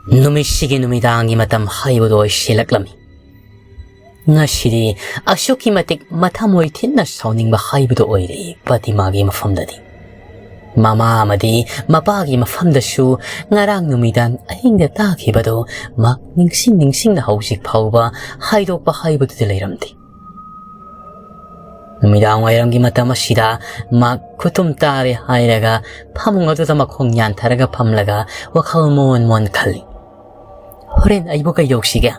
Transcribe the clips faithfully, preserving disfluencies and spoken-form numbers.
ꯅꯨꯃꯤꯠꯁꯤꯒꯤ ꯅꯨꯃꯤꯗꯥꯡꯒꯤ ꯃꯇꯝ ꯍꯥꯏꯕꯗꯨ ꯑꯣꯏꯁꯤꯜꯂꯛꯂꯝꯃꯤ꯫ ꯉꯁꯤꯗꯤ ꯑꯁꯨꯛꯀꯤ ꯃꯇꯤꯛ ꯃꯊꯃꯣꯏ ꯊꯤꯅ ꯁꯥꯎꯅꯤꯡꯕ ꯍꯥꯏꯕꯗꯨ ꯑꯣꯏꯔꯦ ꯄꯇꯤꯃꯥꯒꯤ ꯃꯐꯝꯗꯗꯤ꯫ ꯃꯃꯥ ꯑꯃꯗꯤ ꯃꯄꯥꯒꯤ ꯃꯐꯝꯗꯁꯨ ꯉꯔꯥꯡ ꯅꯨꯃꯤꯗꯥꯡ ꯑꯍꯤꯡꯗ ꯇꯥꯈꯤꯕꯗꯨ ꯃꯍꯥꯛ ꯅꯤꯡꯁꯤꯡ ꯅꯤꯡꯁꯤꯡꯅ ꯍꯧꯖꯤꯛ ꯐꯥꯎꯕ ꯍꯥꯏꯗꯣꯛꯄ ꯍꯥꯏꯕꯗꯨꯗꯤ ꯂꯩꯔꯝꯗꯦ꯫ ꯅꯨꯃꯤꯗꯥꯡ ꯋꯥꯏꯔꯝꯒꯤ ꯃꯇꯝ ꯑꯁꯤꯗ ꯃꯍꯥꯛ ꯈꯨꯇꯨꯝ ꯇꯥꯔꯦ ꯍꯥꯏꯔꯒ ꯐꯃꯨꯡ ꯑꯗꯨꯗ ꯃꯈꯣꯡ ꯌꯥꯟꯊꯔꯒ ꯐꯝꯂꯒ ꯋꯥꯈꯜ ꯃꯣꯟ ꯃꯣꯟ ꯈꯜꯂꯤ꯫ ꯍꯣꯔꯦꯟ ꯑꯩꯕꯨ ꯀꯩꯗꯧꯁꯤꯒꯦ?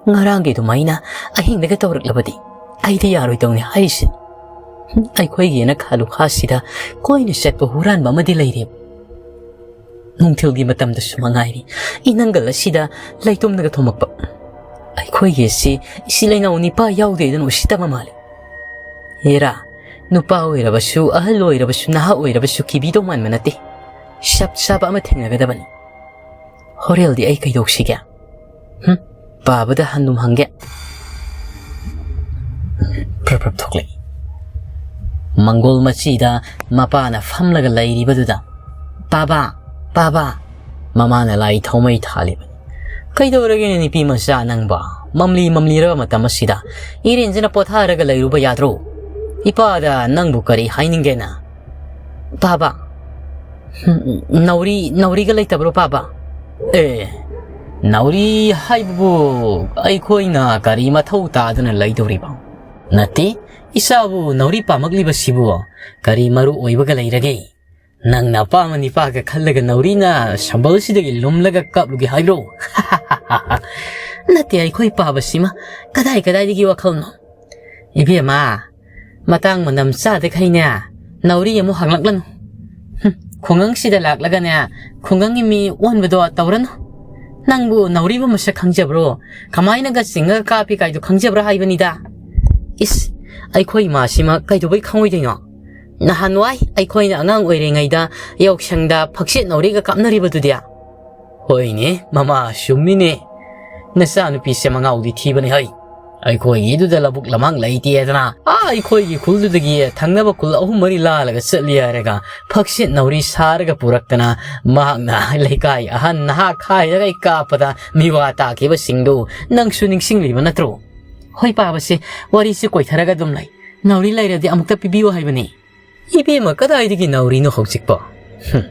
ꯉꯔꯥꯡꯒꯤ ꯑꯗꯨꯃꯥꯏꯅ ꯑꯍꯤꯡꯗꯒ ꯇꯧꯔꯛꯂꯕꯗꯤ ꯑꯩꯗꯤ ꯌꯥꯔꯣꯏꯗꯧꯅꯤ ꯍꯥꯏꯔꯤꯁꯤꯅꯤ꯫ ꯑꯩꯈꯣꯏꯒꯤꯅ ꯈꯥꯂꯨꯈꯥꯁꯤꯗ ꯀꯣꯏꯅ ꯆꯠꯄ ꯍꯨꯔꯥꯟꯕ ꯑꯃꯗꯤ ꯂꯩꯔꯦ꯫ ꯅꯨꯡꯊꯤꯜꯒꯤ ꯃꯇꯝꯗꯁꯨ ꯃꯉꯥꯏꯔꯤ, ꯏꯅꯪꯒꯜ ꯑꯁꯤꯗ ꯂꯩꯇꯣꯝꯅꯒ ꯊꯣꯝꯃꯛꯄ꯫ ꯑꯩꯈꯣꯏꯒꯤ ꯑꯁꯤ ꯏꯆꯤꯜ ꯏꯅꯥꯎ ꯅꯤꯄꯥ ꯌꯥꯎꯗꯦꯗꯅ ꯎꯁꯤꯠꯇꯕ ꯃꯥꯜꯂꯤ꯫ ꯍꯦꯔꯥ, ꯅꯨꯄꯥ ꯑꯣꯏꯔꯕꯁꯨ, ꯑꯍꯜ ꯑꯣꯏꯔꯕꯁꯨ, ꯅꯍꯥ ꯑꯣꯏꯔꯕꯁꯨ ꯀꯤꯕꯤꯗꯧ ꯃꯥꯟꯕ ꯅꯠꯇꯦ꯫ ꯆꯞ ꯆꯥꯕ ꯑꯃ ꯊꯦꯡꯅꯒꯗꯕꯅꯤ꯫ ꯍꯣꯔꯦꯜꯗꯤ ꯑꯩ ꯀꯩꯗꯧꯁꯤꯒꯦ? ꯍꯨꯝ, ꯄꯥꯕꯗ ꯍꯟꯗꯨꯝ ꯍꯪꯒꯦ꯫ ꯐ꯭ꯔꯞ ꯐ꯭ꯔꯞ ꯊꯣꯛꯂꯛꯏ꯫ ꯃꯪꯒꯣꯜ ꯃꯆꯤꯗ ꯃꯄꯥꯅ ꯐꯝꯂꯒ ꯂꯩꯔꯤꯕꯗꯨꯗ, "ꯄꯥꯕ, ꯄꯥꯕ!" ꯃꯃꯥꯅ ꯂꯥꯏ ꯊꯧꯃꯩ ꯊꯥꯜꯂꯤꯕꯅꯤ꯫ "ꯀꯩꯗꯧꯔꯒꯦꯅꯦ ꯅꯨꯄꯤ ꯃꯆꯥ ꯅꯪꯕꯣ? ꯃꯝꯂꯤ ꯃꯝꯂꯤꯔꯕ ꯃꯇꯝ ꯑꯁꯤꯗ ꯏꯔꯦꯟꯖꯅ ꯄꯣꯊꯥꯔꯒ ꯂꯩꯔꯨꯕ ꯌꯥꯗ꯭ꯔꯣ? ꯏꯄꯥꯗ ꯅꯪꯕꯨ ꯀꯔꯤ ꯍꯥꯏꯅꯤꯡꯒꯦꯅ?" "ꯄꯥꯕ, ꯅꯥꯎꯔꯤ, ꯅꯥꯎꯔꯤꯒ ꯂꯩꯇꯕ꯭ꯔꯣ ꯄꯥꯕ?" "ꯑꯦ, ꯅꯥꯎꯔꯤ ꯍꯥꯏꯕꯕꯨ ꯑꯩꯈꯣꯏꯅ ꯀꯔꯤ ꯃꯊꯧ ꯇꯥꯗꯅ ꯂꯩꯗꯧꯔꯤꯕ? ꯅꯠꯇꯦ, ꯏꯆꯥꯕꯨ ꯅꯥꯎꯔꯤ ꯄꯥꯝꯃꯛꯂꯤꯕꯁꯤꯕꯨ ꯀꯔꯤ ꯃꯔꯨ ꯑꯣꯏꯕꯒ ꯂꯩꯔꯒꯦ? ꯅꯪꯅ ꯑꯄꯥꯝꯕ ꯅꯤꯄꯥꯒ ꯈꯜꯂꯒ ꯅꯥꯎꯔꯤꯅ ꯁꯝꯕꯜꯁꯤꯗꯒꯤ ꯂꯨꯝꯂꯒ ꯀꯥꯞꯂꯨꯒꯦ ꯍꯥꯏꯕ꯭ꯔꯣ?" "ꯅꯠꯇꯦ, ꯑꯩꯈꯣꯏ ꯄꯥꯕꯁꯤꯃ ꯀꯗꯥꯏ ꯀꯗꯥꯏꯗꯒꯤ ꯋꯥꯈꯜꯅꯣ?" "ꯏꯕꯦꯝꯃ, ꯃꯇꯥꯡ ꯃꯇꯝ ꯆꯥꯗꯈꯩꯅꯦ, ꯅꯥꯎꯔꯤ ꯑꯃꯨꯛ ꯍꯪꯂꯛꯂꯅꯨ꯫ ꯍꯨꯝ, ꯈꯨꯡꯒꯪꯁꯤꯗ ꯂꯥꯛꯂꯒꯅꯦ, ꯈꯨꯡꯒꯪꯒꯤ ꯃꯤ ꯑꯣꯟꯕꯗꯣ ꯇꯧꯔꯅꯨ꯫ ꯅꯪꯕꯨ ꯅꯥꯎꯔꯤꯕꯨ ꯃꯁꯛ ꯈꯪꯖꯕ꯭ꯔꯣ? ꯀꯃꯥꯏꯅꯒ ꯆꯤꯡꯉꯒ ꯀꯥꯞꯄꯤ ꯀꯥꯏꯗꯣ ꯈꯪꯖꯕ꯭ꯔꯥ ꯍꯥꯏꯕꯅꯤꯗ?" "ꯏꯁ, ꯑꯩꯈꯣꯏ ꯏꯃꯥꯁꯤꯃ ꯀꯩꯗꯧꯕꯩ ꯈꯪꯉꯣꯏꯗꯣꯏꯅꯣ? ꯅꯍꯥꯟꯋꯥꯏ ꯑꯩꯈꯣꯏꯅ ꯑꯉꯥꯡ ꯑꯣꯏꯔꯤꯉꯩꯗ ꯌꯥꯎꯁꯪꯗ ꯐꯛꯆꯦꯠ ꯅꯥꯎꯔꯤꯒ ꯀꯥꯞꯅꯔꯤꯕꯗꯨꯗꯤ?" "ꯍꯣꯏꯅꯦ ꯃꯃꯥ, ꯆꯨꯝꯃꯤꯅꯦ꯫ ꯅꯆꯥꯅꯨꯄꯤꯁꯦ ꯃꯉꯥꯎꯗꯤ ꯊꯤꯕꯅꯤ ꯍꯩ꯫ ꯑꯩꯈꯣꯏꯒꯤꯗꯨꯗ ꯂꯧꯕꯨꯛ ꯂꯃꯥꯡ ꯂꯩꯇꯦꯗꯅ, ꯑꯥ, ꯑꯩꯈꯣꯏꯒꯤ ꯈꯨꯜꯗꯨꯗꯒꯤ ꯊꯪꯅꯕ ꯈꯨꯜ ꯑꯍꯨꯝ ꯃꯔꯤ ꯂꯥꯜꯂꯒ ꯆꯠꯂꯤ ꯍꯥꯏꯔꯒ ꯐꯛꯆꯦꯠ ꯅꯥꯎꯔꯤ ꯁꯥꯔꯒ ꯄꯨꯔꯛꯇꯅ, ꯃꯍꯥꯛꯅ ꯂꯩꯀꯥꯏ ꯑꯍꯟ ꯅꯍꯥ ꯈꯥꯏꯔꯒ ꯑꯩ ꯀꯥꯞꯄꯗ ꯃꯤꯋꯥ ꯇꯥꯈꯤꯕꯁꯤꯡꯗꯨ ꯅꯪꯁꯨ ꯅꯤꯡꯁꯤꯡꯂꯤꯕ ꯅꯠꯇ꯭ꯔꯣ? ꯍꯣꯏ ꯄꯥꯕꯁꯦ, ꯋꯥꯔꯤꯁꯤ ꯀꯣꯏꯊꯔꯒ ꯑꯗꯨꯝ ꯂꯩ꯫ ꯅꯥꯎꯔꯤ ꯂꯩꯔꯗꯤ ꯑꯃꯨꯛꯇ ꯄꯤꯕꯤꯌꯨ ꯍꯥꯏꯕꯅꯤ꯫ ꯏꯕꯦꯝꯃ, ꯀꯗꯥꯏꯗꯒꯤ ꯅꯥꯎꯔꯤꯅꯣ ꯍꯧꯖꯤꯛꯄꯣ? ꯍꯨꯝ,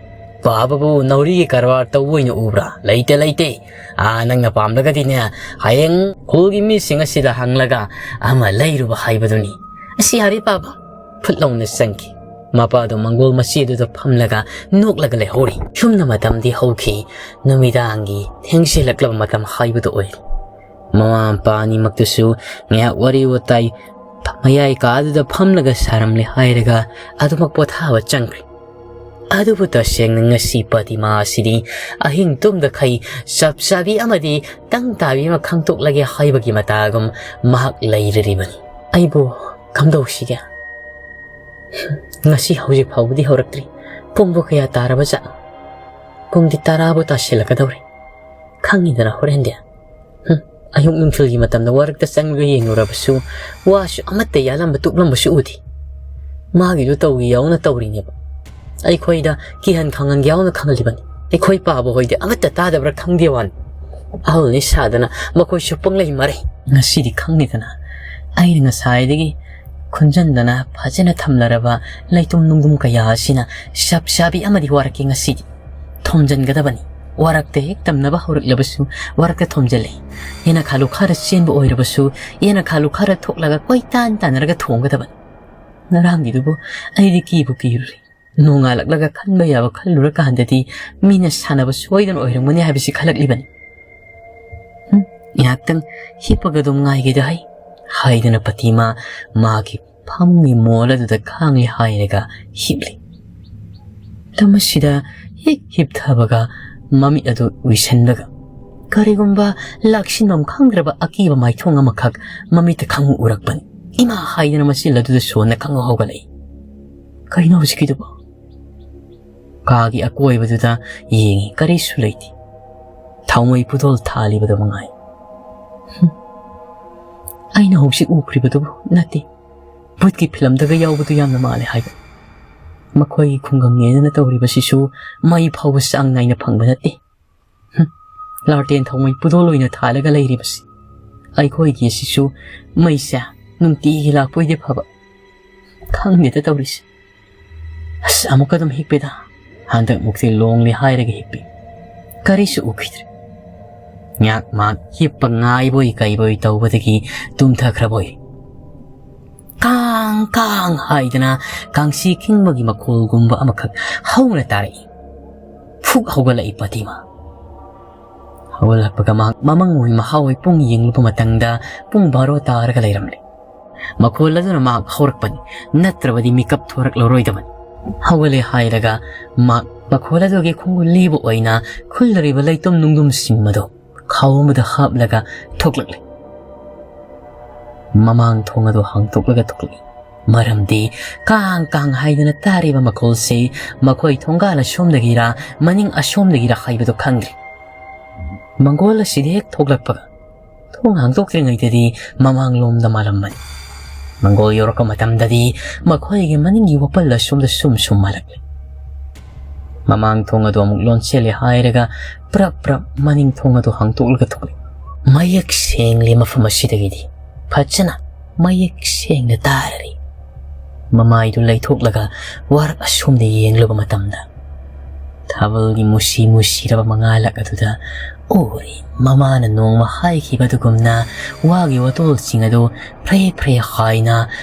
ꯄꯥꯕꯕꯨ ꯅꯥꯎꯔꯤꯒꯤ ꯀꯔꯕꯥꯔ ꯇꯧꯕ ꯑꯣꯏꯅ ꯎꯕ꯭ꯔꯥ? ꯂꯩꯇꯦ, ꯂꯩꯇꯦ꯫ ꯑꯥ, ꯅꯪꯅ ꯄꯥꯝꯂꯒꯗꯤꯅꯦ, ꯍꯌꯦꯡ ꯈꯨꯜꯒꯤ ꯃꯤꯁꯤꯡ ꯑꯁꯤꯗ ꯍꯪꯂꯒ ꯑꯃ ꯂꯩꯔꯨꯕ ꯍꯥꯏꯕꯗꯨꯅꯤ꯫ ꯑꯁꯤ ꯌꯥꯔꯦ ꯄꯥꯕ꯫ ꯐꯨꯠ ꯂꯥꯎꯅ ꯆꯪꯈꯤ꯫ ꯃꯄꯥꯗꯣ ꯃꯪꯒꯣꯜ ꯃꯆꯦꯗꯨꯗ ꯐꯝꯂꯒ ꯅꯣꯛꯂꯒ ꯂꯩꯍꯧꯔꯤ꯫ ꯁꯨꯝꯅ ꯃꯇꯝꯗꯤ ꯍꯧꯈꯤ꯫ ꯅꯨꯃꯤꯗꯥꯡꯒꯤ ꯊꯦꯡꯖꯤꯜꯂꯛꯂꯕ ꯃꯇꯝ ꯍꯥꯏꯕꯗꯨ ꯑꯣꯏꯔꯤ꯫ ꯃꯃꯥ ꯃꯄꯥ ꯑꯅꯤꯃꯛꯇꯨꯁꯨ ꯉꯥꯏꯍꯥꯛ ꯋꯥꯔꯤ ꯋꯥꯇꯥꯏ ꯃꯌꯥꯏ ꯀꯥꯗꯨꯗ ꯐꯝꯂꯒ ꯁꯥꯔꯝꯂꯦ ꯍꯥꯏꯔꯒ ꯑꯗꯨꯃꯛ ꯄꯣꯊꯥꯕ ꯆꯪꯈ꯭ꯔꯦ꯫ ꯑꯗꯨꯕꯨ ꯇꯁꯦꯡꯅ ꯉꯁꯤ ꯄꯇꯤꯃꯥ ꯑꯁꯤꯗꯤ ꯑꯍꯤꯡ ꯇꯨꯝꯗꯈꯩ ꯆꯞ ꯆꯥꯕꯤ ꯑꯃꯗꯤ ꯇꯪ ꯇꯥꯕꯤ ꯑꯃ ꯈꯪꯗꯣꯛꯂꯒꯦ ꯍꯥꯏꯕꯒꯤ ꯃꯇꯥꯒꯨꯝ ꯃꯍꯥꯛ ꯂꯩꯔꯤꯕꯅꯤ꯫ ꯑꯩꯕꯨ ꯀꯝꯗꯧꯁꯤꯒꯦ? ꯉꯁꯤ ꯍꯧꯖꯤꯛ ꯐꯥꯎꯕꯗꯤ ꯍꯧꯔꯛꯇ꯭ꯔꯤ꯫ ꯄꯨꯡꯕꯨ ꯀꯌꯥ ꯇꯥꯔꯕ ꯖꯥꯠꯅꯣ? ꯄꯨꯡꯗꯤ ꯇꯔꯥꯕꯨ ꯇꯥꯁꯤꯜꯂꯛꯀꯗꯧꯔꯦ꯫ ꯈꯪꯉꯤꯗꯅ ꯍꯣꯔꯦꯟꯗꯤ꯫ ꯍꯨꯝ, ꯑꯌꯨꯛ ꯅꯨꯡꯊꯤꯜꯒꯤ ꯃꯇꯝꯗ ꯋꯥꯔꯛꯇ ꯆꯪꯂꯒ ꯌꯦꯡꯂꯨꯔꯕꯁꯨ ꯋꯥꯁꯨ ꯑꯃꯠꯇ ꯌꯥꯜꯂꯝꯕ ꯇꯨꯞꯂꯝꯕꯁꯨ ꯎꯗꯦ꯫ ꯃꯥꯒꯤꯗꯨ ꯇꯧꯒꯦ ꯌꯥꯎꯅ ꯇꯧꯔꯤꯅꯦꯕ꯫ ꯑꯩꯈꯣꯏꯗ ꯀꯤꯍꯟ ꯈꯪꯍꯟꯒꯦ ꯌꯥꯎꯅ ꯈꯪꯍꯜꯂꯤꯕꯅꯤ꯫ ꯑꯩꯈꯣꯏ ꯄꯥꯕ ꯍꯣꯏꯗꯤ ꯑꯃꯠꯇ ꯇꯥꯗꯕ꯭ꯔꯥ ꯈꯪꯗꯦ ꯋꯥꯅꯤ꯫ ꯑꯍꯜꯅꯤ ꯁꯥꯗꯅ ꯃꯈꯣꯏꯁꯨ ꯄꯪꯂꯩ ꯃꯔꯩ꯫ ꯉꯁꯤꯗꯤ ꯈꯪꯉꯦꯗꯅ, ꯑꯩꯅ ꯉꯁꯥꯏꯗꯒꯤ ꯈꯨꯟꯖꯟꯗꯅ ꯐꯖꯅ ꯊꯝꯂꯔꯕ ꯂꯩꯇꯨꯝ ꯅꯨꯡꯗꯨꯝ ꯀꯌꯥ ꯑꯁꯤꯅ ꯆꯞ ꯆꯥꯕꯤ ꯑꯃꯗꯤ ꯋꯥꯔꯛꯀꯦ ꯉꯁꯤꯗꯤ꯫ ꯊꯣꯝꯖꯤꯟꯒꯗꯕꯅꯤ꯫ ꯋꯥꯔꯛꯇ ꯍꯦꯛ ꯇꯝꯅꯕ ꯍꯧꯔꯛꯂꯕꯁꯨ ꯋꯥꯔꯛꯇ ꯊꯣꯝꯖꯤꯜꯂꯦ꯫ ꯌꯦꯅꯈꯥ ꯂꯨꯈꯥꯔ ꯆꯦꯟꯕ ꯑꯣꯏꯔꯕꯁꯨ ꯌꯦꯅꯈꯥ ꯂꯨꯈꯥꯔ ꯊꯣꯛꯂꯒ ꯀꯣꯏꯇꯥꯟ ꯇꯥꯟꯅꯔꯒ ꯊꯣꯡꯒꯗꯕꯅꯤ꯫ ꯉꯔꯥꯡꯒꯤꯗꯨꯕꯨ ꯑꯩꯗꯤ ꯀꯤꯕꯨ ꯀꯤꯔꯨꯔꯦ꯫ ꯅꯣꯡꯉꯥꯜꯂꯛꯂꯒ ꯈꯟꯕ ꯌꯥꯕ ꯈꯜꯂꯨꯔꯀꯥꯟꯗꯗꯤ ꯃꯤꯅ ꯁꯥꯟꯅꯕ ꯁꯣꯏꯗꯅ ꯑꯣꯏꯔꯝꯒꯅꯤ ꯍꯥꯏꯕꯁꯤ ꯈꯜꯂꯛꯂꯤꯕꯅꯤ꯫ ꯍꯨꯝ, ꯉꯥꯏꯍꯥꯛꯇꯪ ꯍꯤꯞꯄꯒ ꯑꯗꯨꯝ ꯉꯥꯏꯒꯦꯗ ꯍꯩ, ꯍꯥꯏꯗꯨꯅ ꯄꯇꯤꯃꯥ ꯃꯥꯒꯤ ꯐꯃꯨꯡꯒꯤ ꯃꯣꯜ ꯑꯗꯨꯗ ꯈꯥꯡꯂꯦ ꯍꯥꯏꯔꯒ ꯍꯤꯞꯂꯤ꯫ ꯂꯝ ꯑꯁꯤꯗ ꯍꯦꯛ ꯍꯤꯞꯊꯕꯒ ꯃꯃꯤꯠ ꯑꯗꯨ ꯎꯏꯁꯟꯕꯒ ꯀꯔꯤꯒꯨꯝꯕ ꯂꯥꯛꯁꯤꯟꯐꯝ ꯈꯪꯗ꯭ꯔꯕ ꯑꯀꯤꯕ ꯃꯥꯏꯊꯣꯡ ꯑꯃꯈꯛ ꯃꯃꯤꯠꯇ ꯈꯪꯎ ꯎꯔꯛꯄꯅꯤ꯫ ꯏꯃꯥ ꯍꯥꯏꯗꯅ ꯃꯆꯤꯜ ꯑꯗꯨꯗ ꯁꯣꯟꯅ ꯈꯪꯍꯧ ꯍꯧꯒꯠꯂꯛꯏ꯫ ꯀꯩꯅꯣ ꯍꯧꯖꯤꯛꯀꯤꯗꯨꯕꯣ? ꯀꯥꯒꯤ ꯑꯀꯣꯏꯕꯗꯨꯗ ꯌꯦꯡꯉꯤ, ꯀꯔꯤꯁꯨ ꯂꯩꯇꯦ꯫ ꯊꯥꯎꯃꯩ ꯄꯨꯗꯣꯜ ꯊꯥꯜꯂꯤꯕꯗꯨ ꯃꯉꯥꯏ꯫ ꯍꯨꯝ꯫ ꯑꯩꯅ ꯍꯧꯖꯤꯛ ꯎꯈ꯭ꯔꯤꯕꯗꯨꯕꯨ ꯅꯠꯇꯦ, ꯚꯨꯠꯀꯤ ꯐꯤꯂꯝꯗꯒ ꯌꯥꯎꯕꯗꯨ ꯌꯥꯝꯅ ꯃꯥꯜꯂꯦ ꯍꯥꯏꯕ꯫ ꯃꯈꯣꯏꯒꯤ ꯈꯨꯡꯒꯪꯅꯦꯗꯅ ꯇꯧꯔꯤꯕꯁꯤꯁꯨ ꯃꯩ ꯐꯥꯎꯕ ꯆꯥꯡ ꯅꯥꯏꯅ ꯐꯪꯕ ꯅꯠꯇꯦ꯫ ꯍꯨꯝ, ꯂꯥꯔꯇꯦꯟ ꯊꯥꯎꯃꯩ ꯄꯨꯗꯣꯜ ꯑꯣꯏꯅ ꯊꯥꯜꯂꯒ ꯂꯩꯔꯤꯕꯁꯤ꯫ ꯑꯩꯈꯣꯏꯒꯤ ꯑꯁꯤꯁꯨ ꯃꯩꯁꯦ ꯅꯨꯡꯇꯤꯒꯤ ꯂꯥꯛꯄ ꯑꯣꯏꯗꯤ ꯐꯕ꯫ ꯈꯪꯗꯦꯗ ꯇꯧꯔꯤꯁꯦ꯫ ꯑꯁ, ꯑꯃꯨꯛꯀ ꯑꯗꯨꯝ ꯍꯤꯞꯄꯦꯗ꯫ ꯍꯟꯗꯛ ꯃꯨꯛꯇꯤ ꯂꯣꯡꯂꯤ ꯍꯥꯏꯔꯒ ꯍꯤꯞꯄꯤ꯫ ꯀꯔꯤꯁꯨ ꯎꯈꯤꯗ꯭ꯔꯦ꯫ ꯉꯥꯏꯍꯥꯛ ꯃꯍꯥꯛ ꯍꯤꯞꯄ ꯉꯥꯏꯕꯣꯏ ꯀꯩꯕꯣꯏ ꯇꯧꯕꯗꯒꯤ ꯇꯨꯝꯊꯈ꯭ꯔꯕꯣꯏ꯫ ꯀꯥꯡ ꯀꯥꯡ ꯍꯥꯏꯗꯅ ꯀꯥꯡꯁꯤ ꯈꯤꯡꯕꯒꯤ ꯃꯈꯣꯜꯒꯨꯝꯕ ꯑꯃꯈꯛ ꯍꯧꯅ ꯇꯥꯔꯛꯏ꯫ ꯐꯨꯛ ꯍꯧꯒꯠꯂꯛꯏ ꯄꯇꯤꯃꯥ꯫ ꯍꯧꯒꯠꯂꯛꯄꯒ ꯃꯍꯥꯛ ꯃꯃꯪ ꯑꯣꯏ ꯃꯍꯥ ꯑꯣꯏ ꯄꯨꯡ ꯌꯦꯡꯂꯨꯕ ꯃꯇꯝꯗ ꯄꯨꯡ ꯕꯥꯔꯣ ꯇꯥꯔꯒ ꯂꯩꯔꯝꯂꯦ꯫ ꯃꯈꯣꯜ ꯑꯗꯨꯅ ꯃꯍꯥꯛ ꯍꯧꯔꯛꯄꯅꯤ, ꯅꯠꯇ꯭ꯔꯕꯗꯤ ꯃꯤꯀꯞ ꯊꯣꯔꯛꯂꯔꯣꯏꯗꯕꯅꯤ꯫ ꯍꯧꯒꯠꯂꯦ ꯍꯥꯏꯔꯒ ꯃꯍꯥꯛ ꯃꯈꯣꯜ ꯑꯗꯨꯒꯤ ꯈꯣꯡꯒꯨꯜ ꯂꯤꯕ ꯑꯣꯏꯅ ꯈꯨꯜꯂꯔꯤꯕ ꯂꯩꯇꯨꯝ ꯅꯨꯡꯗꯨꯝꯁꯤꯡ ꯑꯗꯨ ꯈꯥꯎ ꯑꯃꯗ ꯍꯥꯞꯂꯒ ꯊꯣꯛꯂꯛꯂꯦ꯫ ꯃꯃꯥꯡ ꯊꯣꯡ ꯑꯗꯨ ꯍꯥꯡꯗꯣꯛꯂꯒ ꯊꯣꯛꯂꯛꯏ꯫ ꯃꯔꯝꯗꯤ ꯀꯥꯡ ꯀꯥꯡ ꯍꯥꯏꯗꯅ ꯇꯥꯔꯤꯕ ꯃꯈꯣꯜꯁꯤ ꯃꯈꯣꯏ ꯊꯣꯡꯒꯥꯜ ꯑꯁꯣꯝꯗꯒꯤꯔ ꯃꯅꯤꯡ ꯑꯁꯣꯝꯗꯒꯤꯔ ꯍꯥꯏꯕꯗꯨ ꯈꯪꯗ꯭ꯔꯦ꯫ ꯃꯪꯒꯣꯜ ꯑꯁꯤꯗ ꯍꯦꯛ ꯊꯣꯛꯂꯛꯄꯒ ꯊꯣꯡ ꯍꯥꯡꯗꯣꯛꯇ꯭ꯔꯤꯉꯩꯗꯗꯤ ꯃꯃꯥꯡꯂꯣꯝꯗ ꯃꯥꯜꯂꯝꯕꯅꯤ꯫ ꯃꯪꯒꯣꯜ ꯌꯧꯔꯛꯄ ꯃꯇꯝꯗꯗꯤ ꯃꯈꯣꯏꯒꯤ ꯃꯅꯤꯡꯒꯤ ꯋꯥꯄꯜ ꯑꯁꯣꯝꯗ ꯁꯨꯝ ꯁꯨꯝ ꯃꯥꯜꯂꯛꯂꯦ꯫ ꯃꯃꯥꯡ ꯊꯣꯡ ꯑꯗꯨ ꯑꯃꯨꯛ ꯂꯣꯟꯁꯤꯜꯂꯦ ꯍꯥꯏꯔꯒ ꯄ꯭ꯔꯞ ꯄ꯭ꯔꯞ ꯃꯅꯤꯡ ꯊꯣꯡ ꯑꯗꯨ ꯍꯥꯡꯗꯣꯛꯂꯒ ꯊꯣꯛꯂꯦ꯫ ꯃꯌꯦꯛ ꯁꯦꯡꯂꯦ ꯃꯐꯝ ꯑꯁꯤꯗꯒꯤꯗꯤ꯫ ꯐꯖꯅ ꯃꯌꯦꯛ ꯁꯦꯡꯅ ꯇꯥꯔꯔꯤ꯫ ꯃꯃꯥꯏꯗꯨ ꯂꯩꯊꯣꯛꯂꯒ ꯋꯥꯔꯛ ꯑꯁꯣꯝꯗ ꯌꯦꯡꯂꯨꯕ ꯃꯇꯝꯗ ꯊꯥꯕꯜꯒꯤ ꯃꯨꯁꯤ ꯃꯨꯁꯤꯔꯕ ꯃꯉꯥꯜꯂꯛ ꯑꯗꯨꯗ ꯎꯔꯤ꯫ ꯃꯃꯥꯅ ꯅꯣꯡꯃ ꯍꯥꯏꯈꯤꯕꯗꯨꯒꯨꯝꯅ ꯋꯥꯒꯤ ꯋꯥꯇꯣꯜꯁꯤꯡ ꯑꯗꯨ ꯐ꯭ꯔꯦ ꯐ꯭ꯔꯦ ꯍꯥꯏꯅ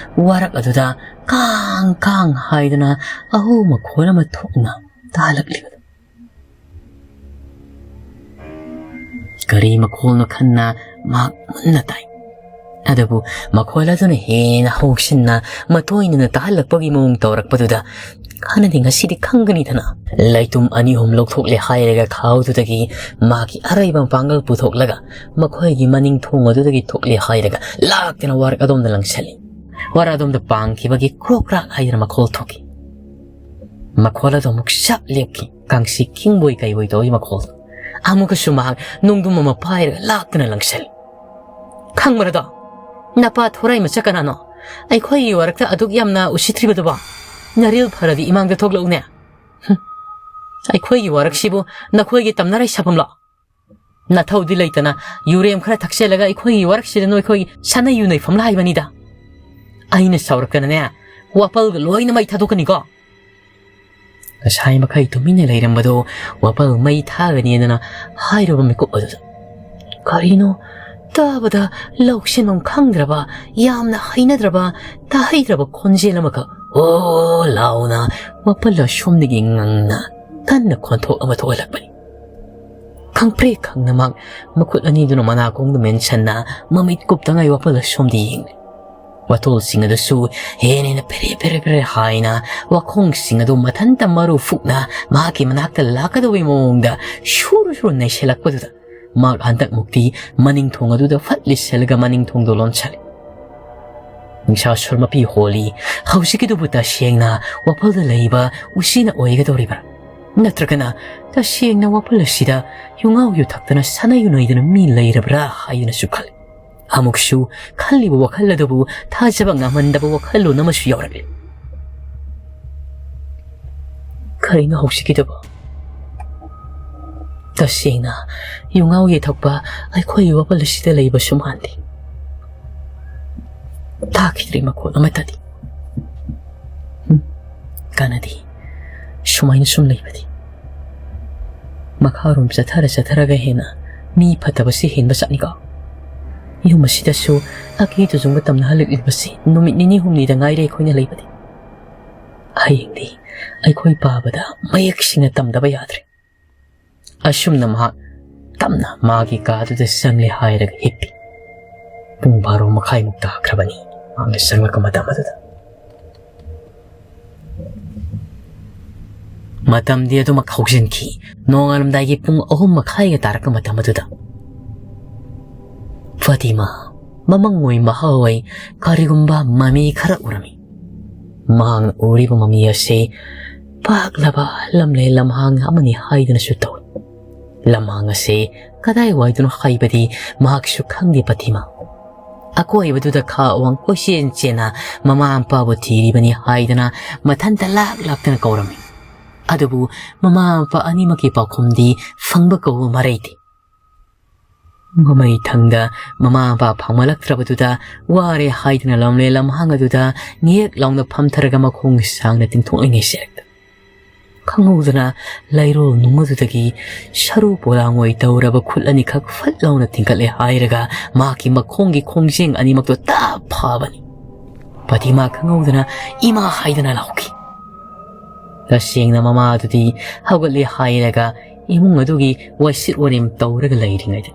ꯋꯥꯔꯛ ꯑꯗꯨꯗ ꯀꯥꯡ ꯀꯥꯡ ꯍꯥꯏꯗꯅ ꯑꯍꯧ ꯃꯈꯣꯜ ꯑꯃ ꯊꯣꯛꯅ ꯇꯥꯍꯜꯂꯛꯂꯤꯕꯗꯨ꯫ ꯀꯔꯤ ꯃꯈꯣꯜꯅꯣ ꯈꯟꯅ ꯃꯍꯥꯛ ꯃꯨꯟꯅ ꯇꯥꯏ꯫ ꯑꯗꯨꯕꯨ ꯃꯈꯣꯜ ꯑꯗꯨꯅ ꯍꯦꯟꯅ ꯍꯧꯁꯤꯟꯅ ꯃꯇꯣꯏꯅꯅ ꯇꯥꯍꯜꯂꯛꯄꯒꯤ ꯃꯑꯣꯡ ꯇꯧꯔꯛꯄꯗꯨꯗ ꯍꯥꯟꯅꯗꯤ ꯉꯁꯤꯗꯤ ꯈꯪꯒꯅꯤꯗꯅ꯫ ꯂꯩꯇꯨꯝ ꯑꯅꯤ ꯑꯍꯨꯝ ꯂꯧꯊꯣꯛꯂꯦ ꯍꯥꯏꯔꯒ ꯈꯥꯎꯗꯨꯗꯒꯤ ꯃꯥꯒꯤ ꯑꯔꯩꯕ ꯃꯄꯥꯡꯒꯜ ꯄꯨꯊꯣꯛꯂꯒ ꯃꯈꯣꯏꯒꯤ ꯃꯅꯤꯡ ꯊꯣꯡ ꯑꯗꯨꯗꯒꯤ ꯊꯣꯛꯂꯦ ꯍꯥꯏꯔꯒ ꯂꯥꯛꯇꯅ ꯋꯥꯔꯛ ꯑꯗꯣꯝꯗ ꯂꯪꯁꯤꯜꯂꯤ꯫ ꯋꯥꯔꯛ ꯑꯗꯣꯝꯗ ꯄꯥꯡꯈꯤꯕꯒꯤ ꯀ꯭ꯔꯣꯛ ꯀ꯭ꯔꯥꯛ ꯍꯥꯏꯗꯅ ꯃꯈꯣꯜ ꯊꯣꯛꯈꯤ꯫ ꯃꯈꯣꯜ ꯑꯗꯨ ꯑꯃꯨꯛ ꯁꯞ ꯂꯦꯞꯈꯤ꯫ ꯀꯥꯡꯁꯤ ꯈꯤꯡꯕꯣꯏ ꯀꯩꯕꯣꯏ ꯇꯧꯏ ꯃꯈꯣꯜꯗꯣ꯫ ꯑꯃꯨꯛꯀꯁꯨ ꯃꯍꯥꯛ ꯅꯣꯡꯗꯨꯝ ꯑꯃ ꯄꯥꯏꯔꯒ ꯂꯥꯛꯇꯅ ꯂꯪꯁꯤꯜꯂꯤ꯫ "ꯈꯪꯕ꯭ꯔꯗꯣ? ꯅꯄꯥ ꯊꯣꯔꯥꯏ ꯃꯆꯥ ꯀꯅꯥꯅꯣ? ꯑꯩꯈꯣꯏꯒꯤ ꯋꯥꯔꯛꯇ ꯑꯗꯨꯛ ꯌꯥꯝꯅ ꯎꯁꯤꯠꯇ꯭ꯔꯤꯕꯗꯨꯕꯣ? ꯅꯔꯤꯜ ꯐꯔꯗꯤ ꯏꯃꯥꯡꯗ ꯊꯣꯛꯂꯛꯎꯅꯦ꯫ ꯍꯨꯝ꯫ ꯑꯩꯈꯣꯏꯒꯤ ꯋꯥꯔꯛꯁꯤꯕꯨ ꯅꯈꯣꯏꯒꯤ ꯇꯝꯅꯔꯥꯏ ꯁꯥꯐꯝꯂꯣ? ꯅꯊꯧꯗꯤ ꯂꯩꯇꯅ ꯌꯨꯔꯦꯝ ꯈꯔ ꯊꯛꯆꯜꯂꯒ ꯑꯩꯈꯣꯏꯒꯤ ꯋꯥꯔꯛꯁꯤꯗ ꯅꯣꯏꯈꯣꯏꯒꯤ ꯁꯥꯟꯅ ꯌꯨꯅꯩꯐꯝꯂ ꯍꯥꯏꯕꯅꯤꯗ꯫ ꯑꯩꯅ ꯁꯥꯎꯔꯛꯇꯅꯅꯦ, ꯋꯥꯄꯜꯒ ꯂꯣꯏꯅ ꯃꯩ ꯊꯥꯗꯣꯛꯀꯅꯤꯀꯣ꯫ ꯉꯁꯥꯏ ꯃꯈꯩ ꯇꯨꯃꯤꯟꯅ ꯂꯩꯔꯝꯕꯗꯣ ꯋꯥꯄꯜ ꯃꯩ ꯊꯥꯒꯅꯤꯗꯅ ꯍꯥꯏꯔꯨꯕ ꯃꯤꯀꯨꯞ ꯑꯗꯨꯗ꯫ ꯀꯔꯤꯅꯣ? ꯇꯥꯕꯗ ꯂꯧꯁꯤꯟꯐꯝ ꯈꯪꯗ꯭ꯔꯕ, ꯌꯥꯝꯅ ꯍꯩꯅꯗ꯭ꯔꯕ, ꯇꯥꯍꯩꯗ꯭ꯔꯕ ꯈꯣꯟꯖꯦꯜ ꯑꯃꯈꯛ "ꯑꯣ" ꯂꯥꯎꯅ ꯋꯥꯄꯜ ꯑꯁꯣꯝꯗꯒꯤ ꯉꯪꯅ ꯀꯟꯅ ꯈꯣꯟꯊꯣꯛ ꯑꯃ ꯊꯣꯛꯍꯜꯂꯛꯄꯅꯤ꯫ ꯈꯪꯄ꯭ꯔꯦꯛ ꯈꯪꯅ ꯃꯍꯥꯛ ꯃꯈꯨꯠ ꯑꯅꯤꯗꯨꯅ ꯃꯅꯥꯀꯣꯡꯗ ꯃꯦꯟꯁꯟꯅ ꯃꯃꯤꯠ ꯀꯨꯞꯇꯉꯥꯏ ꯋꯥꯄꯜ ꯑꯁꯣꯝꯗ ꯌꯦꯡꯂꯦ꯫ ꯋꯥꯇꯣꯜꯁꯤꯡ ꯑꯗꯨꯁꯨ ꯍꯦꯟꯅ ꯍꯦꯟꯅ ꯐꯦꯔꯦ ꯐꯦꯔꯦ ꯐꯦꯔꯦ ꯍꯥꯏꯅ ꯋꯥꯈꯣꯡꯁꯤꯡ ꯑꯗꯨ ꯃꯊꯟꯇ ꯃꯔꯨ ꯐꯨꯛꯅ ꯃꯍꯥꯛꯀꯤ ꯃꯅꯥꯛꯇ ꯂꯥꯛꯀꯗꯧꯕꯒꯤ ꯃꯑꯣꯡꯗ ꯁꯨꯔꯨ ꯁꯨꯔꯨ ꯅꯩꯁꯜꯂꯛꯄꯗꯨꯗ ꯃꯍꯥꯛ ꯍꯟꯗꯛꯃꯨꯛꯇꯤ ꯃꯅꯤꯡ ꯊꯣꯡ ꯑꯗꯨꯗ ꯐꯠ ꯂꯤꯠꯁꯜꯂꯒ ꯃꯅꯤꯡ ꯊꯣꯡꯗꯣ ꯂꯣꯟꯁꯜꯂꯦ꯫ ꯅꯤꯡꯁꯥ ꯁꯨꯔ ꯃꯄꯤ ꯍꯣꯜꯂꯤ꯫ ꯍꯧꯖꯤꯛꯀꯤꯗꯨꯕꯨ ꯇꯁꯦꯡꯅ ꯋꯥꯄꯜꯗ ꯂꯩꯕ ꯎꯆꯤꯅ ꯑꯣꯏꯒꯗꯧꯔꯤꯕ꯭ꯔꯥ? ꯅꯠꯇ꯭ꯔꯒꯅ ꯇꯁꯦꯡꯅ ꯋꯥꯄꯜ ꯑꯁꯤꯗ ꯌꯨꯉꯥꯎ ꯌꯨ ꯊꯛꯇꯅ ꯁꯥꯟꯅ ꯌꯨꯅꯩꯗꯅ ꯃꯤ ꯂꯩꯔꯕ꯭ꯔꯥ ꯍꯥꯏꯗꯨꯅꯁꯨ ꯈꯜꯂꯤ꯫ ꯑꯃꯨꯛꯁꯨ ꯈꯜꯂꯤꯕ ꯋꯥꯈꯜ ꯑꯗꯨꯕꯨ ꯊꯥꯖꯕ ꯉꯝꯍꯟꯗꯕ ꯋꯥꯈꯜꯂꯣꯟ ꯑꯃꯁꯨ ꯌꯥꯎꯔꯛꯂꯤ꯫ ꯀꯔꯤꯅꯣ ꯍꯧꯖꯤꯛꯀꯤꯗꯨꯕꯣ? ꯇꯁꯦꯡꯅ ꯌꯨꯉꯥꯎ ꯌꯨ ꯊꯛꯄ ꯑꯩꯈꯣꯏꯒꯤ ꯋꯥꯄꯜ ꯑꯁꯤꯗ ꯂꯩꯕꯁꯨ ꯃꯥꯟꯗꯦ꯫ ꯇꯥꯈꯤꯗ꯭ꯔꯤ ꯃꯈꯣꯜ ꯑꯃꯠꯇꯗꯤ꯫ ꯍꯨꯝ, ꯀꯥꯟꯅꯗꯦ꯫ ꯁꯨꯃꯥꯏꯅ ꯁꯨꯝ ꯂꯩꯕꯗꯤ꯫ ꯃꯈꯥꯔꯣꯝ ꯆꯠꯊꯔ ꯆꯠꯊꯔꯒ ꯍꯦꯟꯅ ꯃꯤ ꯐꯠꯇꯕꯁꯤ ꯍꯦꯟꯕ ꯆꯠꯅꯤꯀꯣ꯫ ꯌꯨꯝ ꯑꯁꯤꯗꯁꯨ ꯑꯀꯤ ꯇꯨꯖꯨꯡꯕ ꯇꯝꯅꯍꯜꯂꯛꯂꯤꯕꯁꯤ ꯅꯨꯃꯤꯠ ꯅꯤꯅꯤ ꯍꯨꯝꯅꯤꯗ ꯉꯥꯏꯔꯦ ꯑꯩꯈꯣꯏꯅ ꯂꯩꯕꯗꯤ꯫ ꯍꯌꯦꯡꯗꯤ ꯑꯩꯈꯣꯏ ꯄꯥꯕꯗ ꯃꯌꯦꯛ ꯁꯦꯡꯅ ꯇꯝꯗꯕ ꯌꯥꯗ꯭ꯔꯦ꯫ ꯑꯁꯨꯝꯅ ꯃꯍꯥꯛ ꯇꯞꯅ ꯃꯥꯒꯤ ꯀꯥꯗꯨꯗ ꯆꯪꯂꯦ ꯍꯥꯏꯔꯒ ꯍꯤꯞꯄꯤ꯫ ꯄꯨꯡ ꯕꯥꯔꯣ ꯃꯈꯥꯏꯃꯨꯛ ꯇꯥꯈ꯭ꯔꯕꯅꯤ ꯃꯍꯥꯛꯅ ꯆꯪꯂꯛꯄ ꯃꯇꯝ ꯑꯗꯨꯗ꯫ ꯃꯇꯝꯗꯤ ꯑꯗꯨꯃꯛ ꯍꯧꯖꯤꯟꯈꯤ꯫ ꯅꯣꯡꯉꯥꯜꯂꯝꯗꯥꯏꯒꯤ ꯄꯨꯡ ꯑꯍꯨꯝ ꯃꯈꯥꯏꯒ ꯇꯥꯔꯛꯄ ꯃꯇꯝ ꯑꯗꯨꯗ ꯐꯥꯇꯤꯃꯥ ꯃꯃꯪ ꯑꯣꯏ ꯃꯍꯥ ꯑꯣꯏ ꯀꯔꯤꯒꯨꯝꯕ ꯃꯃꯤ ꯈꯔ ꯎꯔꯝꯃꯤ꯫ ꯃꯍꯥꯛꯅ ꯎꯔꯤꯕ ꯃꯃꯤ ꯑꯁꯤ ꯄꯥꯛꯂꯕ ꯂꯝꯂꯦ ꯂꯝꯍꯥꯡ ꯑꯃꯅꯤ ꯍꯥꯏꯗꯨꯅꯁꯨ ꯇꯧꯏ꯫ ꯂꯝꯍꯥꯡ ꯑꯁꯤ ꯀꯗꯥꯏꯋꯥꯏꯗꯅꯣ ꯍꯥꯏꯕꯗꯤ ꯃꯍꯥꯛꯁꯨ ꯈꯪꯗꯦ ꯐꯥꯇꯤꯃꯥ꯫ ꯑꯀꯣꯏꯕꯗꯨꯗ ꯈꯥ ꯑꯋꯥꯡ ꯀꯣꯏꯆꯦꯟ ꯆꯦꯟꯅ ꯃꯃꯥ ꯃꯄꯥꯕꯨ ꯊꯤꯔꯤꯕꯅꯤ ꯍꯥꯏꯗꯅ ꯃꯊꯟꯇ ꯂꯥꯛ ꯂꯥꯛꯇꯅ ꯀꯧꯔꯝꯃꯤ꯫ ꯑꯗꯨꯕꯨ ꯃꯃꯥ ꯃꯄꯥ ꯑꯅꯤꯃꯛꯀꯤ ꯄꯥꯎꯈꯨꯝꯗꯤ ꯐꯪꯕ ꯀꯧꯕ ꯃꯔꯩꯗꯦ꯫ ꯃꯃꯩ ꯊꯪꯗ ꯃꯃꯥ ꯃꯄꯥ ꯐꯪꯃꯜꯂꯛꯇ꯭ꯔꯕꯗꯨꯗ ꯋꯥꯔꯦ ꯍꯥꯏꯗꯨꯅ ꯂꯝꯂꯦ ꯂꯝꯍꯥꯡ ꯑꯗꯨꯗ ꯉꯦꯛ ꯂꯥꯎꯅ ꯐꯝꯊꯔꯒ ꯃꯈꯣꯡ ꯁꯥꯡꯅ ꯇꯤꯡꯊꯣꯛꯂꯤꯉꯩ ꯁꯦꯔꯛꯇ ꯈꯪꯍꯧꯗꯅ ꯂꯩꯔꯣꯜ ꯅꯨꯡ ꯑꯗꯨꯗꯒꯤ ꯁꯔꯨ ꯄꯣꯂꯥꯡ ꯑꯣꯏ ꯇꯧꯔꯕ ꯈꯨꯠ ꯑꯅꯤꯈꯛ ꯐꯠ ꯂꯥꯎꯅ ꯊꯤꯡꯒꯠꯂꯦ ꯍꯥꯏꯔꯒ ꯃꯍꯥꯛꯀꯤ ꯃꯈꯣꯡꯒꯤ ꯈꯣꯡꯖꯦꯡ ꯑꯅꯤꯃꯛꯇꯣ ꯇꯞ ꯐꯥꯕꯅꯤ꯫ ꯄꯇꯤꯃꯥ ꯈꯪꯍꯧꯗꯅ "ꯏꯃꯥ" ꯍꯥꯏꯗꯨꯅ ꯂꯥꯎꯈꯤ꯫ ꯇꯁꯦꯡꯅ ꯃꯃꯥ ꯑꯗꯨꯗꯤ ꯍꯧꯒꯠꯂꯦ ꯍꯥꯏꯔꯒ ꯏꯃꯨꯡ ꯑꯗꯨꯒꯤ ꯋꯥꯏꯁꯤꯠ ꯋꯥꯔꯦꯝ ꯇꯧꯔꯒ ꯂꯩꯔꯤꯉꯩꯗ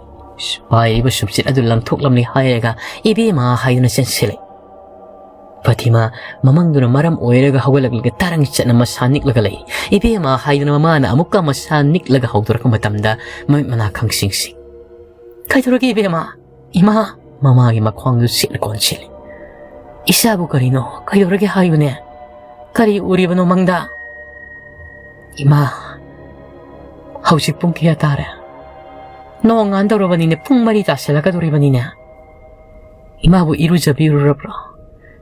ꯄꯥꯏꯔꯤꯕ ꯁꯨꯝꯆꯤꯠ ꯑꯗꯨ ꯂꯪꯊꯣꯛꯂꯝꯂꯦ ꯍꯥꯏꯔꯒ "ꯏꯕꯦꯝꯃ" ꯍꯥꯏꯗꯨꯅ ꯆꯦꯟꯁꯤꯜꯂꯦ꯫ ꯄꯇꯤꯃꯥ ꯃꯃꯪꯗꯨꯅ ꯃꯔꯝ ꯑꯣꯏꯔꯒ ꯍꯧꯒꯠꯂꯛꯂꯒ ꯇꯔꯪ ꯆꯠꯅ ꯃꯁꯥ ꯅꯤꯛꯂꯒ ꯂꯩ꯫ "ꯏꯕꯦꯝꯃ" ꯍꯥꯏꯗꯨꯅ ꯃꯃꯥꯅ ꯑꯃꯨꯛꯀ ꯃꯁꯥ ꯅꯤꯛꯂꯒ ꯍꯧꯗꯣꯔꯛꯄ ꯃꯇꯝꯗ ꯃꯃꯤꯠ ꯃꯅꯥ ꯈꯪꯁꯤꯡꯁꯤ "ꯀꯩꯗꯧꯔꯒꯦ ꯏꯕꯦꯝꯃ?" "ꯏꯃꯥ!" ꯃꯃꯥꯒꯤ ꯃꯈ꯭ꯋꯥꯡꯗꯨ ꯁꯦꯠꯅ ꯀꯣꯟꯁꯤꯜꯂꯤ꯫ "ꯏꯆꯥꯕꯨ ꯀꯔꯤꯅꯣ? ꯀꯩꯗꯧꯔꯒꯦ ꯍꯥꯏꯌꯨꯅꯦ? ꯀꯔꯤ ꯎꯔꯤꯕꯅꯣ ꯃꯪꯗ?" "ꯏꯃꯥ, ꯍꯧꯖꯤꯛ ꯄꯨꯡ ꯀꯌꯥ ꯇꯥꯔꯦ? ꯅꯣꯡ ꯉꯥꯟꯗꯧꯔꯕꯅꯤꯅꯦ, ꯄꯨꯡ ꯃꯔꯤ ꯇꯥꯁꯤꯜꯂꯛꯀꯗꯧꯔꯤꯕꯅꯤꯅꯦ꯫ ꯏꯃꯥꯕꯨ ꯏꯔꯨꯖꯕꯤꯔꯨꯔꯕ꯭ꯔꯣ?"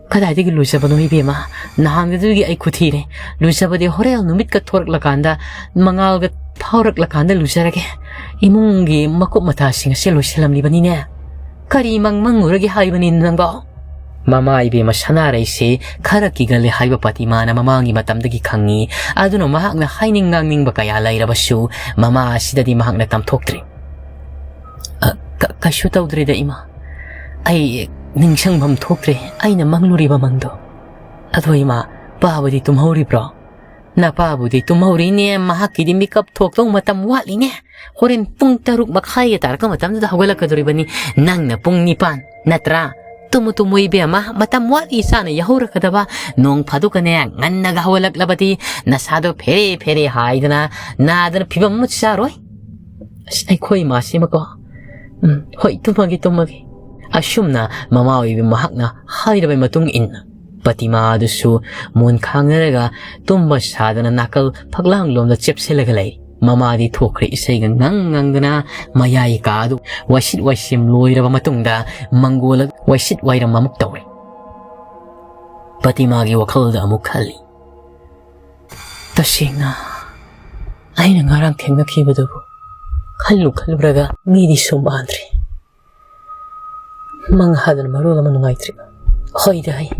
"ꯀꯗꯥꯏꯗꯒꯤ ꯂꯨꯖꯕꯅꯣ ꯏꯕꯦꯝꯃ? ꯅꯍꯥꯟꯒꯗꯨꯒꯤ ꯑꯩ ꯈꯨꯊꯤꯔꯦ꯫ ꯂꯨꯖꯕꯗꯤ ꯍꯣꯔꯦꯟ ꯅꯨꯃꯤꯠꯀ ꯊꯣꯔꯛꯂꯀꯥꯟꯗ, ꯃꯉꯥꯜꯒ ꯐꯥꯎꯔꯛꯂꯀꯥꯟꯗ ꯂꯨꯖꯔꯒꯦ꯫ ꯏꯃꯨꯡꯒꯤ ꯃꯀꯨꯞ ꯃꯇꯥꯁꯤꯡ ꯑꯁꯦ ꯂꯣꯏꯁꯤꯜꯂꯝꯂꯤꯕꯅꯤꯅꯦ꯫ ꯀꯔꯤ ꯃꯪ ꯃꯪꯉꯨꯔꯒꯦ ꯍꯥꯏꯕꯅꯤ ꯅꯪꯕꯣ?" ꯃꯃꯥ ꯏꯕꯦꯝꯃ ꯁꯅꯥꯔꯩꯁꯤ ꯈꯔ ꯀꯤꯒꯜꯂꯦ ꯍꯥꯏꯕ ꯄꯇꯤꯃꯥꯅ ꯃꯃꯥꯒꯤ ꯃꯇꯝꯗꯒꯤ ꯈꯪꯉꯤ꯫ ꯑꯗꯨꯅ ꯃꯍꯥꯛꯅ ꯍꯥꯏꯅꯤꯡ ꯉꯥꯡꯅꯤꯡꯕ ꯀꯌꯥ ꯂꯩꯔꯕꯁꯨ ꯃꯃꯥ ꯑꯁꯤꯗꯗꯤ ꯃꯍꯥꯛꯅ ꯇꯝꯊꯣꯛꯇ꯭ꯔꯤ꯫ "ꯑ, ꯀ-, ꯀꯩꯁꯨ ꯇꯧꯗ꯭ꯔꯤꯗ ꯏꯃꯥ꯫ ꯑꯩ ꯅꯤꯡꯁꯤꯡꯐꯝ ꯊꯣꯛꯇ꯭ꯔꯦ ꯑꯩꯅ ꯃꯪꯂꯨꯔꯤꯕ ꯃꯪꯗꯣ꯫ ꯑꯗꯣ ꯏꯃꯥ, ꯄꯥꯕꯗꯤ ꯇꯨꯝꯍꯧꯔꯤꯕ꯭ꯔꯣ?" "ꯅꯄꯥꯕꯨꯗꯤ ꯇꯨꯝꯍꯧꯔꯤꯅꯦ, ꯃꯍꯥꯛꯀꯤꯗꯤ ꯃꯤꯀꯞ ꯊꯣꯛꯇꯧ ꯃꯇꯝ ꯋꯥꯠꯂꯤꯅꯦ꯫ ꯍꯣꯔꯦꯟ ꯄꯨꯡ ꯇꯔꯨꯛ ꯃꯈꯥꯏꯒ ꯇꯥꯔꯛꯄ ꯃꯇꯝꯗꯨꯗ ꯍꯧꯒꯠꯂꯛꯀꯗꯧꯔꯤꯕꯅꯤ꯫ ꯅꯪꯅ ꯄꯨꯡ ꯅꯤꯄꯥꯟ, ꯅꯠꯇ꯭ꯔꯥ? ꯇꯨꯝꯃꯨ ꯇꯨꯝꯃꯨ ꯏꯕꯦꯝꯃ, ꯃꯇꯝ ꯋꯥꯠꯂꯤ ꯆꯥꯅ ꯌꯥꯍꯧꯔꯛꯀꯗꯕ꯫ ꯅꯣꯡ ꯐꯥꯗꯣꯛꯀꯅꯦ ꯉꯟꯅꯒ ꯍꯧꯒꯠꯂꯛꯂꯕꯗꯤ ꯅꯁꯥꯗꯣ ꯐꯦꯔꯦ ꯐꯦꯔꯦ ꯍꯥꯏꯗꯅ ꯅꯥꯗꯅ ꯐꯤꯕꯝ ꯑꯃ ꯆꯥꯔꯣꯏ꯫ ꯑꯁ, ꯑꯩꯈꯣꯏ ꯏꯃꯥꯁꯤꯃꯀꯣ꯫ ꯎꯝ, ꯍꯣꯏ, ꯇꯨꯝꯃꯒꯦ, ꯇꯨꯝꯃꯒꯦ꯫" ꯑꯁꯨꯝꯅ ꯃꯃꯥ ꯑꯣꯏꯕꯤ ꯃꯍꯥꯛꯅ ꯍꯥꯏꯔꯕ ꯃꯇꯨꯡ ꯏꯟꯅ ꯄꯇꯤꯃꯥ ꯑꯗꯨꯁꯨ ꯃꯣꯟ ꯈꯥꯡꯅꯔꯒ ꯇꯨꯝꯕ ꯁꯥꯗꯅ ꯅꯥꯀꯜ ꯐꯛꯂꯥꯡꯂꯣꯝꯗ ꯆꯦꯞꯁꯤꯜꯂꯒ ꯂꯩ꯫ ꯃꯃꯥꯗꯤ ꯊꯣꯛꯈ꯭ꯔꯦ, ꯏꯁꯩꯒ ꯉꯪ ꯉꯪꯗꯅ ꯃꯌꯥꯏ ꯀꯥ ꯑꯗꯨ ꯋꯥꯏꯁꯤꯠ ꯋꯥꯏꯁꯦꯝ ꯂꯣꯏꯔꯕ ꯃꯇꯨꯡꯗ ꯃꯪꯒꯣꯜ ꯋꯥꯏꯁꯤꯠ ꯋꯥꯏꯔꯝ ꯑꯃꯨꯛ ꯇꯧꯔꯦ꯫ ꯄꯇꯤꯃꯥꯒꯤ ꯋꯥꯈꯜꯗ ꯑꯃꯨꯛ ꯈꯜꯂꯤ, "ꯇꯁꯦꯡꯅ ꯑꯩꯅ ꯉꯔꯥꯡ ꯊꯦꯡꯅꯈꯤꯕꯗꯨꯕꯨ ꯈꯜꯂꯨ ꯈꯜꯂꯨꯔꯒ ꯃꯤꯗꯤ ꯁꯨꯝ ꯃꯥꯟꯗ꯭ꯔꯦ꯫ ꯃꯪ ꯍꯥꯗꯅ ꯃꯔꯣꯜ ꯑꯃ ꯅꯨꯡꯉꯥꯏꯇ꯭ꯔꯤꯕ꯫ ꯍꯣꯏꯗ ꯍꯩ,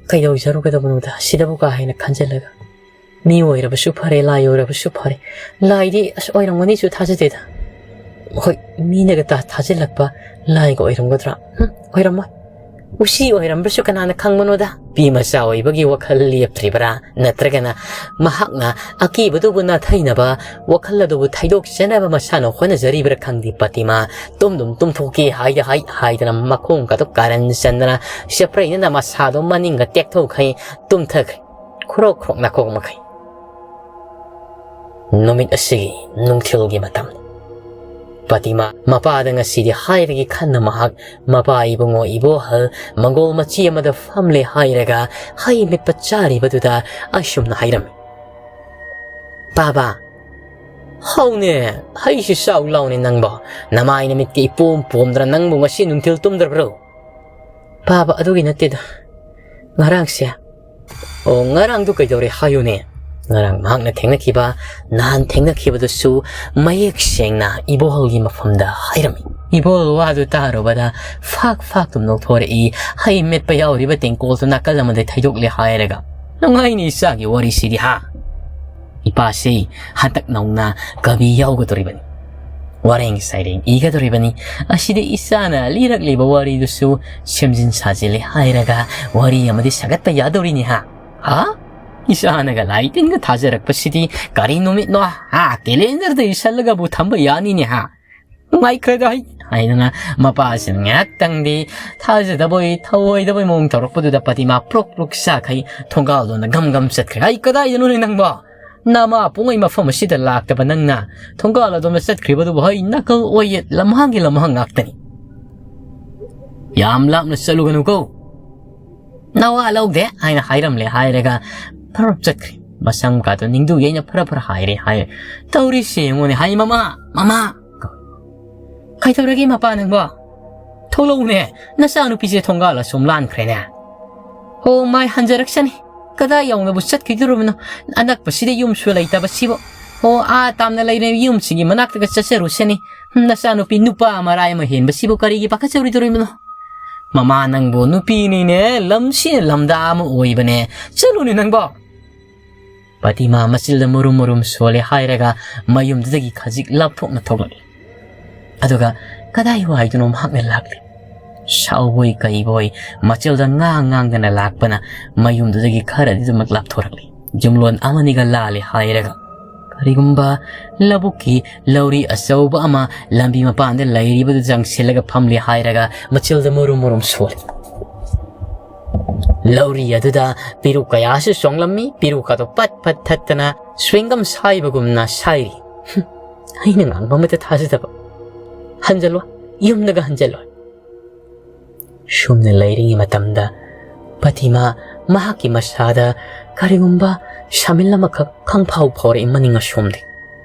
ꯀꯩꯗꯧꯖꯔꯨꯒꯗꯕꯅꯣꯗ, ꯁꯤꯗꯕꯨ ꯀꯥ ꯍꯦꯟꯅ ꯈꯟꯖꯤꯜꯂꯒ꯫ ꯃꯤ ꯑꯣꯏꯔꯕꯁꯨ ꯐꯔꯦ, ꯂꯥꯏ ꯑꯣꯏꯔꯕꯁꯨ ꯐꯔꯦ꯫ ꯂꯥꯏꯗꯤ ꯑꯁ ꯑꯣꯏꯔꯝꯒꯅꯤꯁꯨ ꯊꯥꯖꯗꯦꯗ꯫ ꯍꯣꯏ, ꯃꯤꯅꯒ ꯊꯥꯖꯤꯜꯂꯛꯄ ꯂꯥꯏꯒ ꯑꯣꯏꯔꯝꯒꯗ꯭ꯔꯥ? ꯍꯨꯝ, ꯑꯣꯏꯔꯝꯃꯣꯏ꯫ ꯎꯁꯤ ꯑꯣꯏꯔꯝꯕꯁꯨ ꯀꯅꯥꯅ ꯈꯪꯕꯅꯣꯗ?" ꯅꯨꯄꯤ ꯃꯆꯥ ꯑꯣꯏꯕꯒꯤ ꯋꯥꯈꯜ ꯂꯦꯞꯇ꯭ꯔꯤꯕ꯭ꯔꯥ? ꯅꯠꯇ꯭ꯔꯒꯅ ꯃꯍꯥꯛꯅ ꯑꯀꯤꯕꯗꯨꯕꯨ ꯅꯥꯊꯩꯅꯕ ꯋꯥꯈꯜ ꯑꯗꯨꯕꯨ ꯊꯩꯗꯣꯛꯆꯅꯕ ꯃꯁꯥꯅ ꯍꯣꯠꯅꯖꯔꯤꯕ꯭ꯔꯥ ꯈꯪꯗꯦ꯫ ꯄꯇꯤꯃꯥ ꯇꯨꯝꯗꯨꯝ ꯇꯨꯝꯊꯣꯛꯀꯦ ꯍꯥꯏꯗ ꯍꯥꯏ ꯍꯥꯏꯗꯅ ꯃꯈꯣꯡꯒꯗꯨ ꯀꯥꯔꯟ ꯆꯟꯗꯅ ꯆꯄ꯭ꯔꯩꯅꯅ ꯃꯁꯥꯗꯨ ꯃꯅꯤꯡꯒ ꯇꯦꯛꯊꯣꯛꯈꯩ ꯇꯨꯝꯊꯈ꯭ꯔꯦ꯫ ꯈꯨꯔꯣꯛ ꯈꯨꯔꯣꯛ ꯅꯥꯀꯣꯛ ꯃꯈꯩ꯫ ꯅꯨꯃꯤꯠ ꯑꯁꯤꯒꯤ ꯅꯨꯡꯊꯤꯜꯒꯤ ꯃꯇꯝ꯫ ꯄꯇꯤꯃꯥ ꯃꯄꯥꯗ ꯉꯁꯤꯗꯤ ꯍꯥꯏꯔꯒꯦ ꯈꯟꯅ ꯃꯍꯥꯛ ꯃꯄꯥ ꯏꯕꯨꯡꯉꯣ ꯏꯕꯣꯍꯜ ꯃꯪꯒꯣꯜ ꯃꯆꯤ ꯑꯃꯗ ꯐꯝꯂꯦ ꯍꯥꯏꯔꯒ ꯍꯩ ꯃꯦꯠꯄ ꯆꯥꯔꯤꯕꯗꯨꯗ ꯑꯁꯨꯝꯅ ꯍꯥꯏꯔꯝꯃꯤ, "ꯄꯥꯕꯥ, ꯍꯧꯅꯦ, ꯍꯩꯁꯤ ꯆꯥꯎ ꯂꯥꯎꯅꯦ ꯅꯪꯕꯣ꯫ ꯅꯃꯥꯏ ꯅꯃꯤꯠꯀ ꯏꯄꯣꯝ ꯄꯣꯝꯗ꯭ꯔ ꯅꯪꯕꯨ ꯉꯁꯤ ꯅꯨꯡꯊꯤꯜ ꯇꯨꯝꯗ꯭ꯔꯕ꯭ꯔꯣ?" "ꯄꯥꯕ, ꯑꯗꯨꯒꯤ ꯅꯠꯇꯦꯗ꯫ ꯉꯔꯥꯡꯁꯦ"꯫ "ꯑꯣ, ꯉꯔꯥꯡꯗꯨ ꯀꯩꯗꯧꯔꯦ ꯍꯥꯏꯌꯨꯅꯦ?" ꯉꯔꯥꯡ ꯃꯍꯥꯛꯅ ꯊꯦꯡꯅꯈꯤꯕ, ꯅꯍꯥꯟ ꯊꯦꯡꯅꯈꯤꯕꯗꯨꯁꯨ ꯃꯌꯦꯛ ꯁꯦꯡꯅ ꯏꯕꯣꯍꯜꯒꯤ ꯃꯐꯝꯗ ꯍꯥꯏꯔꯝꯃꯤ꯫ ꯏꯕꯣꯍꯜ ꯋꯥꯗꯨ ꯇꯥꯔꯨꯕꯗ ꯐꯥꯛ ꯐꯥꯛ ꯇꯨꯝ ꯅꯣꯛꯊꯣꯔꯛꯏ꯫ ꯍꯩ ꯃꯦꯠꯄ ꯌꯥꯎꯔꯤꯕ ꯇꯦꯡꯀꯣꯜꯗꯨ ꯅꯥꯀꯜ ꯑꯃꯗ ꯊꯩꯗꯣꯛꯂꯦ ꯍꯥꯏꯔꯒ, "ꯅꯨꯡꯉꯥꯏꯅꯤ ꯏꯆꯥꯒꯤ ꯋꯥꯔꯤꯁꯤꯗꯤ ꯍꯥ? ꯏꯄꯥꯁꯤ ꯍꯟꯗꯛ ꯅꯧꯅ ꯀꯕꯤ ꯌꯥꯎꯒꯗꯧꯔꯤꯕꯅꯤ꯫ ꯋꯥꯔꯦꯡ ꯁꯩꯔꯦꯡ ꯏꯒꯗꯧꯔꯤꯕꯅꯤ꯫ ꯑꯁꯤꯗ ꯏꯆꯥꯅ ꯂꯤꯔꯛꯂꯤꯕ ꯋꯥꯔꯤꯗꯨꯁꯨ ꯁꯦꯝꯖꯤꯟ ꯁꯥꯖꯤꯜꯂꯦ ꯍꯥꯏꯔꯒ ꯋꯥꯔꯤ ꯑꯃꯗꯤ ꯁꯥꯒꯠꯄ ꯌꯥꯗꯧꯔꯤꯅꯤ ꯍꯥ?" "ꯍꯥ? ꯏꯆꯥꯅꯒ ꯂꯥꯏ ꯇꯤꯟꯒ ꯊꯥꯖꯔꯛꯄꯁꯤꯗꯤ ꯀꯔꯤ ꯅꯨꯃꯤꯠꯅꯣ? ꯍꯥ? ꯀꯦꯂꯦꯟꯗꯔꯗ ꯏꯁꯜꯂꯒꯕꯨ ꯊꯝꯕ ꯌꯥꯅꯤꯅꯦ ꯍꯥ? ꯅꯨꯡꯉꯥꯏꯈ꯭ꯔꯦꯗ ꯍꯩ!" ꯍꯥꯏꯗꯅ ꯃꯄꯥꯁꯤꯅ ꯉꯥꯏꯍꯥꯛꯇꯪꯗꯤ ꯊꯥꯖꯗꯕꯣꯏ ꯊꯧꯑꯣꯏꯗꯕꯣꯏ ꯃꯑꯣꯡ ꯇꯧꯔꯛꯄꯗꯨꯗ ꯄꯇꯤꯃꯥ ꯄ꯭ꯔꯣꯛ ꯄ꯭ꯔꯣꯛ ꯆꯥꯈꯩ ꯊꯣꯡꯒꯥꯜꯗꯣꯝꯗ ꯒꯝ ꯒꯝ ꯆꯠꯈ꯭ꯔꯦ꯫ "ꯑꯩ ꯀꯗꯥꯏꯗꯅꯣꯅꯦ ꯅꯪꯕꯣ? ꯅꯃꯥ ꯄꯨꯡꯉꯩ ꯃꯐꯝ ꯑꯁꯤꯗ ꯂꯥꯛꯇꯕ ꯅꯪꯅ ꯊꯣꯡꯒꯥꯜ ꯑꯗꯣꯝꯗ ꯆꯠꯈ꯭ꯔꯤꯕꯗꯨꯕꯨ ꯍꯩ ꯅꯥꯀꯜ ꯑꯣꯏꯌꯦꯠ ꯂꯝꯍꯥꯡꯒꯤ ꯂꯝꯍꯥꯡ ꯉꯥꯛꯇꯅꯤ꯫ ꯌꯥꯝ ꯂꯥꯞꯅ ꯆꯠꯂꯨꯒꯅꯨꯀꯣ꯫ ꯅꯋꯥ ꯂꯧꯗꯦ" ꯍꯥꯏꯅ ꯍꯥꯏꯔꯝꯂꯦ ꯍꯥꯏꯔꯒ ꯐꯔꯞ ꯆꯠꯈ꯭ꯔꯦ꯫ ꯃꯁꯝ ꯀꯥꯗꯣ ꯅꯤꯡꯗꯨ ꯌꯩꯅ ꯐꯔ ꯐꯔ ꯍꯥꯏꯔꯦ ꯍꯥꯏ꯫ "ꯇꯧꯔꯤꯁꯦ ꯌꯦꯡꯉꯨꯅꯦ" ꯍꯥꯏ꯫ "ꯃꯃꯥ, ꯃꯃꯥ!" ꯀꯧꯏ꯫ "ꯀꯩꯗꯧꯔꯒꯦ ꯃꯄꯥ ꯅꯪꯕꯣ? ꯊꯣꯛꯂꯛꯎꯅꯦ, ꯅꯆꯥꯅꯨꯄꯤꯁꯦ ꯊꯣꯡꯒꯥꯜ ꯑꯁꯣꯝ ꯂꯥꯟꯈ꯭ꯔꯦꯅꯦ꯫ ꯍꯣ, ꯃꯥꯏ ꯍꯟꯖꯔꯛꯁꯅꯤ꯫ ꯀꯗꯥꯏ ꯌꯧꯅꯕꯨ ꯆꯠꯈꯤꯗꯣꯔꯤꯕꯅꯣ? ꯑꯅꯛꯄꯁꯤꯗ ꯌꯨꯝꯁꯨ ꯂꯩꯇꯕꯁꯤꯕꯨ꯫ ꯍꯣ, ꯑꯥ ꯇꯥꯝꯅ ꯂꯩꯔꯤꯕ ꯌꯨꯝꯁꯤꯡꯒꯤ ꯃꯅꯥꯛꯇꯒ ꯆꯠꯆꯔꯨꯁꯅꯤ꯫ ꯅꯆꯥꯅꯨꯄꯤ ꯅꯨꯄꯥ ꯃꯔꯥꯏ ꯑꯃ ꯍꯦꯟꯕꯁꯤꯕꯨ ꯀꯔꯤꯒꯤ ꯄꯥꯈꯠꯆꯔꯨꯗꯣꯔꯤꯕꯅꯣ? ꯃꯃꯥ ꯅꯪꯕꯨ ꯅꯨꯄꯤꯅꯤꯅꯦ, ꯂꯝꯁꯤꯅ ꯂꯝꯗꯥ ꯑꯃ ꯑꯣꯏꯕꯅꯦ꯫ ꯆꯠꯂꯨꯅꯦ ꯅꯪꯕꯣ!" ꯄꯇꯤꯃꯥ ꯃꯆꯤꯜꯗ ꯃꯨꯔꯨꯝ ꯃꯨꯔꯨꯝ ꯁꯣꯜꯂꯦ ꯍꯥꯏꯔꯒ ꯃꯌꯨꯝꯗꯨꯗꯒꯤ ꯈꯖꯤꯛ ꯂꯥꯞꯊꯣꯛꯅ ꯊꯣꯛꯂꯛꯏ꯫ ꯑꯗꯨꯒ ꯀꯗꯥꯏ ꯋꯥꯏꯗꯅꯣ ꯃꯍꯥꯛꯅ ꯂꯥꯛꯂꯤ꯫ ꯁꯥꯎꯕꯣꯏ ꯀꯩꯕꯣꯏ ꯃꯆꯤꯜꯗ ꯉꯥꯡ ꯉꯥꯡꯗꯅ ꯂꯥꯛꯄꯅ ꯃꯌꯨꯝꯗꯨꯗꯒꯤ ꯈꯔꯗꯤ ꯑꯗꯨꯃꯛ ꯂꯥꯞꯊꯣꯔꯛꯂꯤ꯫ ꯌꯨꯝꯂꯣꯟ ꯑꯃꯅꯤꯒ ꯂꯥꯜꯂꯦ ꯍꯥꯏꯔꯒ꯫ ꯀꯔꯤꯒꯨꯝꯕ ꯂꯧꯕꯨꯛꯀꯤ ꯂꯧꯔꯤ ꯑꯆꯧꯕ ꯑꯃ ꯂꯝꯕꯤ ꯃꯄꯥꯟꯗ ꯂꯩꯔꯤꯕꯗꯨ ꯆꯪꯁꯤꯜꯂꯒ ꯐꯝꯂꯦ ꯍꯥꯏꯔꯒ ꯃꯆꯤꯜꯗ ꯃꯨꯔꯨꯝ ꯃꯨꯔꯨꯝ ꯁꯣꯜꯂꯤ꯫ ꯂꯧꯔꯤ ꯑꯗꯨꯗ ꯄꯤꯔꯨꯛ ꯀꯌꯥꯁꯨ ꯆꯣꯡꯂꯝꯃꯤ꯫ ꯄꯤꯔꯨꯛ ꯑꯗꯨ ꯄꯠ ꯄꯠ ꯊꯠꯇꯅ ꯆ꯭ꯋꯤꯡꯒꯝ ꯁꯥꯏꯕꯒꯨꯝꯅ ꯁꯥꯏꯔꯤ꯫ ꯍꯨꯝ, ꯑꯩꯅ ꯉꯥꯡꯕ ꯑꯃꯠꯇ ꯊꯥꯖꯗꯕ꯫ "ꯍꯟꯖꯜꯂꯣ, ꯌꯨꯝꯗꯒ ꯍꯟꯖꯜꯂꯣ꯫" ꯁꯨꯝꯅ ꯂꯩꯔꯤꯉꯩ ꯃꯇꯝꯗ ꯄꯇꯤꯃꯥ ꯃꯍꯥꯛꯀꯤ ꯃꯁꯥꯗ ꯀꯔꯤꯒꯨꯝꯕ ꯁꯥꯃꯤꯜ ꯑꯃꯈꯛ ꯈꯪꯐꯥꯎ ꯐꯥꯎꯔꯛꯏ ꯃꯅꯤꯡ ꯑꯁꯣꯝꯗꯒꯤ꯫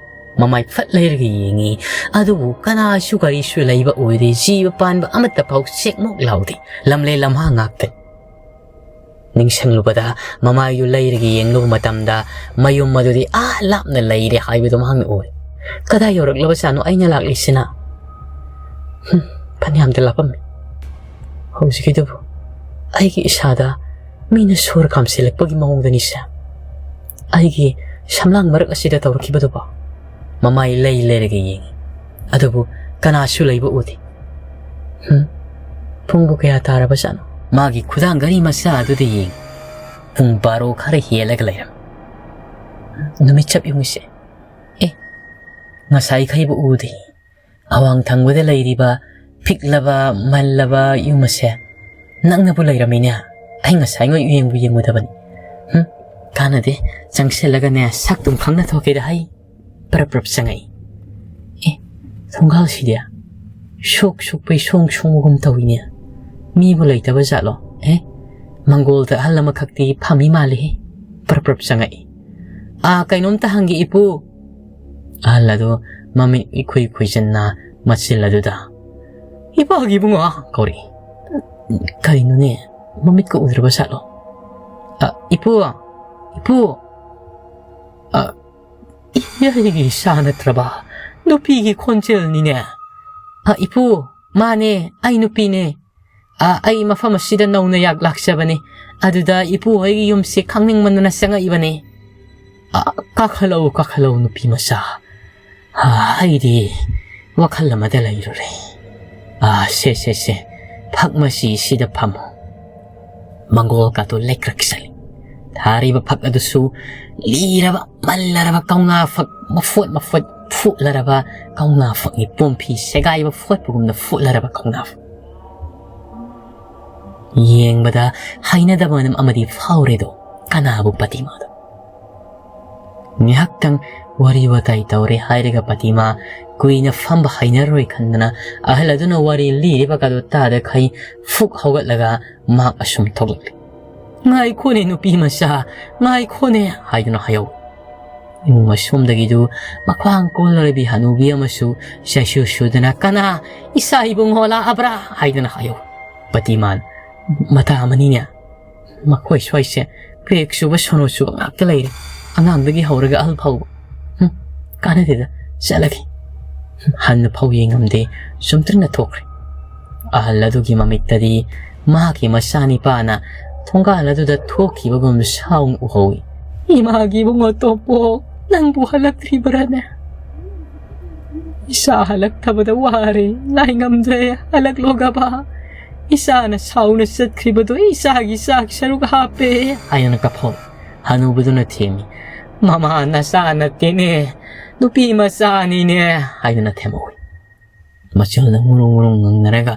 ꯃꯃꯥꯏ ꯐꯠ ꯂꯩꯔꯒ ꯌꯦꯡꯉꯤ, ꯑꯗꯨꯕꯨ ꯀꯅꯥꯁꯨ ꯀꯔꯤꯁꯨ ꯂꯩꯕ ꯑꯣꯏꯗꯦ꯫ ꯖꯤꯕ ꯄꯥꯟꯕ ꯑꯃꯠꯇ ꯐꯥꯎ ꯆꯦꯛꯃꯨꯛ ꯂꯥꯎꯗꯦ꯫ ꯂꯝꯂꯦ ꯂꯝꯍꯥꯡ ꯉꯥꯛꯇꯅꯤ꯫ ꯅꯤꯡꯁꯤꯡꯂꯨꯕꯗ ꯃꯃꯥꯏꯗꯨ ꯂꯩꯔꯒ ꯌꯦꯡꯂꯨꯕ ꯃꯇꯝꯗ ꯃꯌꯨꯝ ꯑꯗꯨꯗꯤ ꯑꯥ ꯂꯥꯞꯅ ꯂꯩꯔꯦ ꯍꯥꯏꯕꯗꯨ ꯃꯍꯥꯛꯅ ꯎꯏ꯫ ꯀꯗꯥꯏ ꯌꯧꯔꯛꯂꯕꯖꯥꯠꯅꯣ ꯑꯩꯅ ꯂꯥꯛꯂꯤꯁꯤꯅ? ꯍꯨꯝ, ꯐꯅꯌꯥꯝꯗꯤ ꯂꯥꯞꯄꯝꯃꯤ꯫ ꯍꯧꯖꯤꯛꯀꯤꯗꯨꯕꯨ ꯑꯩꯒꯤ ꯏꯁꯥꯗ ꯃꯤꯅ ꯁꯣꯔ ꯀꯥꯝꯁꯤꯜꯂꯛꯄꯒꯤ ꯃꯑꯣꯡꯗꯅꯤꯁꯦ꯫ ꯑꯩꯒꯤ ꯁꯝꯂꯥꯡ ꯃꯔꯛ ꯑꯁꯤꯗ ꯇꯧꯔꯛꯈꯤꯕꯗꯨꯕꯣ? ꯃꯃꯥꯏ ꯂꯩ ꯂꯩꯔꯒ ꯌꯦꯡꯉꯤ꯫ ꯑꯗꯨꯕꯨ ꯀꯅꯥꯁꯨ ꯂꯩꯕ ꯎꯗꯦ꯫ ꯍꯨꯝ, ꯄꯨꯡꯕꯨ ꯀꯌꯥ ꯇꯥꯔꯕꯖꯥꯠꯅꯣ? ꯃꯥꯒꯤ ꯈꯨꯗꯥꯡ ꯘꯔꯤ ꯃꯆꯥ ꯑꯗꯨꯗ ꯌꯦꯡꯉꯤ꯫ ꯄꯨꯡ ꯕꯥꯔꯣ ꯈꯔ ꯍꯦꯜꯂꯒ ꯂꯩꯔꯝꯃꯤ꯫ ꯅꯨꯃꯤꯠ ꯆꯞ ꯌꯨꯡꯉꯤꯁꯦ꯫ ꯑꯦ, ꯉꯁꯥꯏꯈꯩꯕꯨ ꯎꯗꯦ꯫ ꯑꯋꯥꯡ ꯊꯪꯕꯗ ꯂꯩꯔꯤꯕ ꯄꯤꯛꯂꯕ ꯃꯜꯂꯕ ꯌꯨꯝ ꯑꯁꯦ ꯅꯛꯅꯕꯨ ꯂꯩꯔꯝꯃꯤꯅꯦ꯫ ꯑꯩ ꯉꯁꯥꯏꯉꯩ ꯌꯦꯡꯕꯨ ꯌꯦꯡꯉꯨꯗꯕꯅꯤ꯫ ꯍꯨꯝ, ꯀꯥꯟꯅꯗꯦ꯫ ꯆꯪꯁꯤꯜꯂꯒꯅꯦ, ꯁꯛꯇꯨꯝ ꯈꯪꯅ ꯊꯣꯛꯀꯦꯗ ꯍꯩ꯫ ꯄ꯭ꯔꯞ ꯄ꯭ꯔꯞ ꯆꯪꯉꯛꯏ꯫ ꯑꯦ, ꯊꯣꯡꯒꯥꯜꯁꯤꯗꯤ ꯁꯨꯛ ꯁꯨꯛꯄꯩ ꯁꯣꯡ ꯁꯣꯡꯕꯒꯨꯝ ꯇꯧꯏꯅꯦ꯫ ꯃꯤꯕꯨ ꯂꯩꯇꯕ ꯖꯥꯠꯂꯣ? ꯑꯦ, ꯃꯪꯒꯣꯜꯗ ꯑꯍꯜ ꯑꯃꯈꯛꯇꯤ ꯐꯝꯃꯤ ꯃꯥꯜꯂꯤꯍꯦ꯫ ꯄ꯭ꯔꯞ ꯄ꯭ꯔꯞ ꯆꯪꯉꯛꯏ꯫ "ꯑꯥ, ꯀꯩꯅꯣꯝꯇ ꯍꯪꯒꯦ, ꯏꯄꯨ꯫" ꯑꯍꯜ ꯑꯗꯨ ꯃꯃꯤꯠ ꯏꯈꯨꯏ ꯈꯨꯏꯖꯟꯅ ꯃꯆꯤꯜ ꯑꯗꯨꯗ, "ꯏꯄꯥꯒꯤ ꯏꯕꯨꯡꯉꯣ" ꯀꯧꯔꯛꯏ꯫ "ꯀꯩꯅꯣꯅꯦ, ꯃꯃꯤꯠꯀ ꯎꯗ꯭ꯔꯕ ꯖꯥꯠꯂꯣ?" "ꯑ, ꯏꯄꯨ, ꯏꯄꯨ!" "ꯑ, ꯏ-, ꯑꯩꯒꯤ ꯏꯆꯥ ꯅꯠꯇ꯭ꯔꯕ? ꯅꯨꯄꯤꯒꯤ ꯈꯣꯟꯖꯦꯜꯅꯤꯅꯦ꯫" "ꯑ, ꯏꯄꯨ, ꯃꯥꯅꯦ, ꯑꯩ ꯅꯨꯄꯤꯅꯦ꯫ ꯑ, ꯑꯩ ꯃꯐꯝ ꯑꯁꯤꯗ ꯅꯧꯅ ꯌꯥꯛ ꯂꯥꯛꯆꯕꯅꯦ꯫ ꯑꯗꯨꯗ ꯏꯄꯨ ꯍꯣꯏꯒꯤ ꯌꯨꯝꯁꯦ ꯈꯪꯅꯤꯡꯃꯟꯗꯅ ꯆꯪꯉꯛꯏꯕꯅꯦ꯫" "ꯑ, ꯀꯥꯈꯠꯂꯛꯎ, ꯀꯥꯈꯠꯂꯛꯎ, ꯅꯨꯄꯤ ꯃꯆꯥ꯫ ꯑ, ꯑꯩꯗꯤ ꯋꯥꯈꯜ ꯑꯃꯗ ꯂꯩꯔꯨꯔꯦ꯫ ꯑ, ꯁꯦ, ꯁꯦ, ꯁꯦ, ꯐꯛ ꯃꯁꯤ ꯁꯤꯗ ꯐꯝꯃꯨ꯫" ꯃꯪꯒꯣꯜ ꯀꯥꯇꯨ ꯂꯩꯀ꯭ꯔꯛ ꯆꯠꯂꯤ꯫ ꯊꯥꯔꯤꯕ ꯐꯛ ꯑꯗꯨꯁꯨ ꯂꯤꯔꯕ, ꯃꯜꯂꯔꯕ ꯀꯧꯅꯥ ꯐꯛ, ꯃꯐꯣꯠ ꯃꯐꯣꯠ ꯐꯨꯠꯂꯔꯕ ꯀꯧꯅꯥ ꯐꯛꯅꯤ, ꯄꯣꯝꯐꯤ ꯁꯦꯒꯥꯏꯕ ꯐꯣꯠꯄꯒꯨꯝꯅ ꯐꯨꯠꯂꯔꯕ ꯀꯧꯅꯥ ꯐꯛ꯫ ꯌꯦꯡꯕꯗ ꯍꯩꯅꯗꯕ ꯃꯅꯝ ꯑꯃꯗꯤ ꯐꯥꯎꯔꯦꯗꯣ ꯀꯅꯥꯕꯨ? ꯄꯇꯤꯃꯥꯗꯣ꯫ ꯉꯥꯏꯍꯥꯛꯇꯪ ꯋꯥꯔꯤ ꯋꯥꯇꯥꯏ ꯇꯧꯔꯦ ꯍꯥꯏꯔꯒ ꯄꯇꯤꯃꯥ ꯀꯨꯏꯅ ꯐꯝꯕ ꯍꯩꯅꯔꯣꯏ ꯈꯟꯗꯅ ꯑꯍꯜ ꯑꯗꯨꯅ ꯋꯥꯔꯤ ꯂꯤꯔꯤꯕꯒꯗꯨ ꯇꯥꯗꯈꯩ ꯐꯨꯛ ꯍꯧꯒꯠꯂꯒ ꯃꯍꯥꯛ ꯑꯁꯨꯝ ꯊꯣꯛꯂꯛꯂꯤ꯫ "ꯉꯥꯏꯈꯣꯅꯦ ꯅꯨꯄꯤ ꯃꯆꯥ, ꯉꯥꯏꯈꯣꯅꯦ" ꯍꯥꯏꯗꯨꯅ ꯍꯥꯏꯍꯧꯏ꯫ ꯏꯃꯨꯡ ꯑꯁꯣꯝꯗꯒꯤꯗꯨ ꯃꯈ꯭ꯋꯥꯡ ꯀꯣꯜꯂꯔꯕꯤ ꯍꯅꯨꯕꯤ ꯑꯃꯁꯨ ꯆꯩꯁꯨ ꯁꯨꯗꯅ, "ꯀꯅꯥ? ꯏꯆꯥ ꯏꯕꯨꯡꯉꯣ ꯂꯥꯛꯑꯕ꯭ꯔꯥ?" ꯍꯥꯏꯗꯨꯅ ꯍꯥꯏꯍꯧꯏ꯫ ꯄꯇꯤꯃꯥꯟ, "ꯃꯇꯥ ꯑꯃꯅꯤꯅꯦ꯫ ꯃꯈꯣꯏ ꯁ꯭ꯋꯥꯏꯁꯦ ꯀ꯭ꯔꯦꯛ ꯆꯨꯕ ꯁꯣꯅꯣ ꯆꯨꯕ ꯉꯥꯛꯇ ꯂꯩꯔꯦ꯫ ꯑꯉꯥꯡꯗꯒꯤ ꯍꯧꯔꯒ ꯑꯍꯜ ꯐꯥꯎꯕ꯫ ꯍꯨꯝ, ꯀꯥꯟꯅꯗꯦꯗ, ꯆꯠꯂꯒꯦ꯫" ꯍꯟꯅ ꯐꯥꯎ ꯌꯦꯡꯉꯝꯗꯦ, ꯆꯨꯝꯇ꯭ꯔꯤꯡꯅ ꯊꯣꯛꯈ꯭ꯔꯦ꯫ ꯑꯍꯜ ꯑꯗꯨꯒꯤ ꯃꯃꯤꯠꯇꯗꯤ ꯃꯍꯥꯛꯀꯤ ꯃꯆꯥꯅꯤꯄꯥꯅ ꯊꯣꯡꯒꯥꯜ ꯑꯗꯨꯗ ꯊꯣꯛꯈꯤꯕꯒꯨꯝ ꯁꯥꯎꯅ ꯎꯍꯧꯏ꯫ "ꯏꯃꯥꯒꯤ ꯏꯕꯨꯡꯉꯣ ꯇꯣꯝꯄꯣꯛ, ꯅꯪꯕꯨ ꯍꯜꯂꯛꯇ꯭ꯔꯤꯕꯔꯥꯅꯦ? ꯏꯆꯥ ꯍꯜꯂꯛꯇꯕꯗ ꯋꯥꯔꯦ, ꯉꯥꯏ ꯉꯝꯗ꯭ꯔꯦ, ꯍꯜꯂꯛꯂꯣꯒꯕ꯫ ꯏꯆꯥꯅ ꯁꯥꯎꯅ ꯆꯠꯈ꯭ꯔꯤꯕꯗꯣ ꯏꯆꯥꯒꯤ ꯆꯥꯛ ꯁꯔꯨꯛ ꯍꯥꯞꯄꯦ" ꯍꯥꯏꯗꯨꯅ ꯀꯞꯍꯧꯏ꯫ ꯍꯅꯨꯕꯗꯨꯅ ꯊꯦꯝꯃꯤ꯫ "ꯃꯃꯥ ꯅꯆꯥ ꯅꯠꯇꯦꯅꯦ, ꯅꯨꯄꯤ ꯃꯆꯥꯅꯤꯅꯦ" ꯍꯥꯏꯗꯨꯅ ꯊꯦꯝꯍꯧꯏ꯫ ꯃꯆꯜꯗ ꯉꯨꯔꯨꯡ ꯉꯨꯔꯨꯡ ꯉꯪꯅꯔꯒ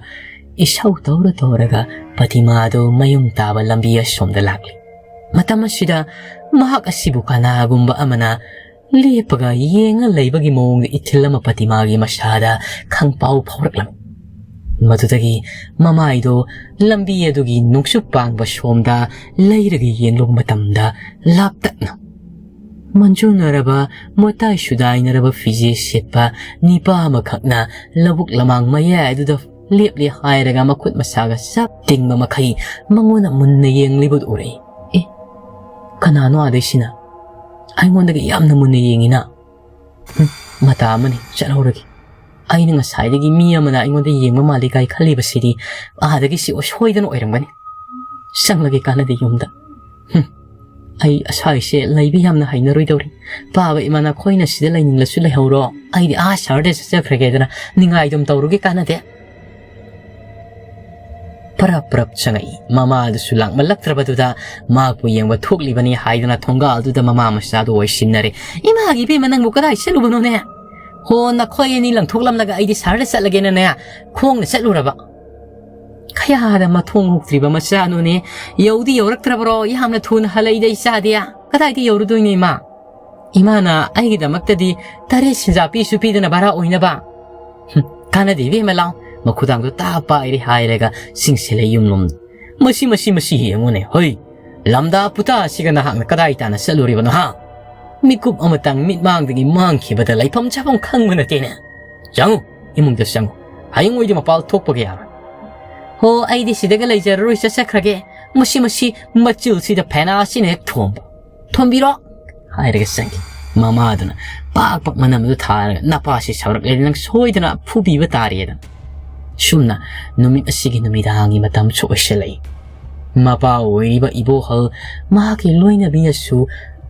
ꯏꯁꯧ ꯇꯧꯔ ꯇꯧꯔꯒ ꯄꯇꯤꯃꯥꯗꯨ ꯃꯌꯨꯝ ꯇꯥꯕ ꯂꯝꯕꯤ ꯑꯁꯣꯝꯗ ꯂꯥꯛꯂꯤ꯫ ꯃꯇꯝ ꯑꯁꯤꯗ ꯃꯍꯥꯛ ꯑꯁꯤꯕꯨ ꯀꯅꯥꯒꯨꯝꯕ ꯑꯃꯅ ꯂꯦꯞꯄꯒ ꯌꯦꯡꯉ ꯂꯩꯕꯒꯤ ꯃꯑꯣꯡꯗ ꯏꯊꯤꯜ ꯑꯃ ꯄꯇꯤꯃꯥꯒꯤ ꯃꯁꯥꯗ ꯈꯪꯄꯥꯎ ꯐꯥꯎꯔꯛꯂꯝꯃꯤ꯫ ꯃꯗꯨꯗꯒꯤ ꯃꯃꯥꯏꯗꯣ ꯂꯝꯕꯤ ꯑꯗꯨꯒꯤ ꯅꯣꯡꯆꯨꯞ ꯄꯥꯡꯕ ꯁꯣꯝꯗ ꯂꯩꯔꯒ ꯌꯦꯡꯂꯨꯕ ꯃꯇꯝꯗ ꯂꯥꯞꯇꯛꯅ ꯃꯟꯖꯨꯅꯔꯕ, ꯃꯣꯇꯥꯏ ꯁꯨꯗꯥꯏꯅꯔꯕ ꯐꯤꯖꯦ ꯁꯦꯠꯄ ꯅꯤꯄꯥ ꯑꯃꯈꯛꯅ ꯂꯧꯕꯨꯛ ꯂꯃꯥꯡ ꯃꯌꯥꯏ ꯑꯗꯨꯗ ꯂꯦꯞꯂꯦ ꯍꯥꯏꯔꯒ ꯃꯈꯨꯠ ꯃꯁꯥꯒ ꯆꯞ ꯇꯤꯡꯕ ꯃꯈꯩ ꯃꯉꯣꯟꯗ ꯃꯨꯟꯅ ꯌꯦꯡꯂꯤꯕꯗꯨ ꯎꯔꯛꯏ꯫ "ꯑꯦ, ꯀꯅꯥꯅꯣ ꯑꯥꯗꯩꯁꯤꯅ? ꯑꯩꯉꯣꯟꯗꯒ ꯌꯥꯝꯅ ꯃꯨꯟꯅ ꯌꯦꯡꯉꯤꯅ꯫ ꯍꯨꯝ, ꯃꯇꯥ ꯑꯃꯅꯤ, ꯆꯠꯍꯧꯔꯒꯦ꯫ ꯑꯩꯅ ꯉꯁꯥꯏꯗꯒꯤ ꯃꯤ ꯑꯃꯅ ꯑꯩꯉꯣꯟꯗ ꯌꯦꯡꯕ ꯃꯥꯜꯂꯤ ꯀꯥꯏ ꯈꯜꯂꯤꯕꯁꯤꯗꯤ ꯑꯥꯗꯒꯤ ꯁꯤ ꯁꯣꯏꯗꯅ ꯑꯣꯏꯔꯝꯒꯅꯤ꯫ ꯆꯪꯂꯒꯦ, ꯀꯥꯟꯅꯗꯦ ꯌꯨꯝꯗ꯫ ꯍꯨꯝ, ꯑꯩ ꯑꯁꯥꯏꯁꯦ ꯂꯩꯕ ꯌꯥꯝꯅ ꯍꯩꯅꯔꯣꯏꯗꯧꯔꯤ꯫ ꯄꯥꯕ ꯏꯃꯥ, ꯅꯈꯣꯏꯅ ꯁꯤꯗ ꯂꯩꯅꯤꯡꯂꯁꯨ ꯂꯩꯍꯧꯔꯣ, ꯑꯩꯗꯤ ꯑꯥ ꯁꯍꯔꯗ ꯆꯠꯆꯈ꯭ꯔꯒꯦꯗꯅ ꯅꯤꯡꯉꯥꯏ ꯑꯗꯨꯝ ꯇꯧꯔꯨꯒꯦ, ꯀꯥꯟꯅꯗꯦ"꯫ ꯄꯔꯞ ꯄꯔꯞ ꯆꯪꯉꯛꯏ꯫ ꯃꯃꯥꯗꯨꯁꯨ ꯂꯥꯛꯃꯜꯂꯛꯇ꯭ꯔꯕꯗꯨꯗ ꯃꯍꯥꯛꯄꯨ ꯌꯦꯡꯕ ꯊꯣꯛꯂꯤꯕꯅꯤ ꯍꯥꯏꯗꯨꯅ ꯊꯣꯡꯒꯥꯜꯗꯨꯗ ꯃꯃꯥ ꯃꯆꯥꯗꯨ ꯑꯣꯏꯁꯤꯟꯅꯔꯦ꯫ "ꯏꯃꯥꯒꯤ ꯏꯕꯦꯝꯃ, ꯅꯪꯕꯨ ꯀꯗꯥꯏ ꯆꯠꯂꯨꯕꯅꯣꯅꯦ? ꯍꯣ, ꯅꯈꯣꯏ ꯑꯅꯤ ꯂꯪꯊꯣꯛꯂꯝꯂꯒ ꯑꯩꯗꯤ ꯁꯍꯔꯗ ꯆꯠꯂꯒꯦꯅꯅꯦ ꯈꯣꯡꯅ ꯆꯠꯂꯨꯔꯕ꯫ ꯀꯌꯥꯗ ꯃꯊꯣꯡ ꯍꯨꯛꯇ꯭ꯔꯤꯕ ꯃꯆꯥꯅꯣꯅꯦ꯫ ꯌꯧꯗꯤ ꯌꯧꯔꯛꯇ꯭ꯔꯕ꯭ꯔꯣ? ꯌꯥꯝꯅ ꯊꯨꯅ ꯍꯜꯂꯛꯏꯗ ꯏꯆꯥꯗꯤ꯫ ꯀꯗꯥꯏꯗ ꯌꯧꯔꯨꯗꯣꯏꯅꯣ ꯏꯃꯥ? ꯏꯃꯥꯅ ꯑꯩꯒꯤꯗꯃꯛꯇꯗꯤ ꯇꯔꯦꯠ ꯁꯦꯟꯖꯥ ꯄꯤꯁꯨ ꯄꯤꯗꯅ ꯚꯔꯥ ꯑꯣꯏꯅꯕ꯫ ꯍꯨꯝ, ꯀꯥꯟꯅꯗꯦ ꯏꯕꯦꯝꯃ, ꯂꯥꯎ꯫ ꯃꯈꯨꯗꯥꯡꯗꯣ ꯇꯥ ꯄꯥꯏꯔꯦ ꯍꯥꯏꯔꯒ ꯆꯤꯡꯁꯤꯜꯂꯦ ꯌꯨꯝꯂꯣꯝꯗ꯫ "ꯃꯁꯤ, ꯃꯁꯤ, ꯃꯁꯤ ꯌꯦꯡꯉꯨꯅꯦ, ꯍꯣꯏ꯫ ꯂꯝꯗꯥ ꯄꯨꯇꯥ ꯑꯁꯤꯒ ꯅꯍꯥꯛꯅ ꯀꯗꯥꯏ ꯇꯥꯟꯅ ꯆꯠꯂꯨꯔꯤꯕꯅꯣ, ꯍꯥ? ꯃꯤꯀꯨꯞ ꯑꯃꯇꯪ ꯃꯤꯠꯃꯥꯡꯗꯒꯤ ꯃꯥꯡꯈꯤꯕꯗ ꯂꯩꯐꯝ ꯆꯥꯐꯝ ꯈꯪꯕ ꯅꯠꯇꯦꯅꯦ꯫ ꯆꯪꯉꯨ, ꯏꯃꯨꯡꯗ ꯆꯪꯉꯨ꯫ ꯍꯌꯦꯡ ꯑꯣꯏꯗꯤ ꯃꯄꯥꯜ ꯊꯣꯛꯄꯒ ꯌꯥꯔꯣꯏ"꯫ "ꯍꯣ, ꯑꯩꯗꯤ ꯁꯤꯗꯒ ꯂꯩꯖꯔꯔꯣꯏ, ꯆꯠꯆꯈ꯭ꯔꯒꯦ꯫ ꯃꯁꯤ, ꯃꯁꯤ, ꯃꯆꯤꯜꯁꯤꯗ ꯐꯦꯅꯥꯁꯤꯅ ꯍꯦꯛ ꯊꯣꯝꯕ꯫ ꯊꯣꯝꯕꯤꯔꯣ" ꯍꯥꯏꯔꯒ ꯆꯪꯈꯤ꯫ ꯃꯃꯥꯗꯨꯅ ꯄꯥꯛ ꯄꯥꯛ ꯃꯅꯝꯗꯨ ꯊꯥꯔꯒ, "ꯅꯄꯥꯁꯤ ꯁꯥꯎꯔꯛꯂꯦ, ꯅꯪ ꯁꯣꯏꯗꯅ ꯐꯨꯕꯤꯕ ꯇꯥꯔꯦꯗꯅ"꯫ ꯁꯨꯝꯅ ꯅꯨꯃꯤꯠ ꯑꯁꯤꯒꯤ ꯅꯨꯃꯤꯗꯥꯡꯒꯤ ꯃꯇꯝꯁꯨ ꯑꯣꯏꯁꯤꯜꯂꯛꯏ꯫ ꯃꯄꯥ ꯑꯣꯏꯔꯤꯕ ꯏꯕꯣꯍꯜ ꯃꯍꯥꯛꯀꯤ ꯂꯣꯏꯅꯕꯤꯅꯁꯨ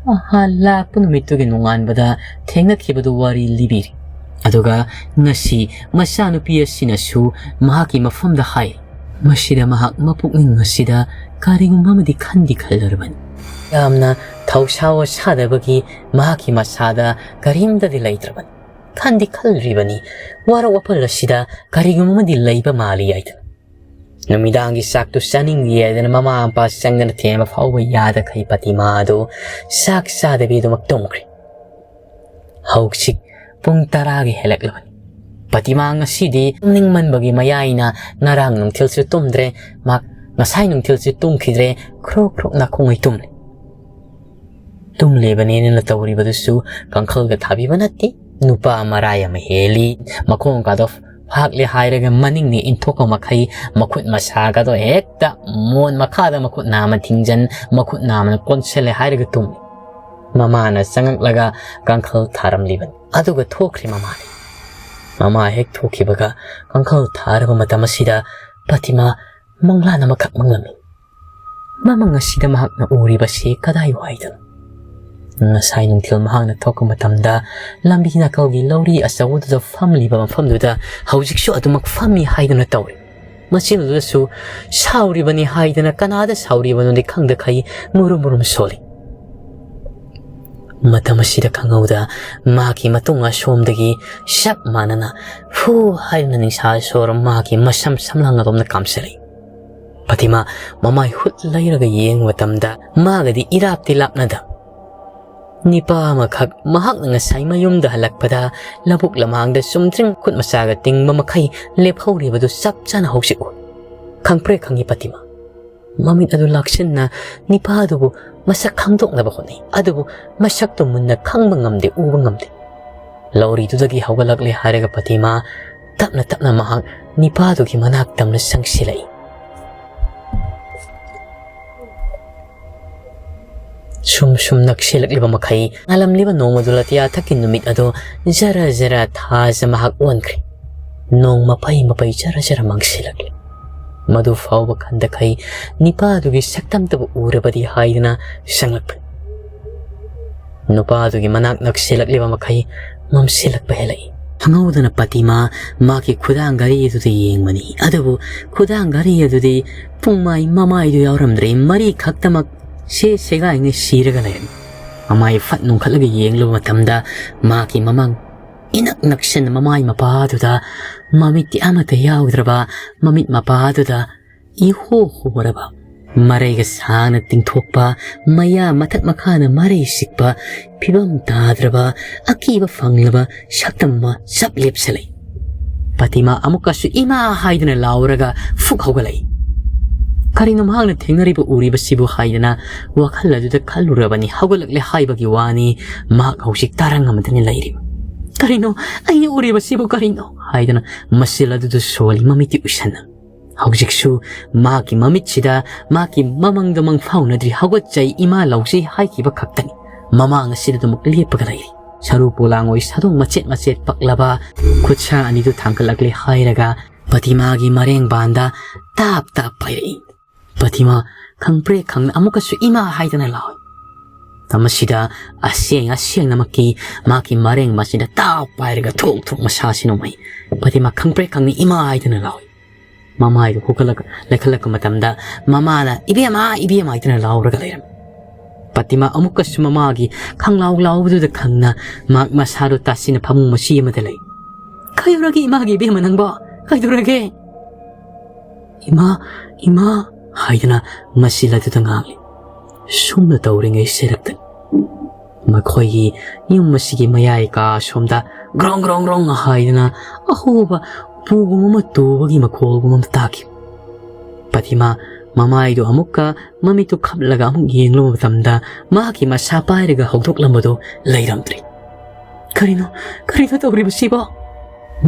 ꯃꯍꯥꯛ ꯂꯥꯛꯄ ꯅꯨꯃꯤꯠꯇꯨꯒꯤ ꯅꯣꯡꯉꯥꯟꯕꯗ ꯊꯦꯡꯅꯈꯤꯕꯗꯨ ꯋꯥꯔꯤ ꯂꯤꯕꯤꯔꯤ꯫ ꯑꯗꯨꯒ ꯉꯁꯤ ꯃꯆꯥꯅꯨꯄꯤ ꯑꯁꯤꯅꯁꯨ ꯃꯍꯥꯛꯀꯤ ꯃꯐꯝꯗ ꯍꯥꯏ꯫ ꯃꯁꯤꯗ ꯃꯍꯥꯛ ꯃꯄꯨꯛꯅꯤꯡ ꯑꯁꯤꯗ ꯀꯔꯤꯒꯨꯝꯕ ꯑꯃꯗꯤ ꯈꯟꯗꯤ ꯈꯜꯂꯨꯔꯕꯅꯤ꯫ ꯌꯥꯝꯅ ꯊꯧꯁꯥ ꯋꯥꯁꯥꯗꯕꯒꯤ ꯃꯍꯥꯛꯀꯤ ꯃꯁꯥꯗ ꯀꯔꯤꯝꯇꯗꯤ ꯂꯩꯇ꯭ꯔꯕꯅꯤ꯫ ꯈꯟꯗꯤ ꯈꯜꯂꯤꯕꯅꯤ, ꯋꯥꯔꯛ ꯋꯥꯄꯜ ꯑꯁꯤꯗ ꯀꯔꯤꯒꯨꯝꯕ ꯑꯃꯗꯤ ꯂꯩꯕ ꯃꯥꯜꯂꯤ ꯍꯥꯏꯗꯨꯅ꯫ ꯅꯨꯃꯤꯗꯥꯡꯒꯤ ꯆꯥꯛꯇꯨ ꯆꯥꯅꯤꯡꯏ ꯍꯥꯏꯗꯅ ꯃꯃꯥ ꯃꯄꯥ ꯆꯪꯗꯅ ꯊꯦꯝꯕ ꯐꯥꯎꯕ ꯌꯥꯗꯈꯩ ꯄꯇꯤꯃꯥ ꯑꯗꯨ ꯆꯥꯛ ꯆꯥꯗꯕꯤ ꯑꯗꯨꯃꯛ ꯇꯨꯝꯈ꯭ꯔꯦ꯫ ꯍꯧꯖꯤꯛ ꯄꯨꯡ ꯇꯔꯥꯒꯤ ꯍꯦꯜꯂꯛꯂꯕꯅꯤ꯫ ꯄꯇꯤꯃꯥ ꯉꯁꯤꯗꯤ ꯇꯨꯝꯅꯤꯡꯃꯟꯕꯒꯤ ꯃꯌꯥꯏꯅ ꯉꯔꯥꯡ ꯅꯨꯡꯊꯤꯜꯁꯨ ꯇꯨꯝꯗ꯭ꯔꯦ, ꯃꯍꯥꯛ ꯉꯁꯥꯏ ꯅꯨꯡꯊꯤꯜꯁꯨ ꯇꯨꯝꯈꯤꯗ꯭ꯔꯦ, ꯈ꯭ꯔꯣꯛ ꯈ꯭ꯔꯣꯛ ꯅꯥꯈꯣꯡꯉꯩ ꯇꯨꯝꯂꯤ꯫ ꯇꯨꯝꯂꯤꯕꯅꯦꯅ ꯇꯧꯔꯤꯕꯗꯨꯁꯨ ꯀꯥꯡꯈꯜꯒ ꯊꯥꯕꯤꯕ ꯅꯠꯇꯦ꯫ ꯅꯨꯄꯥ ꯃꯔꯥꯏ ꯑꯃ ꯍꯦꯜꯂꯤ꯫ ꯃꯈꯣꯡꯒꯗꯣ ꯐꯥꯛꯂꯦ ꯍꯥꯏꯔꯒ ꯃꯅꯤꯡꯅ ꯏꯟꯊꯣꯛꯄ ꯃꯈꯩ ꯃꯈꯨꯠ ꯃꯁꯥꯒꯗꯣ ꯍꯦꯛꯇ ꯃꯣꯟ ꯃꯈꯥꯗ ꯃꯈꯨꯠ ꯅꯥꯝꯃ ꯊꯤꯡꯖꯟ, ꯃꯈꯨꯠ ꯅꯥꯝꯃꯅ ꯀꯣꯟꯁꯤꯜꯂꯦ ꯍꯥꯏꯔꯒ ꯇꯨꯝꯃꯤ꯫ ꯃꯃꯥꯅ ꯆꯪꯉꯛꯂꯒ ꯀꯥꯡꯈꯜ ꯊꯥꯔꯝꯂꯤꯕꯅꯤ꯫ ꯑꯗꯨꯒ ꯊꯣꯛꯈ꯭ꯔꯦ ꯃꯃꯥꯗꯤ꯫ ꯃꯃꯥ ꯍꯦꯛ ꯊꯣꯛꯈꯤꯕꯒ ꯀꯥꯡꯈꯜ ꯊꯥꯔꯕ ꯃꯇꯝ ꯑꯁꯤꯗ ꯄꯇꯤꯃꯥ ꯃꯪꯂꯥꯟ ꯑꯃꯈꯛ ꯃꯪꯂꯝꯃꯤ꯫ ꯃꯃꯪ ꯑꯁꯤꯗ ꯃꯍꯥꯛꯅ ꯎꯔꯤꯕꯁꯤ ꯀꯗꯥꯏꯋꯥꯏꯗꯅꯣ? ꯉꯁꯥꯏ ꯅꯨꯡꯊꯤꯜ ꯃꯍꯥꯛꯅ ꯊꯣꯛꯄ ꯃꯇꯝꯗ ꯂꯝꯕꯤ ꯅꯥꯀꯜꯒꯤ ꯂꯧꯔꯤ ꯑꯆꯧꯕꯗꯨꯗ ꯐꯝꯂꯤꯕ ꯃꯐꯝꯗꯨꯗ ꯍꯧꯖꯤꯛꯁꯨ ꯑꯗꯨꯃꯛ ꯐꯝꯃꯤ ꯍꯥꯏꯗꯨꯅ ꯇꯧꯔꯤ꯫ ꯃꯁꯤꯗꯨꯗꯁꯨ ꯁꯥꯎꯔꯤꯕꯅꯤ ꯍꯥꯏꯗꯅ ꯀꯅꯥꯗ ꯁꯥꯎꯔꯤꯕꯅꯣꯗꯤ ꯈꯪꯗꯈꯩ ꯃꯨꯔꯨꯝ ꯃꯨꯔꯨꯝ ꯁꯣꯜꯂꯤ꯫ ꯃꯇꯝ ꯑꯁꯤꯗ ꯈꯪꯍꯧꯗ ꯃꯍꯥꯛꯀꯤ ꯃꯇꯨꯡ ꯑꯁꯣꯝꯗꯒꯤ ꯆꯞ ꯃꯥꯟꯅꯅ ꯍꯨ ꯍꯥꯏꯗꯨꯅ ꯅꯤꯡꯁꯥ ꯁꯣꯔ ꯃꯍꯥꯛꯀꯤ ꯃꯁꯝ ꯁꯝꯂꯥꯡ ꯑꯗꯣꯝꯗ ꯀꯥꯝꯁꯤꯜꯂꯛꯏ꯫ ꯐꯇꯤꯃꯥ ꯃꯃꯥꯏ ꯍꯨꯠ ꯂꯩꯔꯒ ꯌꯦꯡꯕ ꯃꯇꯝꯗ ꯃꯥꯒꯗꯤ ꯏꯔꯥꯞꯇꯤ ꯂꯥꯞꯅꯗ ꯅꯤꯄꯥ ꯑꯃꯈꯛ ꯃꯍꯥꯛꯅ ꯉꯁꯥꯏ ꯃꯌꯨꯝꯗ ꯍꯜꯂꯛꯄꯗ ꯂꯧꯕꯨꯛ ꯂꯝꯍꯥꯡꯗ ꯆꯨꯝꯗ꯭ꯔꯤꯡ ꯈꯨꯠ ꯃꯆꯥꯒ ꯇꯤꯡꯕ ꯃꯈꯩ ꯂꯦꯞꯍꯧꯔꯤꯕꯗꯨ ꯆꯞ ꯆꯥꯅ ꯍꯧꯖꯤꯛ ꯎꯏ꯫ ꯈꯪꯄ꯭ꯔꯦꯛ ꯈꯪꯉꯤ ꯄꯇꯤꯃꯥ꯫ ꯃꯃꯤꯠ ꯑꯗꯨ ꯂꯥꯛꯁꯤꯟꯅ ꯅꯤꯄꯥꯗꯨꯕꯨ ꯃꯁꯛ ꯈꯪꯗꯣꯛꯅꯕ ꯍꯣꯠꯅꯩ꯫ ꯑꯗꯨꯕꯨ ꯃꯁꯛꯇꯨ ꯃꯨꯟꯅ ꯈꯪꯕ ꯉꯝꯗꯦ, ꯎꯕ ꯉꯝꯗꯦ꯫ ꯂꯧꯔꯤꯗꯨꯗꯒꯤ ꯍꯧꯒꯠꯂꯛꯂꯦ ꯍꯥꯏꯔꯒ ꯄꯇꯤꯃꯥ ꯇꯞꯅ ꯇꯞꯅ ꯃꯍꯥꯛ ꯅꯤꯄꯥꯗꯨꯒꯤ ꯃꯅꯥꯛ ꯇꯝꯅ ꯆꯪꯁꯤꯜꯂꯛꯏ꯫ ꯁꯨꯝ ꯁꯨꯝ ꯅꯛꯁꯤꯜꯂꯛꯂꯤꯕ ꯃꯈꯩ ꯉꯥꯜꯂꯝꯂꯤꯕ ꯅꯣꯡꯃꯗꯨ ꯂꯥꯇꯤꯌꯥ ꯊꯛꯀꯤ ꯅꯨꯃꯤꯠ ꯑꯗꯨ ꯖꯔ ꯖꯔ ꯊꯥꯖ ꯃꯍꯥꯛ ꯑꯣꯟꯈ꯭ꯔꯦ꯫ ꯅꯣꯡ ꯃꯄꯩ ꯃꯄꯩ ꯖꯔ ꯖꯔ ꯃꯥꯡꯁꯤꯜꯂꯛꯂꯦ꯫ ꯃꯗꯨ ꯐꯥꯎꯕ ꯈꯟꯗꯈꯩ ꯅꯤꯄꯥꯗꯨꯒꯤ ꯁꯛꯇꯝꯇꯕꯨ ꯎꯔꯕꯗꯤ ꯍꯥꯏꯗꯨꯅ ꯆꯪꯂꯛꯄꯅꯤ꯫ ꯅꯨꯄꯥꯗꯨꯒꯤ ꯃꯅꯥꯛ ꯅꯛꯁꯤꯜꯂꯛꯂꯤꯕ ꯃꯈꯩ ꯃꯝꯁꯤꯜꯂꯛꯄ ꯍꯦꯜꯂꯛꯏ꯫ ꯈꯪꯍꯧꯗꯅ ꯄꯇꯤꯃꯥ ꯃꯍꯥꯛꯀꯤ ꯈꯨꯗꯥꯡ ꯘꯔꯤ ꯑꯗꯨꯗ ꯌꯦꯡꯕꯅꯤ꯫ ꯑꯗꯨꯕꯨ ꯈꯨꯗꯥꯡ ꯘꯔꯤ ꯑꯗꯨꯗꯤ ꯄꯨꯡꯃꯥꯏ ꯃꯃꯥꯏꯗꯨ ꯌꯥꯎꯔꯝꯗ꯭ꯔꯦ꯫ ꯃꯔꯤ ꯈꯛꯇꯃꯛ ꯁꯦ ꯁꯦꯒꯥꯏꯅ ꯁꯤꯔꯒ ꯂꯩꯔꯝꯃꯤ꯫ ꯃꯃꯥꯏ ꯐꯠ ꯅꯣꯡꯈꯠꯂꯒ ꯌꯦꯡꯂꯨꯕ ꯃꯇꯝꯗ ꯃꯍꯥꯛꯀꯤ ꯃꯃꯥꯡ ꯏꯅꯛ ꯅꯛꯁꯟꯅ ꯃꯃꯥꯏ ꯃꯄꯥꯗꯨꯗ ꯃꯃꯤꯠꯇꯤ ꯑꯃꯠꯇ ꯌꯥꯎꯗ꯭ꯔꯕ ꯃꯃꯤꯠ ꯃꯄꯥꯗꯨꯗ ꯏꯍꯣ ꯍꯣꯔꯕ, ꯃꯔꯩꯒ ꯁꯥꯡꯅ ꯇꯤꯡꯊꯣꯛꯄ, ꯃꯌꯥ ꯃꯊꯛ ꯃꯈꯥꯅ ꯃꯔꯩ ꯁꯤꯛꯄ, ꯐꯤꯕꯝ ꯇꯥꯗ꯭ꯔꯕ, ꯑꯀꯤꯕ ꯐꯪꯂꯕ ꯁꯛꯇꯝ ꯑꯃ ꯆꯞ ꯂꯦꯞꯁꯤꯜꯂꯛꯏ꯫ ꯄꯇꯤꯃꯥ ꯑꯃꯨꯛꯀꯁꯨ ꯏꯃꯥ ꯍꯥꯏꯗꯨꯅ ꯂꯥꯎꯔꯒ ꯐꯨꯛ ꯍꯧꯒꯠꯂꯛꯏ꯫ "ꯀꯔꯤꯅꯣ ꯃꯍꯥꯛꯅ ꯊꯦꯡꯅꯔꯤꯕ, ꯎꯔꯤꯕꯁꯤꯕꯨ?" ꯍꯥꯏꯗꯅ ꯋꯥꯈꯜ ꯑꯗꯨꯗ ꯈꯜꯂꯨꯔꯕꯅꯤ꯫ ꯍꯧꯒꯠꯂꯛꯂꯦ ꯍꯥꯏꯕꯒꯤ ꯋꯥꯅꯤ, ꯃꯍꯥꯛ ꯍꯧꯖꯤꯛ ꯇꯔꯪ ꯑꯃꯗꯅꯤ ꯂꯩꯔꯤꯕ꯫ "ꯀꯔꯤꯅꯣ ꯑꯩꯅ ꯎꯔꯤꯕꯁꯤꯕꯨ, ꯀꯔꯤꯅꯣ?" ꯍꯥꯏꯗꯅ ꯃꯁꯤꯜ ꯑꯗꯨꯗ ꯁꯣꯜꯂꯤ, ꯃꯃꯤꯠꯇꯤ ꯎꯏꯁꯟꯅ꯫ ꯍꯧꯖꯤꯛꯁꯨ ꯃꯍꯥꯛꯀꯤ ꯃꯃꯤꯠꯁꯤꯗ ꯃꯍꯥꯛꯀꯤ ꯃꯃꯪꯗ ꯃꯪꯐꯥꯎꯅꯗ꯭ꯔꯤ, "ꯍꯧꯒꯠꯆꯩ ꯏꯃꯥ, ꯂꯥꯎꯖꯩ" ꯍꯥꯏꯈꯤꯕ ꯈꯛꯇꯅꯤ꯫ ꯃꯃꯥꯡ ꯑꯁꯤꯗ ꯑꯗꯨꯃꯛ ꯂꯦꯞꯄꯒ ꯂꯩꯔꯤ꯫ ꯁꯔꯨ ꯄꯣꯂꯥꯡ ꯑꯣꯏ ꯁꯥꯗꯣꯡ ꯃꯆꯦꯠ ꯃꯆꯦꯠ ꯄꯛꯂꯕ ꯈꯨꯠꯁꯥ ꯑꯅꯤꯗꯨ ꯊꯥꯡꯒꯠꯂꯛꯂꯦ ꯍꯥꯏꯔꯒ ꯄꯇꯤꯃꯥꯒꯤ ꯃꯔꯦꯡꯕꯥꯟꯗ ꯇꯥꯞ ꯇꯥꯞ ꯄꯥꯏꯔꯛꯏ꯫ ꯄꯇꯤꯃꯥ ꯈꯪꯄ꯭ꯔꯦꯛ ꯈꯪꯅ ꯑꯃꯨꯛꯀꯁꯨ "ꯏꯃꯥ" ꯍꯥꯏꯗꯅ ꯂꯥꯎꯏ꯫ ꯃꯇꯝ ꯑꯁꯤꯗ ꯑꯁꯦꯡ ꯑꯁꯦꯡꯅꯃꯛꯀꯤ ꯃꯍꯥꯛꯀꯤ ꯃꯔꯦꯡ ꯃꯁꯤꯗ ꯇꯥꯞ ꯄꯥꯏꯔꯒ ꯊꯣꯛ ꯊꯣꯛ ꯃꯁꯥꯁꯤ ꯅꯣꯡꯃꯩ꯫ ꯄꯇꯤꯃꯥ ꯈꯪꯄ꯭ꯔꯦꯛ ꯈꯪꯅ "ꯏꯃꯥ" ꯍꯥꯏꯗꯅ ꯂꯥꯎꯏ꯫ ꯃꯃꯥꯏꯗꯨ ꯍꯨꯒꯠꯂꯒ ꯂꯩꯈꯠꯂꯛꯄ ꯃꯇꯝꯗ ꯃꯃꯥꯅ "ꯏꯕꯦꯝꯃ, ꯏꯕꯦꯝꯃ" ꯍꯥꯏꯗꯅ ꯂꯥꯎꯔꯒ ꯂꯩꯔꯝꯃꯤ꯫ ꯄꯇꯤꯃꯥ ꯑꯃꯨꯛꯀꯁꯨ ꯃꯃꯥꯒꯤ ꯈꯪꯂꯥꯎ ꯂꯥꯎꯕꯗꯨꯗ ꯈꯪꯅ ꯃꯍꯥꯛ ꯃꯁꯥꯗꯨ ꯇꯥꯁꯤꯟꯅ ꯐꯃꯨꯡ ꯃꯆꯤ ꯑꯃꯗ ꯂꯩ꯫ "ꯀꯩꯗꯧꯔꯒꯦ ꯏꯃꯥꯒꯤ ꯏꯕꯦꯝꯃ ꯅꯪꯕꯣ? ꯀꯩꯗꯧꯔꯒꯦ?" "ꯏꯃꯥ, ꯏꯃꯥ" ꯍꯥꯏꯗꯅ ꯃꯁꯤꯜ ꯑꯗꯨꯗ ꯉꯥꯡꯂꯤ꯫ ꯁꯨꯝꯅ ꯇꯧꯔꯤꯉꯩ ꯁꯦꯔꯛꯇꯅꯤ꯫ ꯃꯈꯣꯏꯒꯤ ꯌꯨꯝ ꯑꯁꯤꯒꯤ ꯃꯌꯥꯏ ꯀꯥ ꯑꯁꯣꯝꯗ ꯒ꯭ꯔꯣꯡ ꯒ꯭ꯔꯣꯡ ꯒ꯭ꯔꯣꯡ ꯍꯥꯏꯗꯅ ꯑꯍꯧꯕ ꯎꯄꯨꯒꯨꯝ ꯑꯃ ꯇꯨꯕꯒꯤ ꯃꯈꯣꯜꯒꯨꯝ ꯑꯃ ꯇꯥꯈꯤ꯫ ꯄꯇꯤꯃꯥ ꯃꯃꯥꯏꯗꯨ ꯑꯃꯨꯛꯀ ꯃꯃꯤꯠꯇꯨ ꯈꯞꯂꯒ ꯑꯃꯨꯛ ꯌꯦꯡꯂꯨꯕ ꯃꯇꯝꯗ ꯃꯍꯥꯛꯀꯤ ꯃꯁꯥ ꯄꯥꯏꯔꯒ ꯍꯧꯗꯣꯛꯂꯝꯕꯗꯨ ꯂꯩꯔꯝꯗ꯭ꯔꯦ꯫ "ꯀꯔꯤꯅꯣ, ꯀꯔꯤꯅꯣ ꯇꯧꯔꯤꯕꯁꯤꯕꯣ?"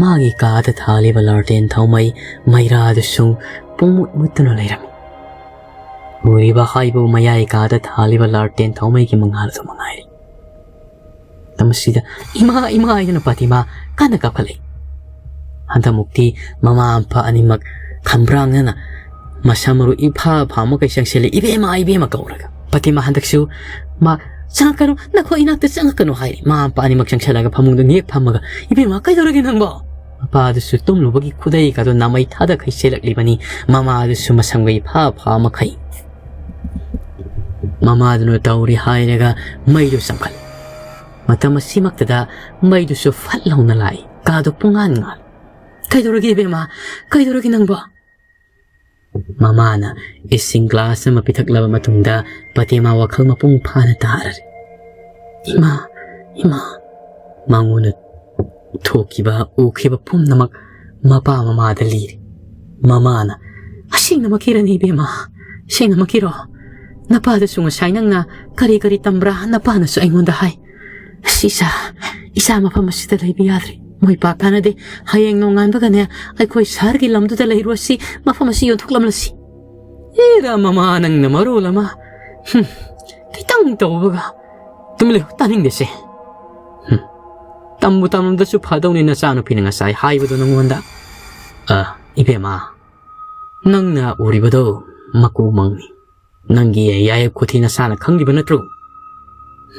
ꯃꯥꯒꯤ ꯀꯥꯗ ꯊꯥꯜꯂꯤꯕ ꯂꯥꯔꯇꯦꯟ ꯊꯥꯎꯃꯩ ꯃꯩꯔꯥꯗꯨꯁꯨ ꯄꯨꯡꯃꯨꯠ ꯃꯨꯠꯇꯨꯅ ꯂꯩꯔꯝꯃꯤ꯫ ꯎꯔꯤꯕ ꯍꯥꯏꯕꯨ ꯃꯌꯥꯏ ꯀꯥꯗ ꯊꯥꯜꯂꯤꯕ ꯂꯥꯔꯇꯦꯟ ꯊꯥꯎꯃꯩꯒꯤ ꯃꯉꯥꯜ ꯑꯗꯨ ꯃꯉꯥꯏꯔꯦ꯫ ꯃꯇꯝ ꯑꯁꯤꯗ "ꯏꯃꯥ, ꯏꯃꯥ" ꯍꯥꯏꯗꯨꯅ ꯄꯥꯇꯤꯃꯥ ꯀꯟꯅ ꯀꯥꯞꯈꯠꯂꯛꯏ꯫ ꯍꯟꯗꯛꯃꯨꯛꯇꯤ ꯃꯃꯥ ꯃꯄꯥ ꯑꯅꯤꯃꯛ ꯈꯝꯕ꯭ꯔꯥꯡꯅꯅ ꯃꯁꯥ ꯃꯔꯨ ꯏꯐꯥ ꯐꯥ ꯃꯈꯩ ꯆꯪꯁꯤꯜꯂꯤ, "ꯏꯕꯦꯝꯃ, ꯏꯕꯦꯝꯃ" ꯀꯧꯔꯒ꯫ ꯄꯥꯇꯤꯃꯥ ꯍꯟꯗꯛꯁꯨ ꯃꯥ "ꯆꯪꯉꯛꯀꯅꯨ, ꯅꯈꯣꯏ ꯏꯅꯥꯛꯇ ꯆꯪꯉꯛꯀꯅꯨ" ꯍꯥꯏꯔꯤ꯫ ꯃꯃꯥ ꯃꯄꯥ ꯑꯅꯤꯃꯛ ꯆꯪꯁꯤꯜꯂꯒ ꯐꯃꯨꯡꯗ ꯅꯦꯛ ꯐꯝꯃꯒ, "ꯏꯕꯦꯝꯃ, ꯀꯩꯗꯧꯔꯒꯦ ꯅꯪꯕꯣ?" ꯃꯄꯥꯗꯨꯁꯨ ꯇꯨꯝꯂꯨꯕꯒꯤ ꯈꯨꯗꯩꯒꯗꯣ ꯅꯥꯃꯩ ꯊꯥꯗꯈꯩ ꯆꯦꯜꯂꯛꯂꯤꯕꯅꯤ꯫ ꯃꯃꯥꯗꯨꯁꯨ ꯃꯁꯝꯒ ꯏꯐꯥ ꯐꯥ ꯃꯈꯩ꯫ ꯃꯃꯥꯗꯨꯅ ꯇꯧꯔꯤ ꯍꯥꯏꯔꯒ ꯃꯩꯗꯨ ꯆꯪꯈꯠꯂꯤ꯫ ꯃꯇꯝ ꯑꯁꯤꯃꯛꯇꯗ ꯃꯩꯗꯨꯁꯨ ꯐꯠ ꯂꯥꯎꯅ ꯂꯥꯛꯏ꯫ ꯀꯥꯗꯨ ꯄꯨꯡꯉꯥꯟ ꯉꯥꯜꯂꯤ꯫ "ꯀꯩꯗꯧꯔꯒꯦ ꯏꯕꯦꯝꯃ? ꯀꯩꯗꯧꯔꯒꯦ ꯅꯪꯕꯣ?" ꯃꯃꯥꯅ ꯏꯁꯤꯡ ꯒ꯭ꯂꯥꯁ ꯑꯃ ꯄꯤꯊꯛꯂꯕ ꯃꯇꯨꯡꯗ ꯄꯇꯦꯃꯥ ꯋꯥꯈꯜ ꯃꯄꯨꯡ ꯐꯥꯅ ꯇꯥꯔꯔꯦ꯫ "ꯏꯃꯥ, ꯏꯃꯥ!" ꯃꯉꯣꯟꯗ ꯊꯣꯛꯈꯤꯕ, ꯎꯈꯤꯕ ꯄꯨꯝꯅꯃꯛ ꯃꯄꯥ ꯃꯃꯥꯗ ꯂꯤꯔꯤ꯫ ꯃꯃꯥꯅ ꯁꯦꯡꯅꯃꯛꯀꯤꯔꯅꯦ ꯏꯕꯦꯝꯃ? ꯁꯦꯡꯅꯃꯛꯀꯤꯔꯣ? ꯅꯄꯥꯗꯁꯨ ꯉꯁꯥꯏ ꯅꯪꯅ ꯀꯔꯤ ꯀꯔꯤ ꯇꯝꯕ꯭ꯔꯥ ꯅꯄꯥꯅꯁꯨ ꯑꯩꯉꯣꯟꯗ ꯍꯥꯏ꯫ ꯑꯁ ꯏꯆꯥ, ꯏꯆꯥ ꯃꯐꯝ ꯑꯁꯤꯗ ꯂꯩꯕ ꯌꯥꯗ꯭ꯔꯦ꯫ ꯃꯣꯏ ꯄꯥꯛ ꯀꯥꯟꯅꯗꯦ꯫ ꯍꯌꯦꯡ ꯅꯣꯡꯉꯥꯟꯕꯒꯅꯦ ꯑꯩꯈꯣꯏ ꯁꯍꯔꯒꯤ ꯂꯝꯗꯨꯗ ꯂꯩꯔꯨꯔꯁꯤ, ꯃꯐꯝ ꯑꯁꯤ ꯌꯣꯟꯊꯣꯛꯂꯝꯂꯁꯤ꯫ ꯑꯦꯔꯥ ꯃꯃꯥ ꯅꯪꯅ ꯃꯔꯣꯜ ꯑꯃ꯫ ꯍꯨꯝ, ꯈꯤꯇꯪ ꯇꯧꯕꯒ꯫ ꯇꯨꯃꯤꯟ ꯂꯩꯌꯨ, ꯇꯥꯅꯤꯡꯗꯦꯁꯦ꯫ ꯍꯨꯝ, ꯇꯝꯕꯨ ꯇꯝꯂꯝꯗꯁꯨ ꯐꯗꯧꯅꯤ ꯅꯆꯥꯅꯨꯄꯤꯅ ꯉꯁꯥꯏ ꯍꯥꯏꯕꯗꯣ ꯅꯉꯣꯟꯗ꯫ ꯑ, ꯏꯕꯦꯝꯃ, ꯅꯪꯅ ꯎꯔꯤꯕꯗꯣ ꯃꯀꯨ ꯃꯪꯅꯤ꯫ ꯅꯪꯒꯤ ꯌꯥꯌꯦꯞ ꯈꯨꯊꯤ ꯅꯁꯥꯅ ꯈꯪꯂꯤꯕ ꯅꯠꯇ꯭ꯔꯣ?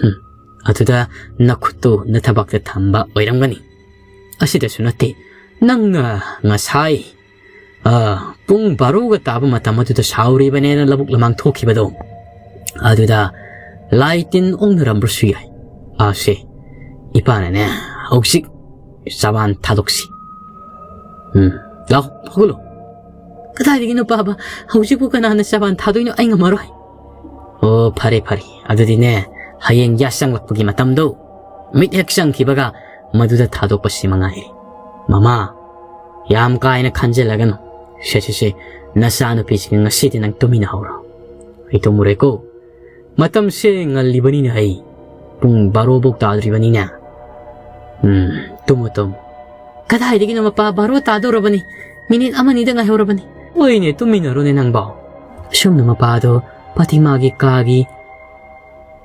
ꯍꯨꯝ, ꯑꯗꯨꯗ ꯅꯈꯨꯠꯇꯨ ꯅꯊꯕꯥꯛꯇ ꯊꯝꯕ ꯑꯣꯏꯔꯝꯒꯅꯤ꯫ ꯑꯁꯤꯗꯁꯨ ꯅꯠꯇꯦ, ꯅꯪꯅ ꯉꯁꯥꯏ, ꯑ, ꯄꯨꯡ ꯕꯥꯔꯣꯒ ꯇꯥꯕ ꯃꯇꯝ ꯑꯗꯨꯗ ꯁꯥꯎꯔꯤꯕꯅꯦꯅ ꯂꯧꯕꯨꯛ ꯂꯃꯥꯡ ꯊꯣꯛꯈꯤꯕꯗꯣ, ꯑꯗꯨꯗ ꯂꯥꯏ ꯇꯤꯟ ꯑꯣꯛꯅꯔꯝꯕꯁꯨ ꯌꯥꯏ꯫ ꯑꯁꯦ, ꯏꯄꯥꯅꯅꯦ, ꯍꯧꯖꯤꯛ ꯆꯕꯥꯟ ꯊꯥꯗꯣꯛꯁꯤ꯫ ꯎꯝ, ꯂꯥꯎ, ꯍꯧꯒꯠꯂꯣ꯫ ꯀꯗꯥꯏꯗꯒꯤꯅꯣ ꯄꯥꯕ? ꯍꯧꯖꯤꯛꯄꯨ ꯀꯅꯥꯅ ꯆꯕꯥꯟ ꯊꯥꯗꯣꯏꯅꯣ? ꯑꯩ ꯉꯝꯃꯔꯣꯏ꯫ ꯑꯣ, ꯐꯔꯦ, ꯐꯔꯦ꯫ ꯑꯗꯨꯗꯤꯅꯦ, ꯍꯌꯦꯡ ꯌꯥꯆꯪꯂꯛꯄꯒꯤ ꯃꯇꯝꯗꯣ, ꯃꯤꯠ ꯍꯦꯛ ꯆꯪꯈꯤꯕꯒ ꯃꯗꯨꯗ ꯊꯥꯗꯣꯛꯄꯁꯤ ꯃꯉꯥꯏꯔꯦ꯫ ꯃꯃꯥ, ꯌꯥꯝ ꯀꯥ ꯍꯦꯟꯅ ꯈꯟꯖꯤꯜꯂꯒꯅꯨ꯫ ꯁꯦ, ꯁꯦ, ꯁꯦ, ꯅꯆꯥꯅꯨꯄꯤꯁꯤꯒ ꯉꯁꯤꯗꯤ ꯅꯪ ꯇꯨꯃꯤꯟꯅꯍꯧꯔꯣ꯫ ꯑꯩ ꯇꯨꯝꯃꯨꯔꯦꯀꯣ꯫ ꯃꯇꯝꯁꯦ ꯉꯜꯂꯤꯕꯅꯤꯅ ꯑꯩ ꯄꯨꯡ ꯕꯥꯔꯣ ꯐꯥꯎ ꯇꯥꯗ꯭ꯔꯤꯕꯅꯤꯅ꯫ ꯎꯝ, ꯇꯨꯝꯃꯨ, ꯇꯨꯝꯃꯨ꯫ ꯀꯗꯥꯏꯗꯒꯤꯅꯣ ꯃꯄꯥ, ꯕꯥꯔꯣ ꯇꯥꯗꯧꯔꯕꯅꯤ꯫ ꯃꯤꯅꯤꯠ ꯑꯃꯅꯤꯗ ꯉꯥꯏꯍꯧꯔꯕꯅꯤ꯫ ꯍꯣꯏꯅꯦ, ꯇꯨꯝꯃꯤꯟꯅꯔꯣꯅꯦ ꯅꯪꯕꯣ꯫ ꯑꯁꯨꯝꯅ ꯃꯄꯥꯗꯣ ꯄꯥꯇꯤꯃꯥꯒꯤ ꯀꯥꯒꯤ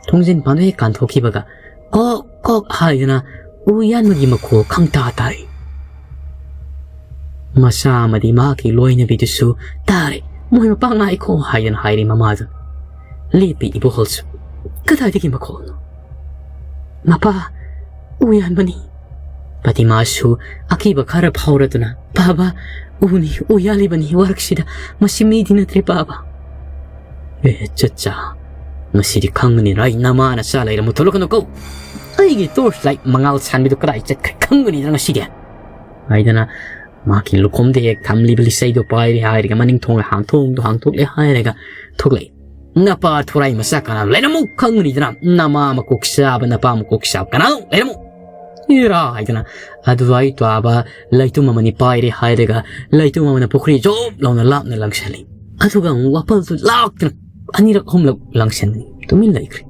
ꯊꯣꯡꯖꯤꯟ ꯄꯥꯟꯗ ꯍꯦꯛ ꯀꯥꯟꯊꯣꯛꯈꯤꯕꯒ ꯀꯣꯛ ꯀꯣꯛ ꯍꯥꯏꯗꯨꯅ ꯎ ꯌꯥꯟꯕꯒꯤ ꯃꯈꯣꯜ ꯈꯪꯇꯥ ꯇꯥꯔꯛꯏ꯫ ꯃꯆꯥ ꯑꯃꯗꯤ ꯃꯍꯥꯛꯀꯤ ꯂꯣꯏꯅꯕꯤꯗꯨꯁꯨ ꯇꯥꯔꯦ꯫ "ꯃꯣꯏ ꯃꯄꯥ ꯉꯥꯏꯈꯣ" ꯍꯥꯏꯗꯨꯅ ꯍꯥꯏꯔꯤ ꯃꯃꯥꯗꯨ꯫ ꯂꯦꯞꯄꯤ ꯏꯕꯣꯍꯜꯁꯨ꯫ "ꯀꯗꯥꯏꯗꯒꯤ ꯃꯈꯣꯜꯅꯣ?" "ꯃꯄꯥ, ꯎ ꯌꯥꯟꯕꯅꯤ"꯫ ꯄꯥꯇꯤꯃꯥꯁꯨ ꯑꯀꯤꯕ ꯈꯔ ꯐꯥꯎꯔꯗꯨꯅ, "ꯕꯥꯕꯥ, ꯎꯅꯤ, ꯎ ꯌꯥꯜꯂꯤꯕꯅꯤ ꯋꯥꯔꯛꯁꯤꯗ꯫ ꯃꯁꯤ ꯃꯤꯗꯤ ꯅꯠꯇ꯭ꯔꯦ ꯕꯥꯕꯥ"꯫ "ꯑꯦ, ꯆꯠꯆꯥ, ꯉꯁꯤꯗꯤ ꯈꯪꯒꯅꯤꯗ ꯑꯩ ꯅꯃꯥ ꯅꯆꯥ ꯂꯩꯔꯝꯃꯨ꯫ ꯊꯣꯛꯂꯛꯀꯅꯨꯀꯣ꯫ ꯑꯩꯒꯤ torch light ꯃꯉꯥꯜ ꯁꯥꯟꯕꯤꯗꯨ ꯀꯗꯥꯏ ꯆꯠꯈ꯭ꯔꯦ ꯈꯪꯒꯅꯤꯗ ꯉꯁꯤꯗꯤ" ꯍꯥꯏꯗꯅ ꯃꯍꯥꯛꯀꯤ ꯂꯨꯈꯣꯝꯗ ꯍꯦꯛ ꯊꯝꯂꯤꯕ ꯂꯤꯆꯩꯗꯨ ꯄꯥꯏꯔꯦ ꯍꯥꯏꯔꯒ ꯃꯅꯤꯡ ꯊꯣꯡ ꯍꯥꯡꯊꯣꯡꯗꯨ ꯍꯥꯡꯇꯣꯛꯂꯦ ꯍꯥꯏꯔꯒ ꯊꯣꯛꯂꯛꯏ꯫ "ꯅꯄꯥ ꯊꯣꯔꯥꯏ ꯃꯆꯥ ꯀꯅꯥ ꯂꯩꯔꯝꯃꯨ ꯈꯪꯒꯅꯤꯗꯅ, ꯅꯃꯥ ꯃꯀꯣꯛ ꯆꯥꯕ, ꯅꯄꯥ ꯃꯀꯣꯛ ꯆꯥꯕ ꯀꯅꯥꯅꯣ? ꯂꯩꯔꯝꯃꯨ!" ꯏꯔꯥ ꯍꯥꯏꯗꯅ ꯑꯗꯨꯋꯥꯏ ꯇꯥꯕ ꯂꯩꯇꯨꯝ ꯑꯃꯅꯤ ꯄꯥꯏꯔꯦ ꯍꯥꯏꯔꯒ ꯂꯩꯇꯨꯝ ꯑꯃꯅ ꯄꯨꯈ꯭ꯔꯤ ꯖꯣꯞ ꯂꯥꯎꯅ ꯂꯥꯞꯅ ꯂꯪꯁꯜꯂꯤ꯫ ꯑꯗꯨꯒ ꯑꯃꯨꯛ ꯋꯥꯄꯜꯗꯨ ꯂꯥꯛꯇꯅ ꯑꯅꯤꯔꯛ ꯑꯍꯨꯝꯂꯛ ꯂꯪꯁꯟꯕꯅꯤ꯫ ꯇꯨꯃꯤꯟ ꯂꯩꯈ꯭ꯔꯦ꯫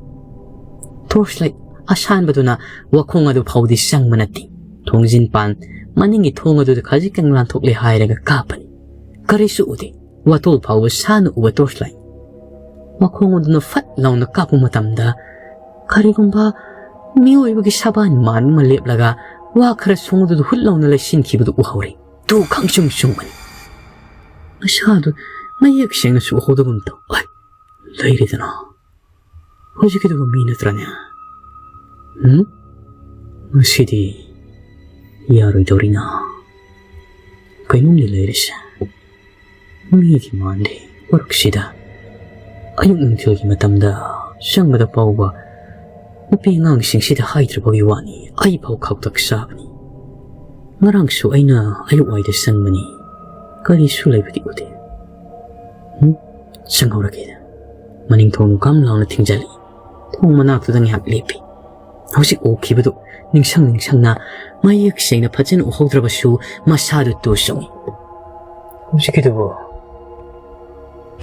ꯇꯣꯔꯆ ꯂꯥꯏꯠ ꯑꯁꯥꯟꯕꯗꯨꯅ ꯋꯥꯈꯣꯡ ꯑꯗꯨ ꯐꯥꯎꯗꯤ ꯆꯪꯕ ꯅꯠꯇꯦ꯫ ꯊꯣꯡꯖꯤꯟ ꯄꯥꯟ ꯃꯅꯤꯡꯒꯤ ꯊꯣꯡ ꯑꯗꯨꯗ ꯈꯖꯤꯛꯇꯪ ꯂꯥꯟꯊꯣꯛꯂꯦ ꯍꯥꯏꯔꯒ ꯀꯥꯞꯄꯅꯤ꯫ ꯀꯔꯤꯁꯨ ꯎꯗꯦ꯫ ꯋꯥꯇꯣꯜ ꯐꯥꯎꯕ ꯁꯥꯅ ꯎꯕ ꯇꯣꯔꯆ ꯂꯥꯏꯠ꯫ ꯃꯈꯣꯡ ꯑꯗꯨꯅ ꯐꯠ ꯂꯥꯎꯅ ꯀꯥꯞꯄ ꯃꯇꯝꯗ ꯀꯔꯤꯒꯨꯝꯕ ꯃꯤꯑꯣꯏꯕꯒꯤ ꯁꯕꯥꯟ ꯃꯥꯟꯕ ꯑꯃ ꯂꯦꯞꯂꯒ ꯋꯥ ꯈꯔ ꯁꯣꯡꯗꯨꯗ ꯍꯨꯠ ꯂꯥꯎꯅ ꯂꯩꯁꯤꯟꯈꯤꯕꯗꯨ ꯎꯍꯧꯔꯦ꯫ ꯇꯨ ꯈꯪꯁꯨꯝ ꯁꯨꯝꯕꯅꯤ꯫ ꯃꯁꯥꯗꯨ ꯃꯌꯦꯛ ꯁꯦꯡꯅꯁꯨ ꯎꯍꯧꯗꯒꯨꯝ ꯇꯧ꯫ ꯑꯩ ꯂꯩꯔꯦꯗꯅ꯫ ꯍꯧꯖꯤꯛꯀꯤꯗꯨꯕꯨ ꯃꯤ ꯅꯠꯇ꯭ꯔꯅꯦ? ꯎꯝ? ꯃꯁꯤꯗꯤ ꯌꯥꯔꯣꯏꯗꯧꯔꯤꯅ꯫ ꯀꯩꯅꯣꯝꯗꯤ ꯂꯩꯔꯤꯁꯦ꯫ ꯃꯤꯗꯤ ꯃꯥꯟꯗꯦ꯫ ꯃꯔꯛꯁꯤꯗ ꯑꯌꯨꯛ ꯅꯨꯡꯊꯤꯜꯒꯤ ꯃꯇꯝꯗ ꯆꯪꯕꯗ ꯐꯥꯎꯕ ꯅꯨꯄꯤ ꯑꯉꯥꯡꯁꯤꯡꯁꯤꯗ ꯍꯥꯏꯗ꯭ꯔꯕꯒꯤ ꯋꯥꯅꯤ, ꯑꯩ ꯐꯥꯎ ꯈꯥꯎꯇꯛ ꯆꯥꯕꯅꯤ꯫ ꯉꯔꯥꯡꯁꯨ ꯑꯩꯅ ꯑꯌꯨꯛ ꯋꯥꯏꯗ ꯆꯪꯕꯅꯤ, ꯀꯔꯤꯁꯨ ꯂꯩꯕꯗꯤ ꯎꯗꯦ꯫ ꯎꯝ? ꯆꯪꯍꯧꯔꯒꯦ꯫ ꯃꯅꯤꯡ ꯊꯣꯡꯗꯨ ꯀꯝ ꯂꯥꯎꯅ ꯊꯤꯡꯖꯤꯜꯂꯤ꯫ ꯊꯣꯡ ꯃꯅꯥꯛꯇꯨꯗ ꯉꯥꯏꯍꯥꯛ ꯂꯦꯞꯄꯤ꯫ ꯍꯧꯖꯤꯛ ꯎꯈꯤꯕꯗꯨ ꯅꯤꯡꯁꯪ ꯅꯤꯡꯁꯪꯅ ꯃꯌꯦꯛ ꯁꯦꯡꯅ ꯐꯖꯅ ꯎꯍꯧꯗ꯭ꯔꯕꯁꯨ ꯃꯁꯥꯗꯨ ꯇꯨ ꯆꯣꯡꯏ꯫ ꯍꯧꯖꯤꯛꯀꯤꯗꯨꯕꯨ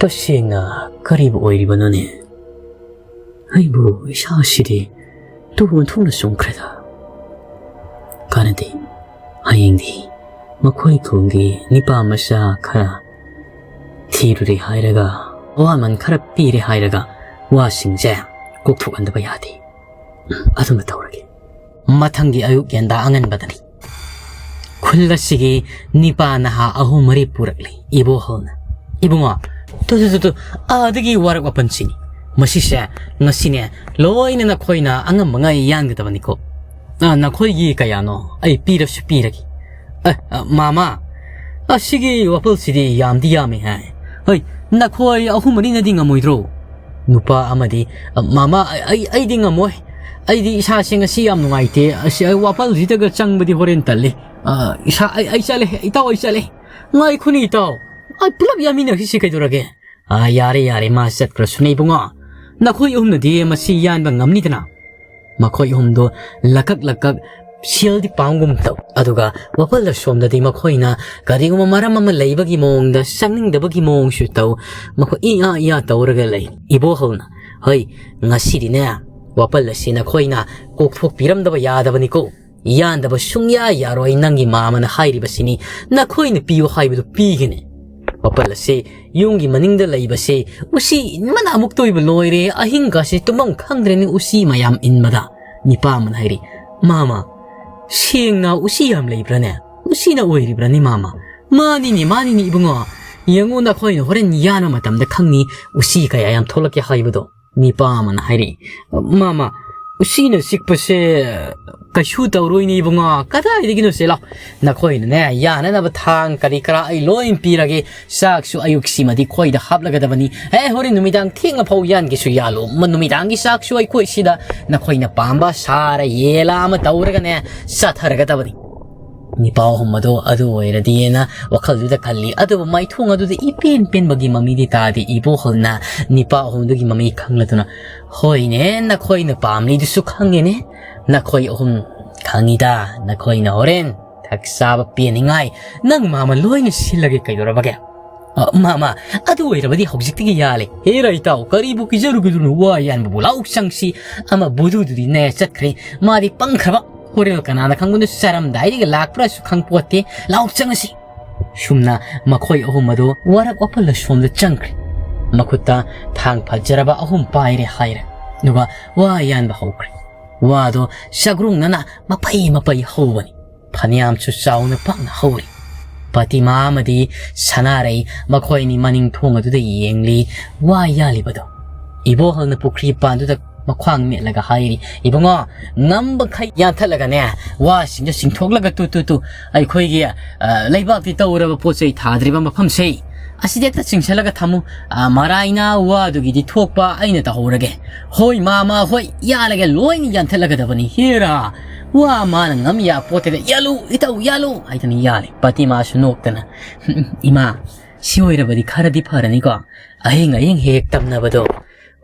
ꯇꯁꯦꯡꯅ ꯀꯔꯤꯕꯨ ꯑꯣꯏꯔꯤꯕꯅꯣꯅꯦ? ꯑꯩꯕꯨ ꯏꯁꯥꯁꯤꯗꯤ ꯇꯨ ꯑꯣꯟꯊꯣꯛꯅ ꯆꯣꯡꯈ꯭ꯔꯦꯗ꯫ ꯀꯥꯟꯅꯗꯦ꯫ ꯍꯌꯦꯡꯗꯤ ꯃꯈꯣꯏ ꯈꯨꯜꯒꯤ ꯅꯤꯄꯥ ꯃꯆꯥ ꯈꯔ ꯊꯤꯔꯨꯔꯦ ꯍꯥꯏꯔꯒ, ꯑꯋꯥꯃꯟ ꯈꯔ ꯄꯤꯔꯦ ꯍꯥꯏꯔꯒ ꯋꯥꯁꯤꯡꯁꯦ ꯀꯣꯛꯊꯣꯛꯍꯟꯗꯕ ꯌꯥꯗꯦ꯫ ꯑꯗꯨꯃ ꯇꯧꯔꯒꯦ꯫ ꯃꯊꯪꯒꯤ ꯑꯌꯨꯛ ꯌꯦꯟꯗꯥ ꯑꯉꯟꯕꯗꯅꯤ꯫ ꯈꯨꯜ ꯑꯁꯤꯒꯤ ꯅꯤꯄꯥ ꯅꯍꯥ ꯑꯍꯨꯝ ꯃꯔꯤ ꯄꯨꯔꯛꯂꯤ ꯏꯕꯣꯍꯜꯅ꯫ "ꯏꯕꯨꯡꯉꯣ, ꯇꯨ, ꯇꯨ, ꯇꯨ, ꯇꯨ, ꯑꯥꯗꯒꯤ ꯋꯥꯔꯛ ꯋꯥꯄꯟꯁꯤꯅꯤ꯫ ꯃꯁꯤꯁꯦ ꯉꯁꯤꯅꯦ ꯂꯣꯏꯅ ꯅꯈꯣꯏꯅ ꯑꯉꯝꯕꯉꯩ ꯌꯥꯟꯒꯗꯕꯅꯤꯀꯣ꯫ ꯑ, ꯅꯈꯣꯏꯒꯤ ꯀꯌꯥꯅꯣ ꯑꯩ ꯄꯤꯔꯁꯨ ꯄꯤꯔꯒꯦ꯫ ꯑ, ꯑ, ꯃꯥꯃꯥ, ꯑꯁꯤꯒꯤ ꯋꯥꯄꯜꯁꯤꯗꯤ ꯌꯥꯝꯗꯤ ꯌꯥꯝꯃꯦ ꯍꯥꯏ꯫ ꯍꯣꯏ, ꯅꯈꯣꯏ ꯑꯍꯨꯝ ꯃꯔꯤꯅꯗꯤ ꯉꯝꯃꯣꯏꯗ꯭ꯔꯣ?" ꯅꯨꯄꯥ ꯑꯃꯗꯤ, "ꯑ, ꯃꯥꯃꯥ, ꯑꯩ, ꯑꯩ, ꯑꯩꯗꯤ ꯉꯝꯃꯣꯏ꯫ ꯑꯩꯗꯤ ꯏꯁꯥꯁꯦ ꯉꯁꯤ ꯌꯥꯝ ꯅꯨꯡꯉꯥꯏꯇꯦ꯫ ꯑꯁꯤ ꯑꯩ ꯋꯥꯄꯜꯁꯤꯗꯒ ꯆꯪꯕꯗꯤ ꯍꯣꯔꯦꯟ ꯇꯜꯂꯤ꯫ ꯑ, ꯏꯁꯥ, ꯑꯩ, ꯑꯩ ꯆꯠꯂꯦ, ꯏꯇꯥꯎ, ꯑꯩ ꯆꯠꯂꯦ꯫ ꯉꯥꯏꯈꯣꯅꯦ, ꯏꯇꯥꯎ꯫ ꯑꯩ ꯄꯨꯂꯞ ꯌꯥꯃꯤꯟꯅꯈꯤꯁꯤ ꯀꯩꯗꯧꯔꯒꯦ?" "ꯑ, ꯌꯥꯔꯦ, ꯌꯥꯔꯦ, ꯃꯥ ꯆꯠꯈ꯭ꯔꯁꯨꯅꯦ ꯏꯕꯨꯡꯉꯣ꯫ ꯅꯈꯣꯏ ꯑꯍꯨꯝꯅꯗꯤ ꯃꯁꯤ ꯌꯥꯟꯕ ꯉꯝꯅꯤꯗꯅ?" ꯃꯈꯣꯏ ꯑꯍꯨꯝꯗꯣ ꯂꯀꯛ ꯂꯀꯛ ꯁꯦꯜꯗꯤ ꯄꯥꯝꯒꯨꯝ ꯇꯧ, ꯑꯗꯨꯒ ꯋꯥꯄꯜ ꯑꯁꯣꯝꯗꯗꯤ ꯃꯈꯣꯏꯅ ꯀꯔꯤꯒꯨꯝꯕ ꯃꯔꯝ ꯑꯃ ꯂꯩꯕꯒꯤ ꯃꯑꯣꯡꯗ, ꯆꯪꯅꯤꯡꯗꯕꯒꯤ ꯃꯑꯣꯡꯁꯨ ꯇꯧ꯫ ꯃꯈꯣꯏ ꯏꯌꯥ ꯏꯌꯥ ꯇꯧꯔꯒ ꯂꯩ꯫ ꯏꯕꯣꯍꯜꯅ, "ꯍꯩ, ꯉꯁꯤꯗꯤꯅꯦ, ꯋꯥꯄꯜ ꯑꯁꯤ ꯅꯈꯣꯏꯅ ꯀꯣꯛꯊꯣꯛꯄꯤꯔꯝꯗꯕ ꯌꯥꯗꯕꯅꯤꯀꯣ꯫ ꯌꯥꯟꯗꯕ ꯁꯨꯡꯌꯥ ꯌꯥꯔꯣꯏ꯫ ꯅꯪꯒꯤ ꯃꯥꯃꯅ ꯍꯥꯏꯔꯤꯕꯁꯤꯅꯤ, ꯅꯈꯣꯏꯅ ꯄꯤꯌꯨ ꯍꯥꯏꯕꯗꯨ ꯄꯤꯒꯅꯤ꯫ ꯋꯥꯄꯜ ꯑꯁꯤ ꯌꯨꯝꯒꯤ ꯃꯅꯤꯡꯗ ꯂꯩꯕꯁꯤ ꯎꯆꯤ ꯏꯟꯕꯅ ꯑꯃꯨꯛꯇ ꯑꯣꯏꯕ ꯂꯣꯏꯔꯦ꯫ ꯑꯍꯤꯡꯒꯁꯤ ꯇꯨꯝꯐꯝ ꯈꯪꯗ꯭ꯔꯦꯅꯦ ꯎꯆꯤ ꯃꯌꯥꯝ ꯏꯟꯕꯗ꯫" ꯅꯤꯄꯥ ꯑꯃꯅ ꯍꯥꯏꯔꯤ, "ꯃꯥꯃ, ꯁꯦꯡꯅ ꯎꯆꯤ ꯌꯥꯝ ꯂꯩꯕ꯭ꯔꯥꯅꯦ? ꯎꯆꯤꯅ ꯑꯣꯏꯔꯤꯕ꯭ꯔꯥꯅꯦ ꯃꯥꯃ?" "ꯃꯥꯅꯤꯅꯦ, ꯃꯥꯅꯤꯅꯦ ꯏꯕꯨꯡꯉꯣ꯫ ꯌꯦꯡꯉꯨ, ꯅꯈꯣꯏꯅ ꯍꯣꯔꯦꯟ ꯌꯥꯟꯕ ꯃꯇꯝꯗ ꯈꯪꯅꯤ ꯎꯆꯤ ꯀꯌꯥ ꯌꯥꯝ ꯊꯣꯛꯂꯛꯀꯦ ꯍꯥꯏꯕꯗꯣ꯫" ꯅꯤꯄꯥ ꯑꯃꯅ ꯍꯥꯏꯔꯛꯏ, "ꯃꯥꯃ, ꯎꯆꯤꯅ ꯆꯤꯛꯄꯁꯦ ꯀꯩꯁꯨ ꯇꯧꯔꯣꯏꯅꯦ ꯏꯕꯨꯡꯉꯣ꯫ ꯀꯗꯥꯏꯗꯒꯤꯅꯣ? ꯁꯦ ꯂꯥꯎ, ꯅꯈꯣꯏꯅꯅꯦ ꯌꯥꯅꯅꯕ ꯊꯥꯡ ꯀꯔꯤ ꯀꯔꯥ ꯑꯩ ꯂꯣꯏ ꯄꯤꯔꯒꯦ꯫ ꯆꯥꯛꯁꯨ ꯑꯌꯨꯛꯁꯤꯃꯗꯤ ꯈꯣꯏꯗ ꯍꯥꯞꯂꯒꯗꯕꯅꯤ꯫ ꯑꯦ, ꯍꯣꯔꯦꯟ ꯅꯨꯃꯤꯗꯥꯡ ꯊꯦꯡꯅ ꯐꯥꯎ ꯌꯥꯟꯒꯦꯁꯨ ꯌꯥꯜꯂꯨ꯫ ꯃ-, ꯅꯨꯃꯤꯗꯥꯡꯒꯤ ꯆꯥꯛꯁꯨ ꯑꯩꯈꯣꯏ ꯁꯤꯗ ꯅꯈꯣꯏꯅ ꯄꯥꯝꯕ ꯁꯥꯔ ꯌꯦꯜꯂ ꯑꯃ ꯇꯧꯔꯒꯅꯦ ꯆꯥꯊꯔꯒꯗꯕꯅꯤ꯫" ꯅꯤꯄꯥ ꯑꯍꯨꯝ ꯑꯗꯣ ꯑꯗꯨ ꯑꯣꯏꯔꯗꯤꯅ ꯋꯥꯈꯜꯗꯨꯗ ꯈꯜꯂꯤ꯫ ꯑꯗꯨꯕꯨ ꯃꯥꯏꯊꯣꯡ ꯑꯗꯨꯗ ꯏꯄꯦꯟ ꯄꯦꯟꯕꯒꯤ ꯃꯃꯤꯗꯤ ꯇꯥꯗꯦ꯫ ꯏꯕꯣꯍꯜꯅ ꯅꯤꯄꯥ ꯑꯍꯨꯝꯗꯨꯒꯤ ꯃꯃꯤ ꯈꯪꯂꯗꯨꯅ, "ꯍꯣꯏꯅꯦ, ꯅꯈꯣꯏꯅ ꯄꯥꯝꯂꯤꯗꯨꯁꯨ ꯈꯪꯉꯦꯅꯦ꯫ ꯅꯈꯣꯏ ꯑꯍꯨꯝ ꯈꯪꯉꯤꯗ, ꯅꯈꯣꯏꯅ ꯍꯣꯔꯦꯟ ꯊꯛ ꯆꯥꯕ ꯄꯦꯟꯅꯤꯡꯉꯥꯏ ꯅꯪ ꯃꯥꯃ ꯂꯣꯏꯅ ꯁꯤꯜꯂꯒꯦ꯫ ꯀꯩꯗꯧꯔꯕꯒꯦ?" "ꯑ, ꯃꯥꯃ, ꯑꯗꯨ ꯑꯣꯏꯔꯕꯗꯤ ꯍꯧꯖꯤꯛꯇꯒꯤ ꯌꯥꯜꯂꯦ꯫" "ꯍꯦꯔꯥ ꯏꯇꯥꯎ, ꯀꯔꯤꯕꯨ ꯀꯤꯖꯔꯨꯒꯗꯣꯏꯅꯣ? ꯋꯥ ꯌꯥꯟꯕꯕꯨ ꯂꯥꯎ ꯆꯪꯁꯤ꯫ ꯑꯃ ꯕꯨꯙꯨꯗꯨꯗꯤꯅꯦ ꯆꯠꯈ꯭ꯔꯦ꯫ ꯃꯥꯗꯤ ꯄꯪꯈ꯭ꯔꯕ꯫ ꯍꯣꯔꯦꯟ ꯀꯅꯥꯅ ꯈꯪꯕꯅꯣ, ꯆꯥꯔꯝꯗꯥꯏꯗꯒꯤ ꯂꯥꯛꯄ꯭ꯔꯥꯁꯨ ꯈꯪꯄꯣꯠꯇꯦ꯫ ꯂꯥꯎ ꯆꯪꯉꯁꯤ꯫" ꯁꯨꯝꯅ ꯃꯈꯣꯏ ꯑꯍꯨꯝ ꯑꯗꯨ ꯋꯥꯔꯛ ꯋꯥꯄꯜ ꯑꯁꯣꯝꯗ ꯆꯪꯈ꯭ꯔꯦ꯫ ꯃꯈꯨꯠꯇ ꯊꯥꯡ ꯐꯖꯔꯕ ꯑꯍꯨꯝ ꯄꯥꯏꯔꯦ ꯍꯥꯏꯔꯦ꯫ ꯑꯗꯨꯒ ꯋꯥ ꯌꯥꯟꯕ ꯍꯧꯈ꯭ꯔꯦ꯫ ꯋꯥꯗꯣ ꯆꯥꯒ꯭ꯔꯨꯡꯅꯅ ꯃꯄꯩ ꯃꯄꯩ ꯍꯧꯕꯅꯤ꯫ ꯐꯅꯌꯥꯝꯁꯨ ꯆꯥꯎꯅ ꯄꯥꯛꯅ ꯍꯧꯔꯤ꯫ ꯄꯇꯤꯃꯥ ꯑꯃꯗꯤ ꯁꯅꯥꯔꯩ ꯃꯈꯣꯏ ꯑꯅꯤ ꯃꯅꯤꯡ ꯊꯣꯡ ꯑꯗꯨꯗ ꯌꯦꯡꯂꯤ꯫ ꯋꯥ ꯌꯥꯜꯂꯤꯕꯗꯣ꯫ ꯏꯕꯣꯍꯜꯅ ꯄꯨꯈ꯭ꯔꯤ ꯄꯥꯟꯗꯨꯗ ꯃꯈ꯭ꯋꯥꯡ ꯃꯦꯠꯂꯒ ꯍꯥꯏꯔꯤ, "ꯏꯕꯨꯡꯉꯣ, ꯉꯝꯕꯈꯩ ꯌꯥꯟꯊꯠꯂꯒꯅꯦ, ꯋꯥꯁꯤꯡꯗꯣ ꯆꯤꯡꯊꯣꯛꯂꯒ ꯇꯨ, ꯇꯨ, ꯇꯨ, ꯑꯩꯈꯣꯏꯒꯤ, ꯑ, ꯂꯩꯕꯥꯛꯇꯤ ꯇꯧꯔꯕ ꯄꯣꯠ ꯆꯩ ꯊꯥꯗ꯭ꯔꯤꯕ ꯃꯐꯝꯁꯦ, ꯑꯁꯤꯗ ꯍꯦꯛꯇ ꯆꯤꯡꯁꯤꯜꯂꯒ ꯊꯝꯃꯨ꯫ ꯑ, ꯃꯔꯥꯏꯅ ꯋꯥꯗꯨꯒꯤꯗꯤ ꯊꯣꯛꯄ ꯑꯩꯅ ꯇꯧꯍꯧꯔꯒꯦ꯫" "ꯍꯣꯏ ꯃꯥꯃ, ꯍꯣꯏ, ꯌꯥꯜꯂꯒꯦ, ꯂꯣꯏꯅ ꯌꯥꯟꯊꯠꯂꯒꯗꯕꯅꯤ꯫" ꯍꯦꯔꯥ, ꯋꯥ ꯃꯥꯅ ꯉꯝ ꯌꯥ ꯄꯣꯠꯇꯦꯗ, "ꯌꯥꯜꯂꯨ, ꯏꯇꯧ, ꯌꯥꯜꯂꯨ" ꯍꯥꯏꯗꯅ ꯌꯥꯜꯂꯦ꯫ ꯄꯇꯤꯃꯥꯁꯨ ꯅꯣꯛꯇꯅ, "ꯏꯃꯥ, ꯁꯤ ꯑꯣꯏꯔꯕꯗꯤ ꯈꯔꯗꯤ ꯐꯔꯅꯤꯀꯣ? ꯑꯍꯤꯡ ꯑꯍꯤꯡ ꯍꯦꯛ ꯍꯦꯛ ꯇꯝꯅꯕꯗꯣ꯫"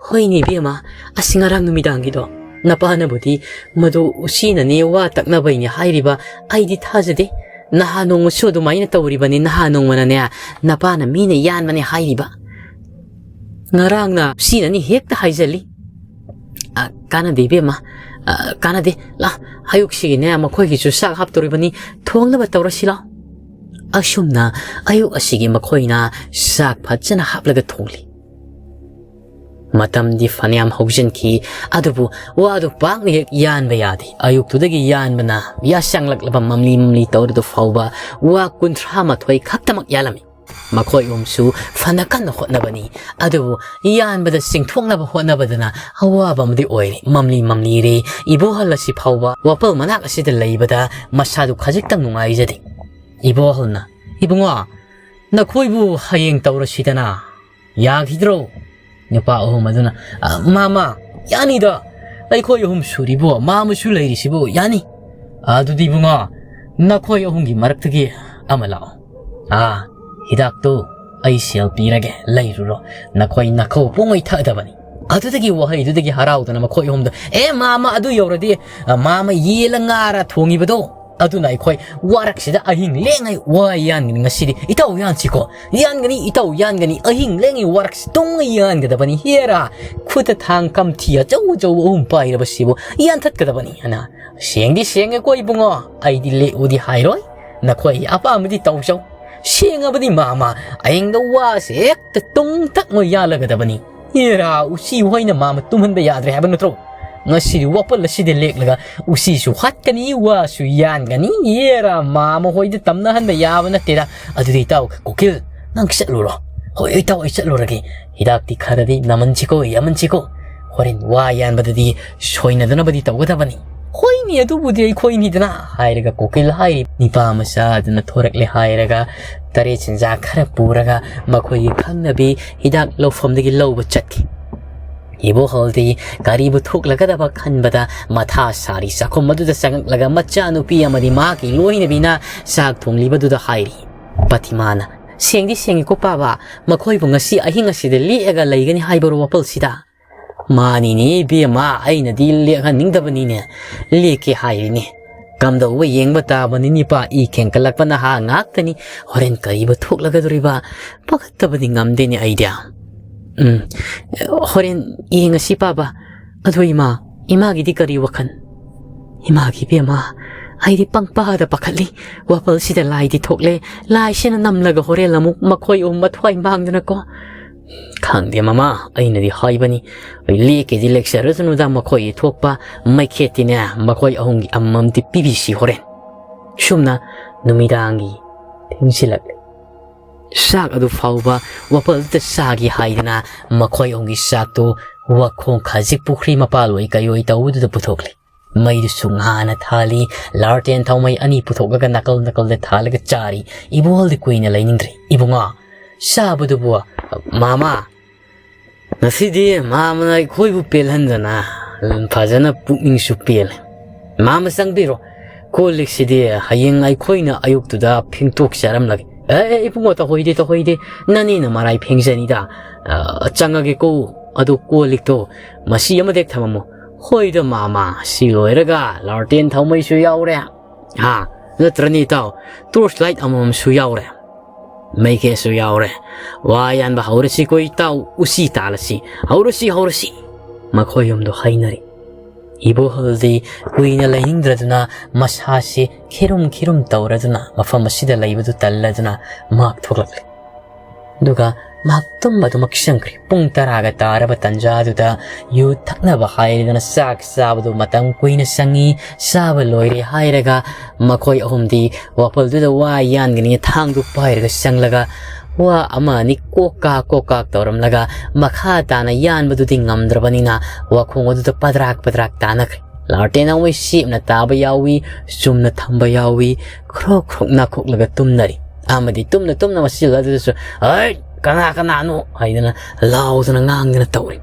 "ꯍꯣꯏꯅꯦ ꯏꯕꯦꯝꯃ, ꯑꯁꯤ ꯉꯔꯥꯡ ꯅꯨꯃꯤꯗꯥꯡꯒꯤꯗꯣ꯫ "ꯅꯄꯥꯅꯕꯨꯗꯤ ꯃꯗꯨ ꯎꯆꯤꯅꯅꯦ, ꯋꯥ ꯇꯛꯅꯕꯩꯅꯦ ꯍꯥꯏꯔꯤꯕ꯫ ꯑꯩꯗꯤ ꯊꯥꯖꯗꯦ꯫ ꯅꯍꯥꯟ ꯅꯣꯡꯃꯁꯨ ꯑꯗꯨꯃꯥꯏꯅ ꯇꯧꯔꯤꯕꯅꯤ꯫ ꯅꯍꯥꯟ ꯅꯣꯡꯃꯅꯅꯦ, ꯅꯄꯥꯅ ꯃꯤꯅ ꯌꯥꯟꯕꯅꯦ ꯍꯥꯏꯔꯤꯕ꯫ ꯉꯔꯥꯡꯅ ꯎꯆꯤꯅꯅꯤ ꯍꯦꯛꯇ ꯍꯥꯏꯖꯜꯂꯤ꯫ ꯑ, ꯀꯥꯟꯅꯗꯦ ꯏꯕꯦꯝꯃ, ꯑ, ꯀꯥꯟꯅꯗꯦ꯫ ꯂꯥ, ꯑꯌꯨꯛꯁꯤꯒꯤꯅꯦ ꯃꯈꯣꯏꯒꯤꯁꯨ ꯆꯥꯛ ꯍꯥꯞꯇꯣꯔꯤꯕꯅꯤ, ꯊꯣꯡꯅꯕ ꯇꯧꯔꯁꯤ ꯂꯥꯎ꯫" ꯑꯁꯨꯝꯅ ꯑꯌꯨꯛ ꯑꯁꯤꯒꯤ ꯃꯈꯣꯏꯅ ꯆꯥꯛ ꯐꯖꯅ ꯍꯥꯞꯂꯒ ꯊꯣꯡꯂꯤ꯫ ꯃꯇꯝꯗꯤ ꯐꯅꯌꯥꯝ ꯍꯧꯖꯤꯟꯈꯤ, ꯑꯗꯨꯕꯨ ꯋꯥꯗꯨ ꯄꯥꯛꯅ ꯍꯦꯛ ꯌꯥꯟꯕ ꯌꯥꯗꯦ꯫ ꯑꯌꯨꯛꯇꯨꯗꯒꯤ ꯌꯥꯟꯕꯅ ꯌꯥꯁꯪꯂꯛꯂꯕ ꯃꯝꯂꯤ ꯃꯝꯂꯤ ꯇꯧꯔꯗꯨ ꯐꯥꯎꯕ ꯋꯥ ꯀꯨꯟꯊ꯭ꯔꯥ ꯃꯥꯊꯣꯏ ꯈꯛꯇꯃꯛ ꯌꯥꯜꯂꯝꯃꯤ꯫ ꯃꯈꯣꯏ ꯑꯍꯨꯝꯁꯨ ꯐꯅ ꯀꯟꯅ ꯍꯣꯠꯅꯕꯅꯤ, ꯑꯗꯨꯕꯨ ꯌꯥꯟꯕꯗ ꯆꯤꯡꯊꯣꯛꯅꯕ ꯍꯣꯠꯅꯕꯗꯅ ꯑꯋꯥꯕ ꯑꯃꯗꯤ ꯑꯣꯏꯔꯦ꯫ ꯃꯝꯂꯤ ꯃꯝꯂꯤꯔꯦ꯫ ꯏꯕꯣꯍꯜ ꯑꯁꯤ ꯐꯥꯎꯕ ꯋꯥꯄꯜ ꯃꯅꯥꯛ ꯑꯁꯤꯗ ꯂꯩꯕꯗ ꯃꯁꯥꯗꯨ ꯈꯖꯤꯛꯇꯪ ꯅꯨꯡꯉꯥꯏꯖꯗꯦ꯫ ꯏꯕꯣꯍꯜꯅ, "ꯏꯕꯨꯡꯉꯣ, ꯅꯈꯣꯏꯕꯨ ꯍꯌꯦꯡ ꯇꯧꯔꯁꯤꯗꯅ, ꯌꯥꯈꯤꯗ꯭ꯔꯣ?" ꯅꯨꯄꯥ ꯑꯍꯨꯝ ꯑꯗꯨꯅ, "ꯑ, ꯃꯥꯃ, ꯌꯥꯅꯤꯗ꯫ ꯑꯩꯈꯣꯏ ꯑꯍꯨꯝ ꯁꯨꯔꯤꯕꯣ, ꯃꯥꯃꯁꯨ ꯂꯩꯔꯤꯁꯤꯕꯨ, ꯌꯥꯅꯤ꯫ ꯑꯗꯨꯗꯤ ꯏꯕꯨꯡꯉꯣ, ꯅꯈꯣꯏ ꯑꯍꯨꯝꯒꯤ ꯃꯔꯛꯇꯒꯤ ꯑꯃ ꯂꯥꯛꯑꯣ꯫ ꯑꯥ, ꯍꯤꯗꯥꯛꯇꯨ ꯑꯩ ꯁꯦꯜ ꯄꯤꯔꯒꯦ, ꯂꯩꯔꯨꯔꯣ꯫ ꯅꯈꯣꯏ ꯅꯈꯧ ꯄꯨꯡꯉꯩ ꯊꯛꯑꯗꯕꯅꯤ꯫" ꯑꯗꯨꯗꯒꯤ ꯋꯥꯍꯩꯗꯨꯗꯒꯤ ꯍꯔꯥꯎꯗꯅ ꯃꯈꯣꯏ ꯑꯍꯨꯝꯗ, "ꯑꯦ ꯃꯥꯃ, ꯑꯗꯨ ꯌꯧꯔꯗꯤ, ꯑ, ꯃꯥꯃ ꯌꯦꯜꯂ ꯉꯥꯔ ꯊꯣꯡꯉꯤꯕꯗꯣ, ꯑꯗꯨꯅ ꯑꯩꯈꯣꯏ ꯋꯥꯔꯛꯁꯤꯗ ꯑꯍꯤꯡ ꯂꯦꯡꯉꯩ ꯋꯥ ꯌꯥꯟꯒꯅꯤ ꯉꯁꯤꯗꯤ꯫ ꯏꯇꯥꯎ ꯌꯥꯟꯁꯤꯀꯣ꯫ ꯌꯥꯟꯒꯅꯤ, ꯏꯇꯥꯎ ꯌꯥꯟꯒꯅꯤ꯫ ꯑꯍꯤꯡ ꯂꯦꯡꯉꯩ ꯋꯥꯔꯛꯁꯤ ꯇꯨꯡꯉ ꯌꯥꯟꯒꯗꯕꯅꯤ꯫ ꯍꯦꯔꯥ, ꯈꯨꯠꯇ ꯊꯥꯡ ꯀꯝꯊꯤ ꯑꯆꯧ ꯑꯆꯧꯕ ꯑꯍꯨꯝ ꯄꯥꯏꯔꯕꯁꯤꯕꯨ ꯌꯥꯟꯊꯠꯀꯗꯕꯅꯤ꯫" ꯑꯅ, "ꯁꯦꯡꯗꯤ ꯁꯦꯡꯉꯦꯀꯣ ꯏꯕꯨꯡꯉꯣ, ꯑꯩꯗꯤ ꯂꯦꯛꯎꯗꯤ ꯍꯥꯏꯔꯣꯏ꯫ ꯅꯈꯣꯏ ꯑꯄꯥꯝꯕꯗꯤ ꯇꯧꯖꯧ꯫ ꯁꯦꯡꯉꯕꯗꯤ ꯃꯥꯃ, ꯑꯍꯤꯡꯗ ꯋꯥꯁꯦ ꯍꯦꯛꯇ ꯇꯨꯡ ꯇꯛꯉꯣꯏ ꯌꯥꯜꯂꯒꯗꯕꯅꯤ꯫ ꯌꯦꯔꯥ, ꯎꯆꯤ ꯍꯣꯏꯅ ꯃꯥꯃ ꯇꯨꯝꯍꯟꯕ ꯌꯥꯗ꯭ꯔꯦ ꯍꯥꯏꯕ ꯅꯠꯇ꯭ꯔꯣ? ꯉꯁꯤꯗꯤ ꯋꯥꯄꯜ ꯑꯁꯤꯗ ꯂꯦꯛꯂꯒ ꯎꯆꯤꯁꯨ ꯍꯥꯠꯀꯅꯤ, ꯋꯥꯁꯨ ꯌꯥꯟꯒꯅꯤ꯫ ꯌꯦꯔꯥ, ꯃꯥꯃ ꯍꯣꯏꯗ ꯇꯝꯅꯍꯟꯕ ꯌꯥꯕ ꯅꯠꯇꯦꯗ꯫ ꯑꯗꯨꯗꯤ ꯏꯇꯥꯎ ꯀꯨꯀꯤꯜ, ꯅꯪ ꯆꯠꯂꯨꯔꯣ꯫ ꯍꯣꯏ ꯏꯇꯥꯎ, ꯑꯩ ꯆꯠꯂꯨꯔꯒꯦ꯫ ꯍꯤꯗꯥꯛꯇꯤ ꯈꯔꯗꯤ ꯅꯝꯍꯟꯁꯤꯀꯣ, ꯌꯥꯝꯍꯟꯁꯤꯀꯣ꯫ ꯍꯣꯔꯦꯟ ꯋꯥ ꯌꯥꯟꯕꯗꯗꯤ ꯁꯣꯏꯅꯗꯅꯕꯗꯤ ꯇꯧꯒꯗꯕꯅꯤ꯫" "ꯍꯣꯏꯅꯦ, ꯑꯗꯨꯕꯨꯗꯤ ꯑꯩꯈꯣꯏꯅꯤꯗꯅ," ꯍꯥꯏꯔꯒ ꯀꯨꯀꯤꯜ ꯍꯥꯏꯔꯤ ꯅꯤꯄꯥ ꯃꯆꯥ ꯑꯗꯨꯅ ꯊꯣꯔꯛꯂꯦ ꯍꯥꯏꯔꯒ ꯇꯔꯦꯠ ꯆꯤꯟꯖꯥꯛ ꯈꯔ ꯄꯨꯔꯒ ꯃꯈꯣꯏꯒꯤ ꯈꯪꯅꯕꯤ ꯍꯤꯗꯥꯛ ꯂꯧꯐꯝꯗꯒꯤ ꯂꯧꯕ ꯆꯠꯈꯤ꯫ ꯏꯕꯣꯍꯜꯗꯤ ꯀꯔꯤꯕꯨ ꯊꯣꯛꯂꯒꯗꯕ ꯈꯟꯕꯗ ꯃꯊꯥ ꯁꯥꯔꯤ꯫ ꯆꯥꯛꯈꯨꯝ ꯑꯗꯨꯗ ꯆꯪꯂꯛꯂꯒ ꯃꯆꯥꯅꯨꯄꯤ ꯑꯃꯗꯤ ꯃꯍꯥꯛꯀꯤ ꯂꯣꯏꯅꯕꯤꯅ ꯆꯥꯛ ꯊꯣꯡꯂꯤꯕꯗꯨꯗ ꯍꯥꯏꯔꯤ꯫ ꯄꯇꯤꯃꯥꯅ, "ꯁꯦꯡꯗꯤ ꯁꯦꯡꯉꯤꯀꯣ ꯄꯥꯕ, ꯃꯈꯣꯏꯕꯨ ꯉꯁꯤ ꯑꯍꯤꯡ ꯑꯁꯤꯗ ꯂꯦꯛꯑꯒ ꯂꯩꯒꯅꯤ ꯍꯥꯏꯕꯔꯣ ꯋꯥꯄꯜꯁꯤꯗ?" "ꯃꯥꯅꯤꯅꯦ ꯏꯕꯦꯝꯃ, ꯑꯩꯅꯗꯤ ꯂꯦꯛꯍꯟꯅꯤꯡꯗꯕꯅꯤꯅꯦ, ꯂꯦꯛꯀꯦ ꯍꯥꯏꯔꯤꯅꯦ꯫ ꯀꯝꯗꯧꯕ ꯌꯦꯡꯕ ꯇꯥꯕꯅꯤꯅꯦ ꯏꯄꯥ, ꯏ ꯈꯦꯡꯒꯠꯂꯛꯄ ꯅꯍꯥ ꯉꯥꯛꯇꯅꯤ, ꯍꯣꯔꯦꯟ ꯀꯔꯤꯕꯨ ꯊꯣꯛꯂꯒꯗꯧꯔꯤꯕ? ꯄꯥꯈꯠꯇꯕꯗꯤ ꯉꯝꯗꯦꯅꯦ ꯑꯩꯗꯤ"꯫ "ꯎꯝ, ꯍꯣꯔꯦꯟ ꯌꯦꯡꯉꯁꯤ ꯄꯥꯕ꯫ ꯑꯗꯣ ꯏꯃꯥ, ꯏꯃꯥꯒꯤꯗꯤ ꯀꯔꯤ ꯋꯥꯈꯜ?" "ꯏꯃꯥꯒꯤ ꯏꯕꯦꯝꯃ, ꯑꯩꯗꯤ ꯄꯪꯄꯥꯗ ꯄꯥꯈꯠꯂꯤ꯫ ꯋꯥꯄꯜꯁꯤꯗ ꯂꯥꯏꯗꯤ ꯊꯣꯛꯂꯦ, ꯂꯥꯏꯁꯤꯅ ꯅꯝꯂꯒ ꯍꯣꯔꯦꯟ ꯑꯃꯨꯛ ꯃꯈꯣꯏ ꯑꯍꯨꯝ ꯃꯊ꯭ꯋꯥꯏ ꯃꯥꯡꯗꯅꯀꯣ"꯫ "ꯈꯪꯗꯦ ꯃꯃꯥ, ꯑꯩꯅꯗꯤ ꯍꯥꯏꯕꯅꯤ, ꯂꯦꯛꯀꯦꯗꯤ ꯂꯦꯛꯆꯔꯁꯅꯨꯗ, ꯃꯈꯣꯏꯒꯤ ꯊꯣꯛꯄ ꯃꯩꯈꯦꯠꯇꯤꯅꯦ, ꯃꯈꯣꯏ ꯑꯍꯨꯝꯒꯤ ꯑꯃꯃꯝꯗꯤ ꯄꯤꯕꯤꯁꯤ ꯍꯣꯔꯦꯟ"꯫ ꯁꯨꯝꯅ ꯅꯨꯃꯤꯗꯥꯡꯒꯤ ꯊꯦꯡꯖꯤꯜꯂꯛꯂꯦ꯫ ꯆꯥꯛ ꯑꯗꯨ ꯐꯥꯎꯕ ꯋꯥꯄꯜꯗꯨꯗ ꯆꯥꯒꯦ ꯍꯥꯏꯗꯅ ꯃꯈꯣꯏ ꯑꯍꯨꯝꯒꯤ ꯆꯥꯛꯇꯨ ꯋꯥꯈꯣꯡ ꯈꯖꯤꯛ ꯄꯨꯈ꯭ꯔꯤ ꯃꯄꯥꯜ ꯑꯣꯏ ꯀꯩ ꯑꯣꯏ ꯇꯧꯕꯗꯨꯗ ꯄꯨꯊꯣꯛꯂꯤ꯫ ꯃꯩꯗꯨꯁꯨ ꯉꯥꯅ ꯊꯥꯜꯂꯤ꯫ ꯂꯥꯔꯇꯦꯟ ꯊꯥꯎꯃꯩ ꯑꯅꯤ ꯄꯨꯊꯣꯛꯂꯒ ꯅꯥꯀꯜ ꯅꯥꯀꯜꯗ ꯊꯥꯜꯂꯒ ꯆꯥꯔꯤ꯫ ꯏꯕꯣꯍꯜꯗꯤ ꯀꯨꯏꯅ ꯂꯩꯅꯤꯡꯗ꯭ꯔꯦ꯫ "ꯏꯕꯨꯡꯉꯣ, ꯆꯥꯕꯗꯨꯕꯨ"꯫ "ꯃꯥꯃ, ꯉꯁꯤꯗꯤ ꯃꯥꯃꯅ ꯑꯩꯈꯣꯏꯕꯨ ꯄꯦꯜꯍꯟꯗꯅ ꯐꯖꯅ ꯄꯨꯛꯅꯤꯡꯁꯨ ꯄꯦꯜꯂꯦ꯫ ꯃꯥꯃ ꯆꯪꯕꯤꯔꯣ, ꯀꯣꯜ ꯂꯤꯛꯁꯤꯗꯤ ꯍꯌꯦꯡ ꯑꯩꯈꯣꯏꯅ ꯑꯌꯨꯛꯇꯨꯗ ꯐꯦꯡꯗꯣꯛꯆꯔꯝꯂꯒꯦ"꯫ "ꯑꯦ, ꯑꯦ, ꯏꯕꯨꯡꯉꯣ, ꯇꯧꯍꯣꯏꯗꯦ, ꯇꯧꯍꯣꯏꯗꯦ, ꯅꯅꯦꯅ ꯃꯔꯥꯏ ꯐꯦꯡꯖꯅꯤꯗ꯫ ꯑ, ꯆꯪꯉꯒꯦꯀꯣ, ꯑꯗꯨ ꯀꯣꯜ ꯂꯤꯛꯇꯣ ꯃꯁꯤ ꯑꯃꯗ ꯍꯦꯛ ꯊꯝꯃꯝꯃꯣ"꯫ "ꯍꯣꯏꯗ ꯃꯥꯃ, ꯁꯤ ꯂꯣꯏꯔꯒ ꯂꯥꯔꯇꯦꯟ ꯊꯥꯎꯃꯩꯁꯨ ꯌꯥꯎꯔꯦ꯫ ꯍꯥ, ꯅꯠꯇ꯭ꯔꯅꯤ ꯏꯇꯥꯎ? ꯇꯣꯔꯆ ꯂꯥꯏꯠ ꯑꯃꯃꯝꯁꯨ ꯌꯥꯎꯔꯦ꯫ ꯃꯩꯈꯦꯠꯁꯨ ꯌꯥꯎꯔꯦ꯫ ꯋꯥ ꯌꯥꯟꯕ ꯍꯧꯔꯁꯤꯀꯣ ꯏꯇꯥꯎ, ꯎꯆꯤ ꯇꯥꯜꯂꯁꯤ꯫ ꯍꯧꯔꯁꯤ, ꯍꯧꯔꯁꯤ"꯫ ꯃꯈꯣꯏ ꯑꯍꯨꯝꯗꯨ ꯍꯥꯏꯅꯔꯤ꯫ ꯏꯕꯣꯍꯜꯗꯤ ꯀꯨꯏꯅ ꯂꯩꯅꯤꯡꯗ꯭ꯔꯗꯨꯅ ꯃꯁꯥꯁꯤ ꯈꯤꯔꯨꯝ ꯈꯤꯔꯨꯝ ꯇꯧꯔꯗꯨꯅ ꯃꯐꯝ ꯑꯁꯤꯗ ꯂꯩꯕꯗꯨ ꯇꯜꯂꯗꯨꯅ ꯃꯍꯥꯛ ꯊꯣꯛꯂꯛꯂꯦ꯫ ꯑꯗꯨꯒ ꯃꯍꯥꯛ ꯇꯨꯝꯕ ꯑꯗꯨꯃꯛ ꯆꯪꯈ꯭ꯔꯦ꯫ ꯄꯨꯡ ꯇꯔꯥꯒ ꯇꯥꯔꯕ ꯇꯟꯖꯥꯗꯨꯗ ꯌꯨ ꯊꯛꯅꯕ ꯍꯥꯏꯔꯗꯅ ꯆꯥꯛ ꯆꯥꯕꯗꯨ ꯃꯇꯝ ꯀꯨꯏꯅ ꯆꯪꯏ꯫ ꯆꯥꯕ ꯂꯣꯏꯔꯦ ꯍꯥꯏꯔꯒ ꯃꯈꯣꯏ ꯑꯍꯨꯝꯗꯤ ꯋꯥꯄꯜꯗꯨꯗ ꯋꯥ ꯌꯥꯟꯒꯅꯤ ꯊꯥꯡꯗꯨ ꯄꯥꯏꯔꯒ ꯆꯪꯂꯒ ꯋꯥ ꯑꯃ ꯑꯅꯤ ꯀꯣꯛ ꯀꯥꯛ ꯀꯣꯛ ꯀꯥꯛ ꯇꯧꯔꯝꯂꯒ ꯃꯈꯥ ꯇꯥꯅ ꯌꯥꯟꯕꯗꯨꯗꯤ ꯉꯝꯗ꯭ꯔꯕꯅꯤꯅ ꯋꯥꯈꯣꯡ ꯑꯗꯨꯗ ꯄꯗ꯭ꯔꯥꯛ ꯄꯗ꯭ꯔꯥꯛ ꯇꯥꯅꯈ꯭ꯔꯦ꯫ ꯂꯥꯔꯇꯦꯟ ꯅꯥꯎꯃꯩ ꯁꯦꯞꯅ ꯇꯥꯕ ꯌꯥꯎꯏ, ꯆꯨꯝꯅ ꯊꯝꯕ ꯌꯥꯎꯏ, ꯈ꯭ꯔꯣꯛ ꯈ꯭ꯔꯣꯛ ꯅꯥꯈꯣꯛꯂꯒ ꯇꯨꯝꯅꯔꯤ꯫ ꯑꯃꯗꯤ ꯇꯨꯝꯅ ꯇꯨꯝꯅ ꯃꯆꯤꯜ ꯑꯗꯨꯗꯁꯨ, "ꯍꯩꯠ! ꯀꯅꯥ ꯀꯅꯥꯅꯣ?" ꯍꯥꯏꯗꯅ ꯂꯥꯎꯗꯅ ꯉꯥꯡꯗꯅ ꯇꯧꯔꯤ꯫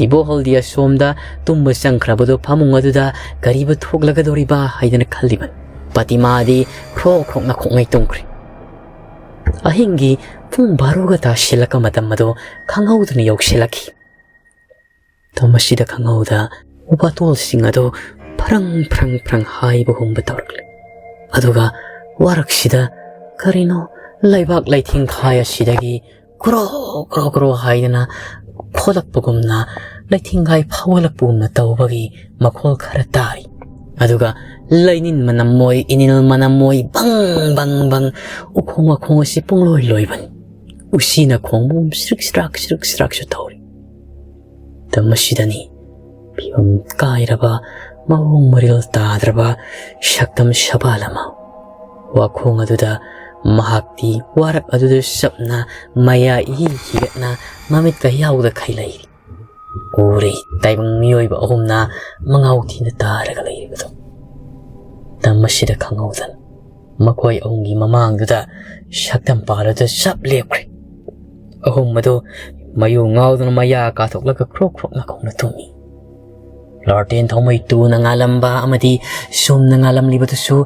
ꯏꯕꯣꯍꯜꯗꯤ ꯑꯁꯣꯝꯗ ꯇꯨꯝꯕ ꯆꯪꯈ꯭ꯔꯕꯗꯨ ꯐꯃꯨꯡ ꯑꯗꯨꯗ ꯀꯔꯤꯕꯨ ꯊꯣꯛꯂꯒꯗꯧꯔꯤꯕ ꯍꯥꯏꯗꯅ ꯈꯜꯂꯤꯕꯅꯤ꯫ ꯄꯇꯤꯃꯥꯗꯤ ꯈ꯭ꯔꯣꯛ ꯈ꯭ꯔꯣꯛ ꯅꯥꯈꯣꯛꯉꯩ ꯇꯨꯝꯈ꯭ꯔꯦ꯫ ꯑꯍꯤꯡꯒꯤ ꯄꯨꯡ ꯕꯥꯔꯣꯒ ꯇꯥꯁꯤꯜꯂꯛꯄ ꯃꯇꯝ ꯑꯗꯨ ꯈꯪꯍꯧꯗꯅ ꯌꯧꯁꯤꯜꯂꯛꯈꯤ꯫ ꯃꯁꯤꯗ ꯈꯪꯍꯧꯗ ꯋꯥꯇꯣꯜꯁꯤꯡ ꯑꯗꯨ ꯐ꯭ꯔꯪ ꯐ꯭ꯔꯪ ꯐ꯭ꯔꯪ ꯍꯥꯏꯕꯒꯨꯝꯕ ꯇꯧꯔꯛꯂꯦ꯫ ꯑꯗꯨꯒ ꯋꯥꯔꯛꯁꯤꯗ ꯀꯔꯤꯅꯣ ꯂꯩꯕꯥꯛ ꯂꯩꯊꯦꯡꯈꯥꯏ ꯑꯁꯤꯗꯒꯤ ꯀ꯭ꯔꯣ ꯀ꯭ꯔꯣ ꯀ꯭ꯔꯣ ꯍꯥꯏꯗꯅ ꯈꯣꯠꯂꯛꯄꯒꯨꯝꯅ, ꯂꯩꯊꯦꯡꯈꯥꯏ ꯐꯥꯎꯒꯠꯂꯛꯄꯒꯨꯝꯅ ꯇꯧꯕꯒꯤ ꯃꯈꯣꯜ ꯈꯔ ꯇꯥꯔꯤ꯫ ꯑꯗꯨꯒ ꯂꯩꯅꯤꯟ ꯃꯅꯝ ꯑꯣꯏ, ꯏꯅꯤꯜ ꯃꯅꯝ ꯑꯣꯏ, ꯕꯪ ꯕꯪ ꯕꯪ, ꯎꯈꯣꯡ ꯋꯥꯈꯣꯡ ꯑꯁꯤ ꯄꯨꯡꯂꯣꯏ ꯂꯣꯏꯕꯅꯤ꯫ ꯎꯁꯤꯅ ꯈꯣꯡꯕꯒꯨꯝ ꯁ꯭ꯔꯤꯛ ꯁ꯭ꯔꯥꯛ ꯁ꯭ꯔꯤꯛ ꯁ꯭ꯔꯥꯛꯁꯨ ꯇꯧꯔꯤ꯫ ꯃꯇꯝ ꯑꯁꯤꯗꯅꯤ ꯐꯤꯕꯝ ꯀꯥꯏꯔꯕ, ꯃꯑꯣꯡ ꯃꯔꯤꯜ ꯇꯥꯗ꯭ꯔꯕ ꯁꯛꯇꯝ ꯁꯕꯥꯜ ꯑꯃ ꯋꯥꯈꯣꯡ ꯑꯗꯨꯗ, ꯃꯍꯥꯛꯇꯤ ꯋꯥꯔꯛ ꯑꯗꯨꯗ ꯆꯞꯅ ꯃꯌꯥ ꯏꯍꯤ ꯍꯤꯒꯠꯅ ꯃꯃꯤꯠꯀ ꯌꯥꯎꯗꯈꯩ ꯂꯩꯔꯤ꯫ ꯎꯔꯤ ꯇꯥꯏꯕꯪ ꯃꯤꯑꯣꯏꯕ ꯑꯍꯨꯝꯅ ꯃꯉꯥꯎ ꯊꯤꯅ ꯇꯥꯔꯒ ꯂꯩꯔꯤꯕꯗꯨ꯫ ꯃꯇꯝ ꯑꯁꯤꯗ ꯈꯪꯍꯧꯗꯅ ꯃꯈꯣꯏ ꯑꯍꯨꯝꯒꯤ ꯃꯃꯥꯡꯗꯨꯗ ꯁꯛꯇꯝ ꯄꯥꯜꯂꯗꯨ ꯆꯞ ꯂꯦꯞꯈ꯭ꯔꯦ꯫ ꯑꯍꯨꯝ ꯑꯗꯨ ꯃꯌꯨ ꯉꯥꯎꯗꯨꯅ ꯃꯌꯥ ꯀꯥꯊꯣꯛꯂꯒ ꯈ꯭ꯔꯣꯛ ꯈ꯭ꯔꯣꯛꯅ ꯈꯣꯡꯅ ꯇꯨꯝꯃꯤ꯫ ꯂꯥꯔꯇꯦꯟ ꯊꯥꯎꯃꯩ ꯇꯨꯅ ꯉꯥꯜꯂꯝꯕ ꯑꯃꯗꯤ ꯁꯨꯝꯅ ꯉꯥꯜꯂꯝꯂꯤꯕꯗꯨꯁꯨ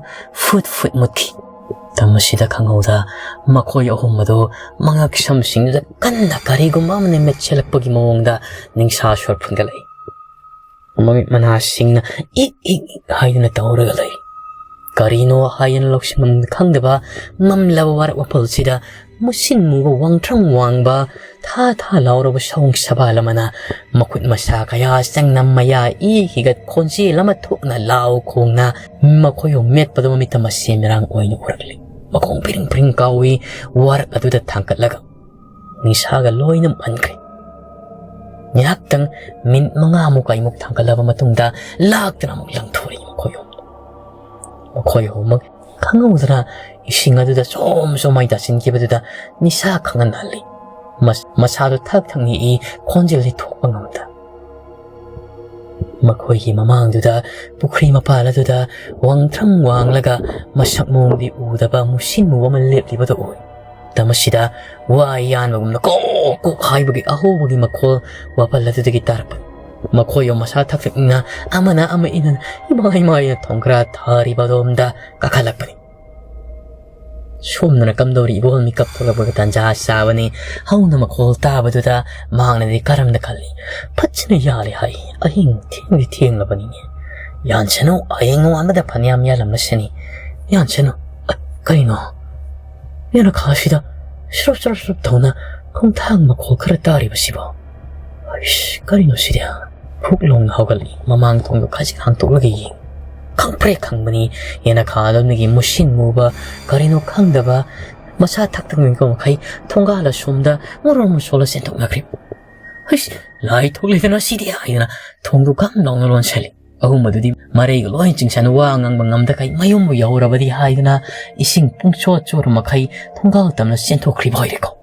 ꯐꯨꯠ ꯐꯨꯠ ꯃꯨꯠꯈꯤ꯫ ꯃꯇꯝ ꯑꯁꯤꯗ ꯈꯪꯍꯧꯗ ꯃꯈꯣꯏ ꯑꯍꯨꯝ ꯑꯗꯨ ꯃꯉꯛ ꯁꯝꯁꯤꯡꯗꯨꯗ ꯀꯟꯅ ꯀꯔꯤꯒꯨꯝꯕ ꯑꯃꯅ ꯃꯦꯠꯁꯤꯜꯂꯛꯄꯒꯤ ꯃꯑꯣꯡꯗ ꯅꯤꯡꯁꯥ ꯁ꯭ꯋꯔ ꯐꯨꯟꯒꯠꯂꯛꯏ꯫ ꯃꯃꯤꯠ ꯃꯅꯥꯁꯤꯡꯅ ꯏꯛ ꯏꯛ ꯏꯛ ꯍꯥꯏꯗꯨꯅ ꯇꯧꯔꯒ ꯂꯩ꯫ ꯀꯔꯤꯅꯣ ꯍꯥꯏꯗꯅ ꯂꯧꯁꯤꯟꯐꯝ ꯈꯪꯗꯕ ꯃꯝꯂꯕ ꯋꯥꯔꯛ ꯃꯄꯜꯁꯤꯗ ꯃꯨꯁꯤꯟ ꯃꯨꯕ ꯋꯥꯡꯊ꯭ꯔꯪ ꯋꯥꯡꯕ ꯊꯥ ꯊꯥ ꯂꯥꯎꯔꯕ ꯁꯑꯣꯡ ꯁꯕꯥꯜ ꯑꯃꯅ ꯃꯈꯨꯠ ꯃꯁꯥ ꯀꯌꯥ ꯆꯪꯅ ꯃꯌꯥ ꯏ ꯍꯤꯒꯠ ꯈꯣꯟꯖꯦꯜ ꯑꯃ ꯊꯣꯛꯅ ꯂꯥꯎ ꯈꯣꯡꯅ ꯃꯈꯣꯏꯕꯨ ꯃꯦꯠꯄꯗꯨ ꯃꯃꯤꯠꯇ ꯃꯁꯤ ꯃꯤꯔꯥꯡ ꯑꯣꯏꯅ ꯎꯔꯛꯂꯤ꯫ ꯃꯈꯣꯡ ꯄꯤꯔꯤꯡ ꯄꯤꯔꯤꯡ ꯀꯥꯎꯏ ꯋꯥꯔꯛ ꯑꯗꯨꯗ ꯊꯥꯡꯒꯠꯂꯒ꯫ ꯅꯤꯁꯥꯒ ꯂꯣꯏꯅ ꯃꯥꯟꯈ꯭ꯔꯦ꯫ ꯉꯥꯏꯍꯥꯛꯇꯪ ꯃꯤꯅꯤꯠ ꯃꯉꯥꯃꯨꯛ ꯀꯩꯃꯨꯛ ꯊꯥꯡꯒꯠꯂꯕ ꯃꯇꯨꯡꯗ ꯂꯥꯛꯇꯅ ꯑꯃꯨꯛ ꯂꯪꯊꯣꯔꯛꯏ ꯃꯈꯣꯏ ꯑꯍꯨꯝ꯫ ꯃꯈꯣꯏ ꯑꯍꯨꯝꯃꯛ ꯈꯪꯍꯧꯗꯅ ꯏꯁꯤꯡ ꯑꯗꯨꯗ ꯆꯣꯝ ꯆꯣꯝ ꯃꯥꯏ ꯇꯥꯁꯤꯟꯈꯤꯕꯗꯨꯗ ꯅꯤꯁꯥ ꯈꯪꯍꯟꯍꯜꯂꯤ꯫ ꯃꯁ-, ꯃꯁꯥꯗꯨ ꯊꯛ ꯊꯛ ꯅꯤꯛꯏ, ꯈꯣꯟꯖꯦꯜꯗꯤ ꯊꯣꯛꯄ ꯉꯝꯗ꯫ ꯃꯈꯣꯏꯒꯤ ꯃꯃꯥꯡꯗꯨꯗ ꯄꯨꯈ꯭ꯔꯤ ꯃꯄꯥꯜ ꯑꯗꯨꯗ ꯋꯥꯡꯊ꯭ꯔꯪ ꯋꯥꯡꯂꯒ ꯃꯁꯛ ꯃꯑꯣꯡꯗꯤ ꯎꯗꯕ ꯃꯨꯁꯤꯟ ꯃꯨꯕ ꯑꯃ ꯂꯦꯞꯂꯤꯕꯗꯨ ꯎꯏ꯫ ꯃꯇꯝ ꯑꯁꯤꯗ ꯋꯥ ꯌꯥꯟꯕꯒꯨꯝꯅ ꯀꯣꯛ ꯀꯣꯛ ꯍꯥꯏꯕꯒꯤ ꯑꯍꯧꯕꯒꯤ ꯃꯈꯣꯜ ꯋꯥꯄꯜ ꯑꯗꯨꯗꯒꯤ ꯇꯥꯔꯛꯄ꯫ ꯃꯈꯣꯏ ꯃꯁꯥ ꯊꯛ ꯊꯛꯅ ꯑꯃꯅ ꯑꯃ ꯏꯟꯅ ꯏꯃꯥ ꯏꯃꯥ ꯍꯥꯏꯅ ꯊꯣꯡꯈ꯭ꯔꯥ ꯊꯥꯔꯤꯕ ꯑꯗꯣꯝꯗ ꯀꯥꯈꯠꯂꯛꯄꯅꯤ꯫ ꯁꯣꯝꯗꯅ ꯀꯝꯗꯧꯔꯤ? ꯏꯕꯣꯜ ꯃꯤꯀꯞ ꯊꯣꯛꯂꯛꯄꯒ ꯇꯥꯟꯖꯥ ꯆꯥꯕꯅꯤ꯫ ꯍꯧꯅ ꯃꯈꯣꯜ ꯇꯥꯕꯗꯨꯗ ꯃꯍꯥꯛꯅꯗꯤ ꯀꯔꯝꯅ ꯈꯜꯂꯤ? "ꯐꯠꯖꯅ ꯌꯥꯜꯂꯦ ꯍꯥꯏ꯫ ꯑꯍꯤꯡ ꯊꯦꯡꯗꯤ ꯊꯦꯡꯂꯕꯅꯤꯅꯦ꯫ ꯌꯥꯟꯁꯅꯨ, ꯍꯌꯦꯡ ꯅꯣꯡꯉꯥꯟꯕꯗ ꯐꯅꯌꯥꯝ ꯌꯥꯜꯂꯝꯂꯁꯅꯤ꯫ ꯌꯥꯟꯁꯅꯨ꯫ ꯑ, ꯀꯩꯅꯣ? ꯌꯦꯅꯈꯥꯁꯤꯗ ꯁ꯭ꯔꯨꯞ ꯁ꯭ꯔꯨꯞ ꯁ꯭ꯔꯨꯞ ꯇꯧꯅ ꯈꯣꯡꯊꯥꯡ ꯃꯈꯣꯜ ꯈꯔ ꯇꯥꯔꯤꯕꯁꯤꯕꯣ? ꯑꯩꯁ, ꯀꯔꯤꯅꯣ ꯁꯤꯗꯤ?" ꯐꯨꯛ ꯂꯥꯎꯅ ꯍꯧꯒꯠꯂꯤ꯫ ꯃꯃꯥꯡ ꯊꯣꯡꯗꯣ ꯈꯖꯤꯛ ꯍꯥꯡꯇꯣꯛꯂꯒ ꯌꯦꯡ꯫ ꯈꯪꯄ꯭ꯔꯦꯛ ꯈꯪꯕꯅꯤ꯫ ꯌꯦꯅꯈꯥ ꯑꯗꯣꯝꯗꯒꯤ ꯃꯨꯁꯤꯟ ꯃꯨꯕ, ꯀꯔꯤꯅꯣ ꯈꯪꯗꯕ, ꯃꯁꯥ ꯊꯛ ꯊꯛ ꯅꯤꯛꯄ ꯃꯈꯩ ꯊꯣꯡꯒꯥꯜ ꯑꯁꯣꯝꯗ ꯃꯔꯣ ꯑꯃ ꯁꯣꯜꯂ ꯆꯦꯟꯊꯣꯛꯅꯈ꯭ꯔꯦ꯫ "ꯍꯩꯁ, ꯂꯥꯏ ꯊꯣꯛꯂꯦꯗꯅ ꯁꯤꯗꯤ!" ꯍꯥꯏꯗꯅ ꯊꯣꯡꯗꯨ ꯒꯝ ꯂꯥꯎꯅ ꯂꯣꯟꯁꯤꯜꯂꯤ꯫ ꯑꯍꯨꯝ ꯑꯗꯨꯗꯤ ꯃꯔꯩꯒ ꯂꯣꯏ ꯆꯤꯡꯁꯟ, ꯋꯥ ꯉꯥꯡꯕ ꯉꯝꯗꯈꯩ ꯃꯌꯨꯝꯕꯨ ꯌꯧꯔꯕꯗꯤ ꯍꯥꯏꯗꯨꯅ ꯏꯁꯤꯡ ꯄꯨꯡꯆꯣꯠ ꯆꯣꯠꯄ ꯃꯈꯩ ꯊꯣꯡꯒꯥꯜ ꯇꯝꯅ ꯆꯦꯟꯊꯣꯛꯈ꯭ꯔꯤꯕ ꯑꯣꯏꯔꯦꯀꯣ꯫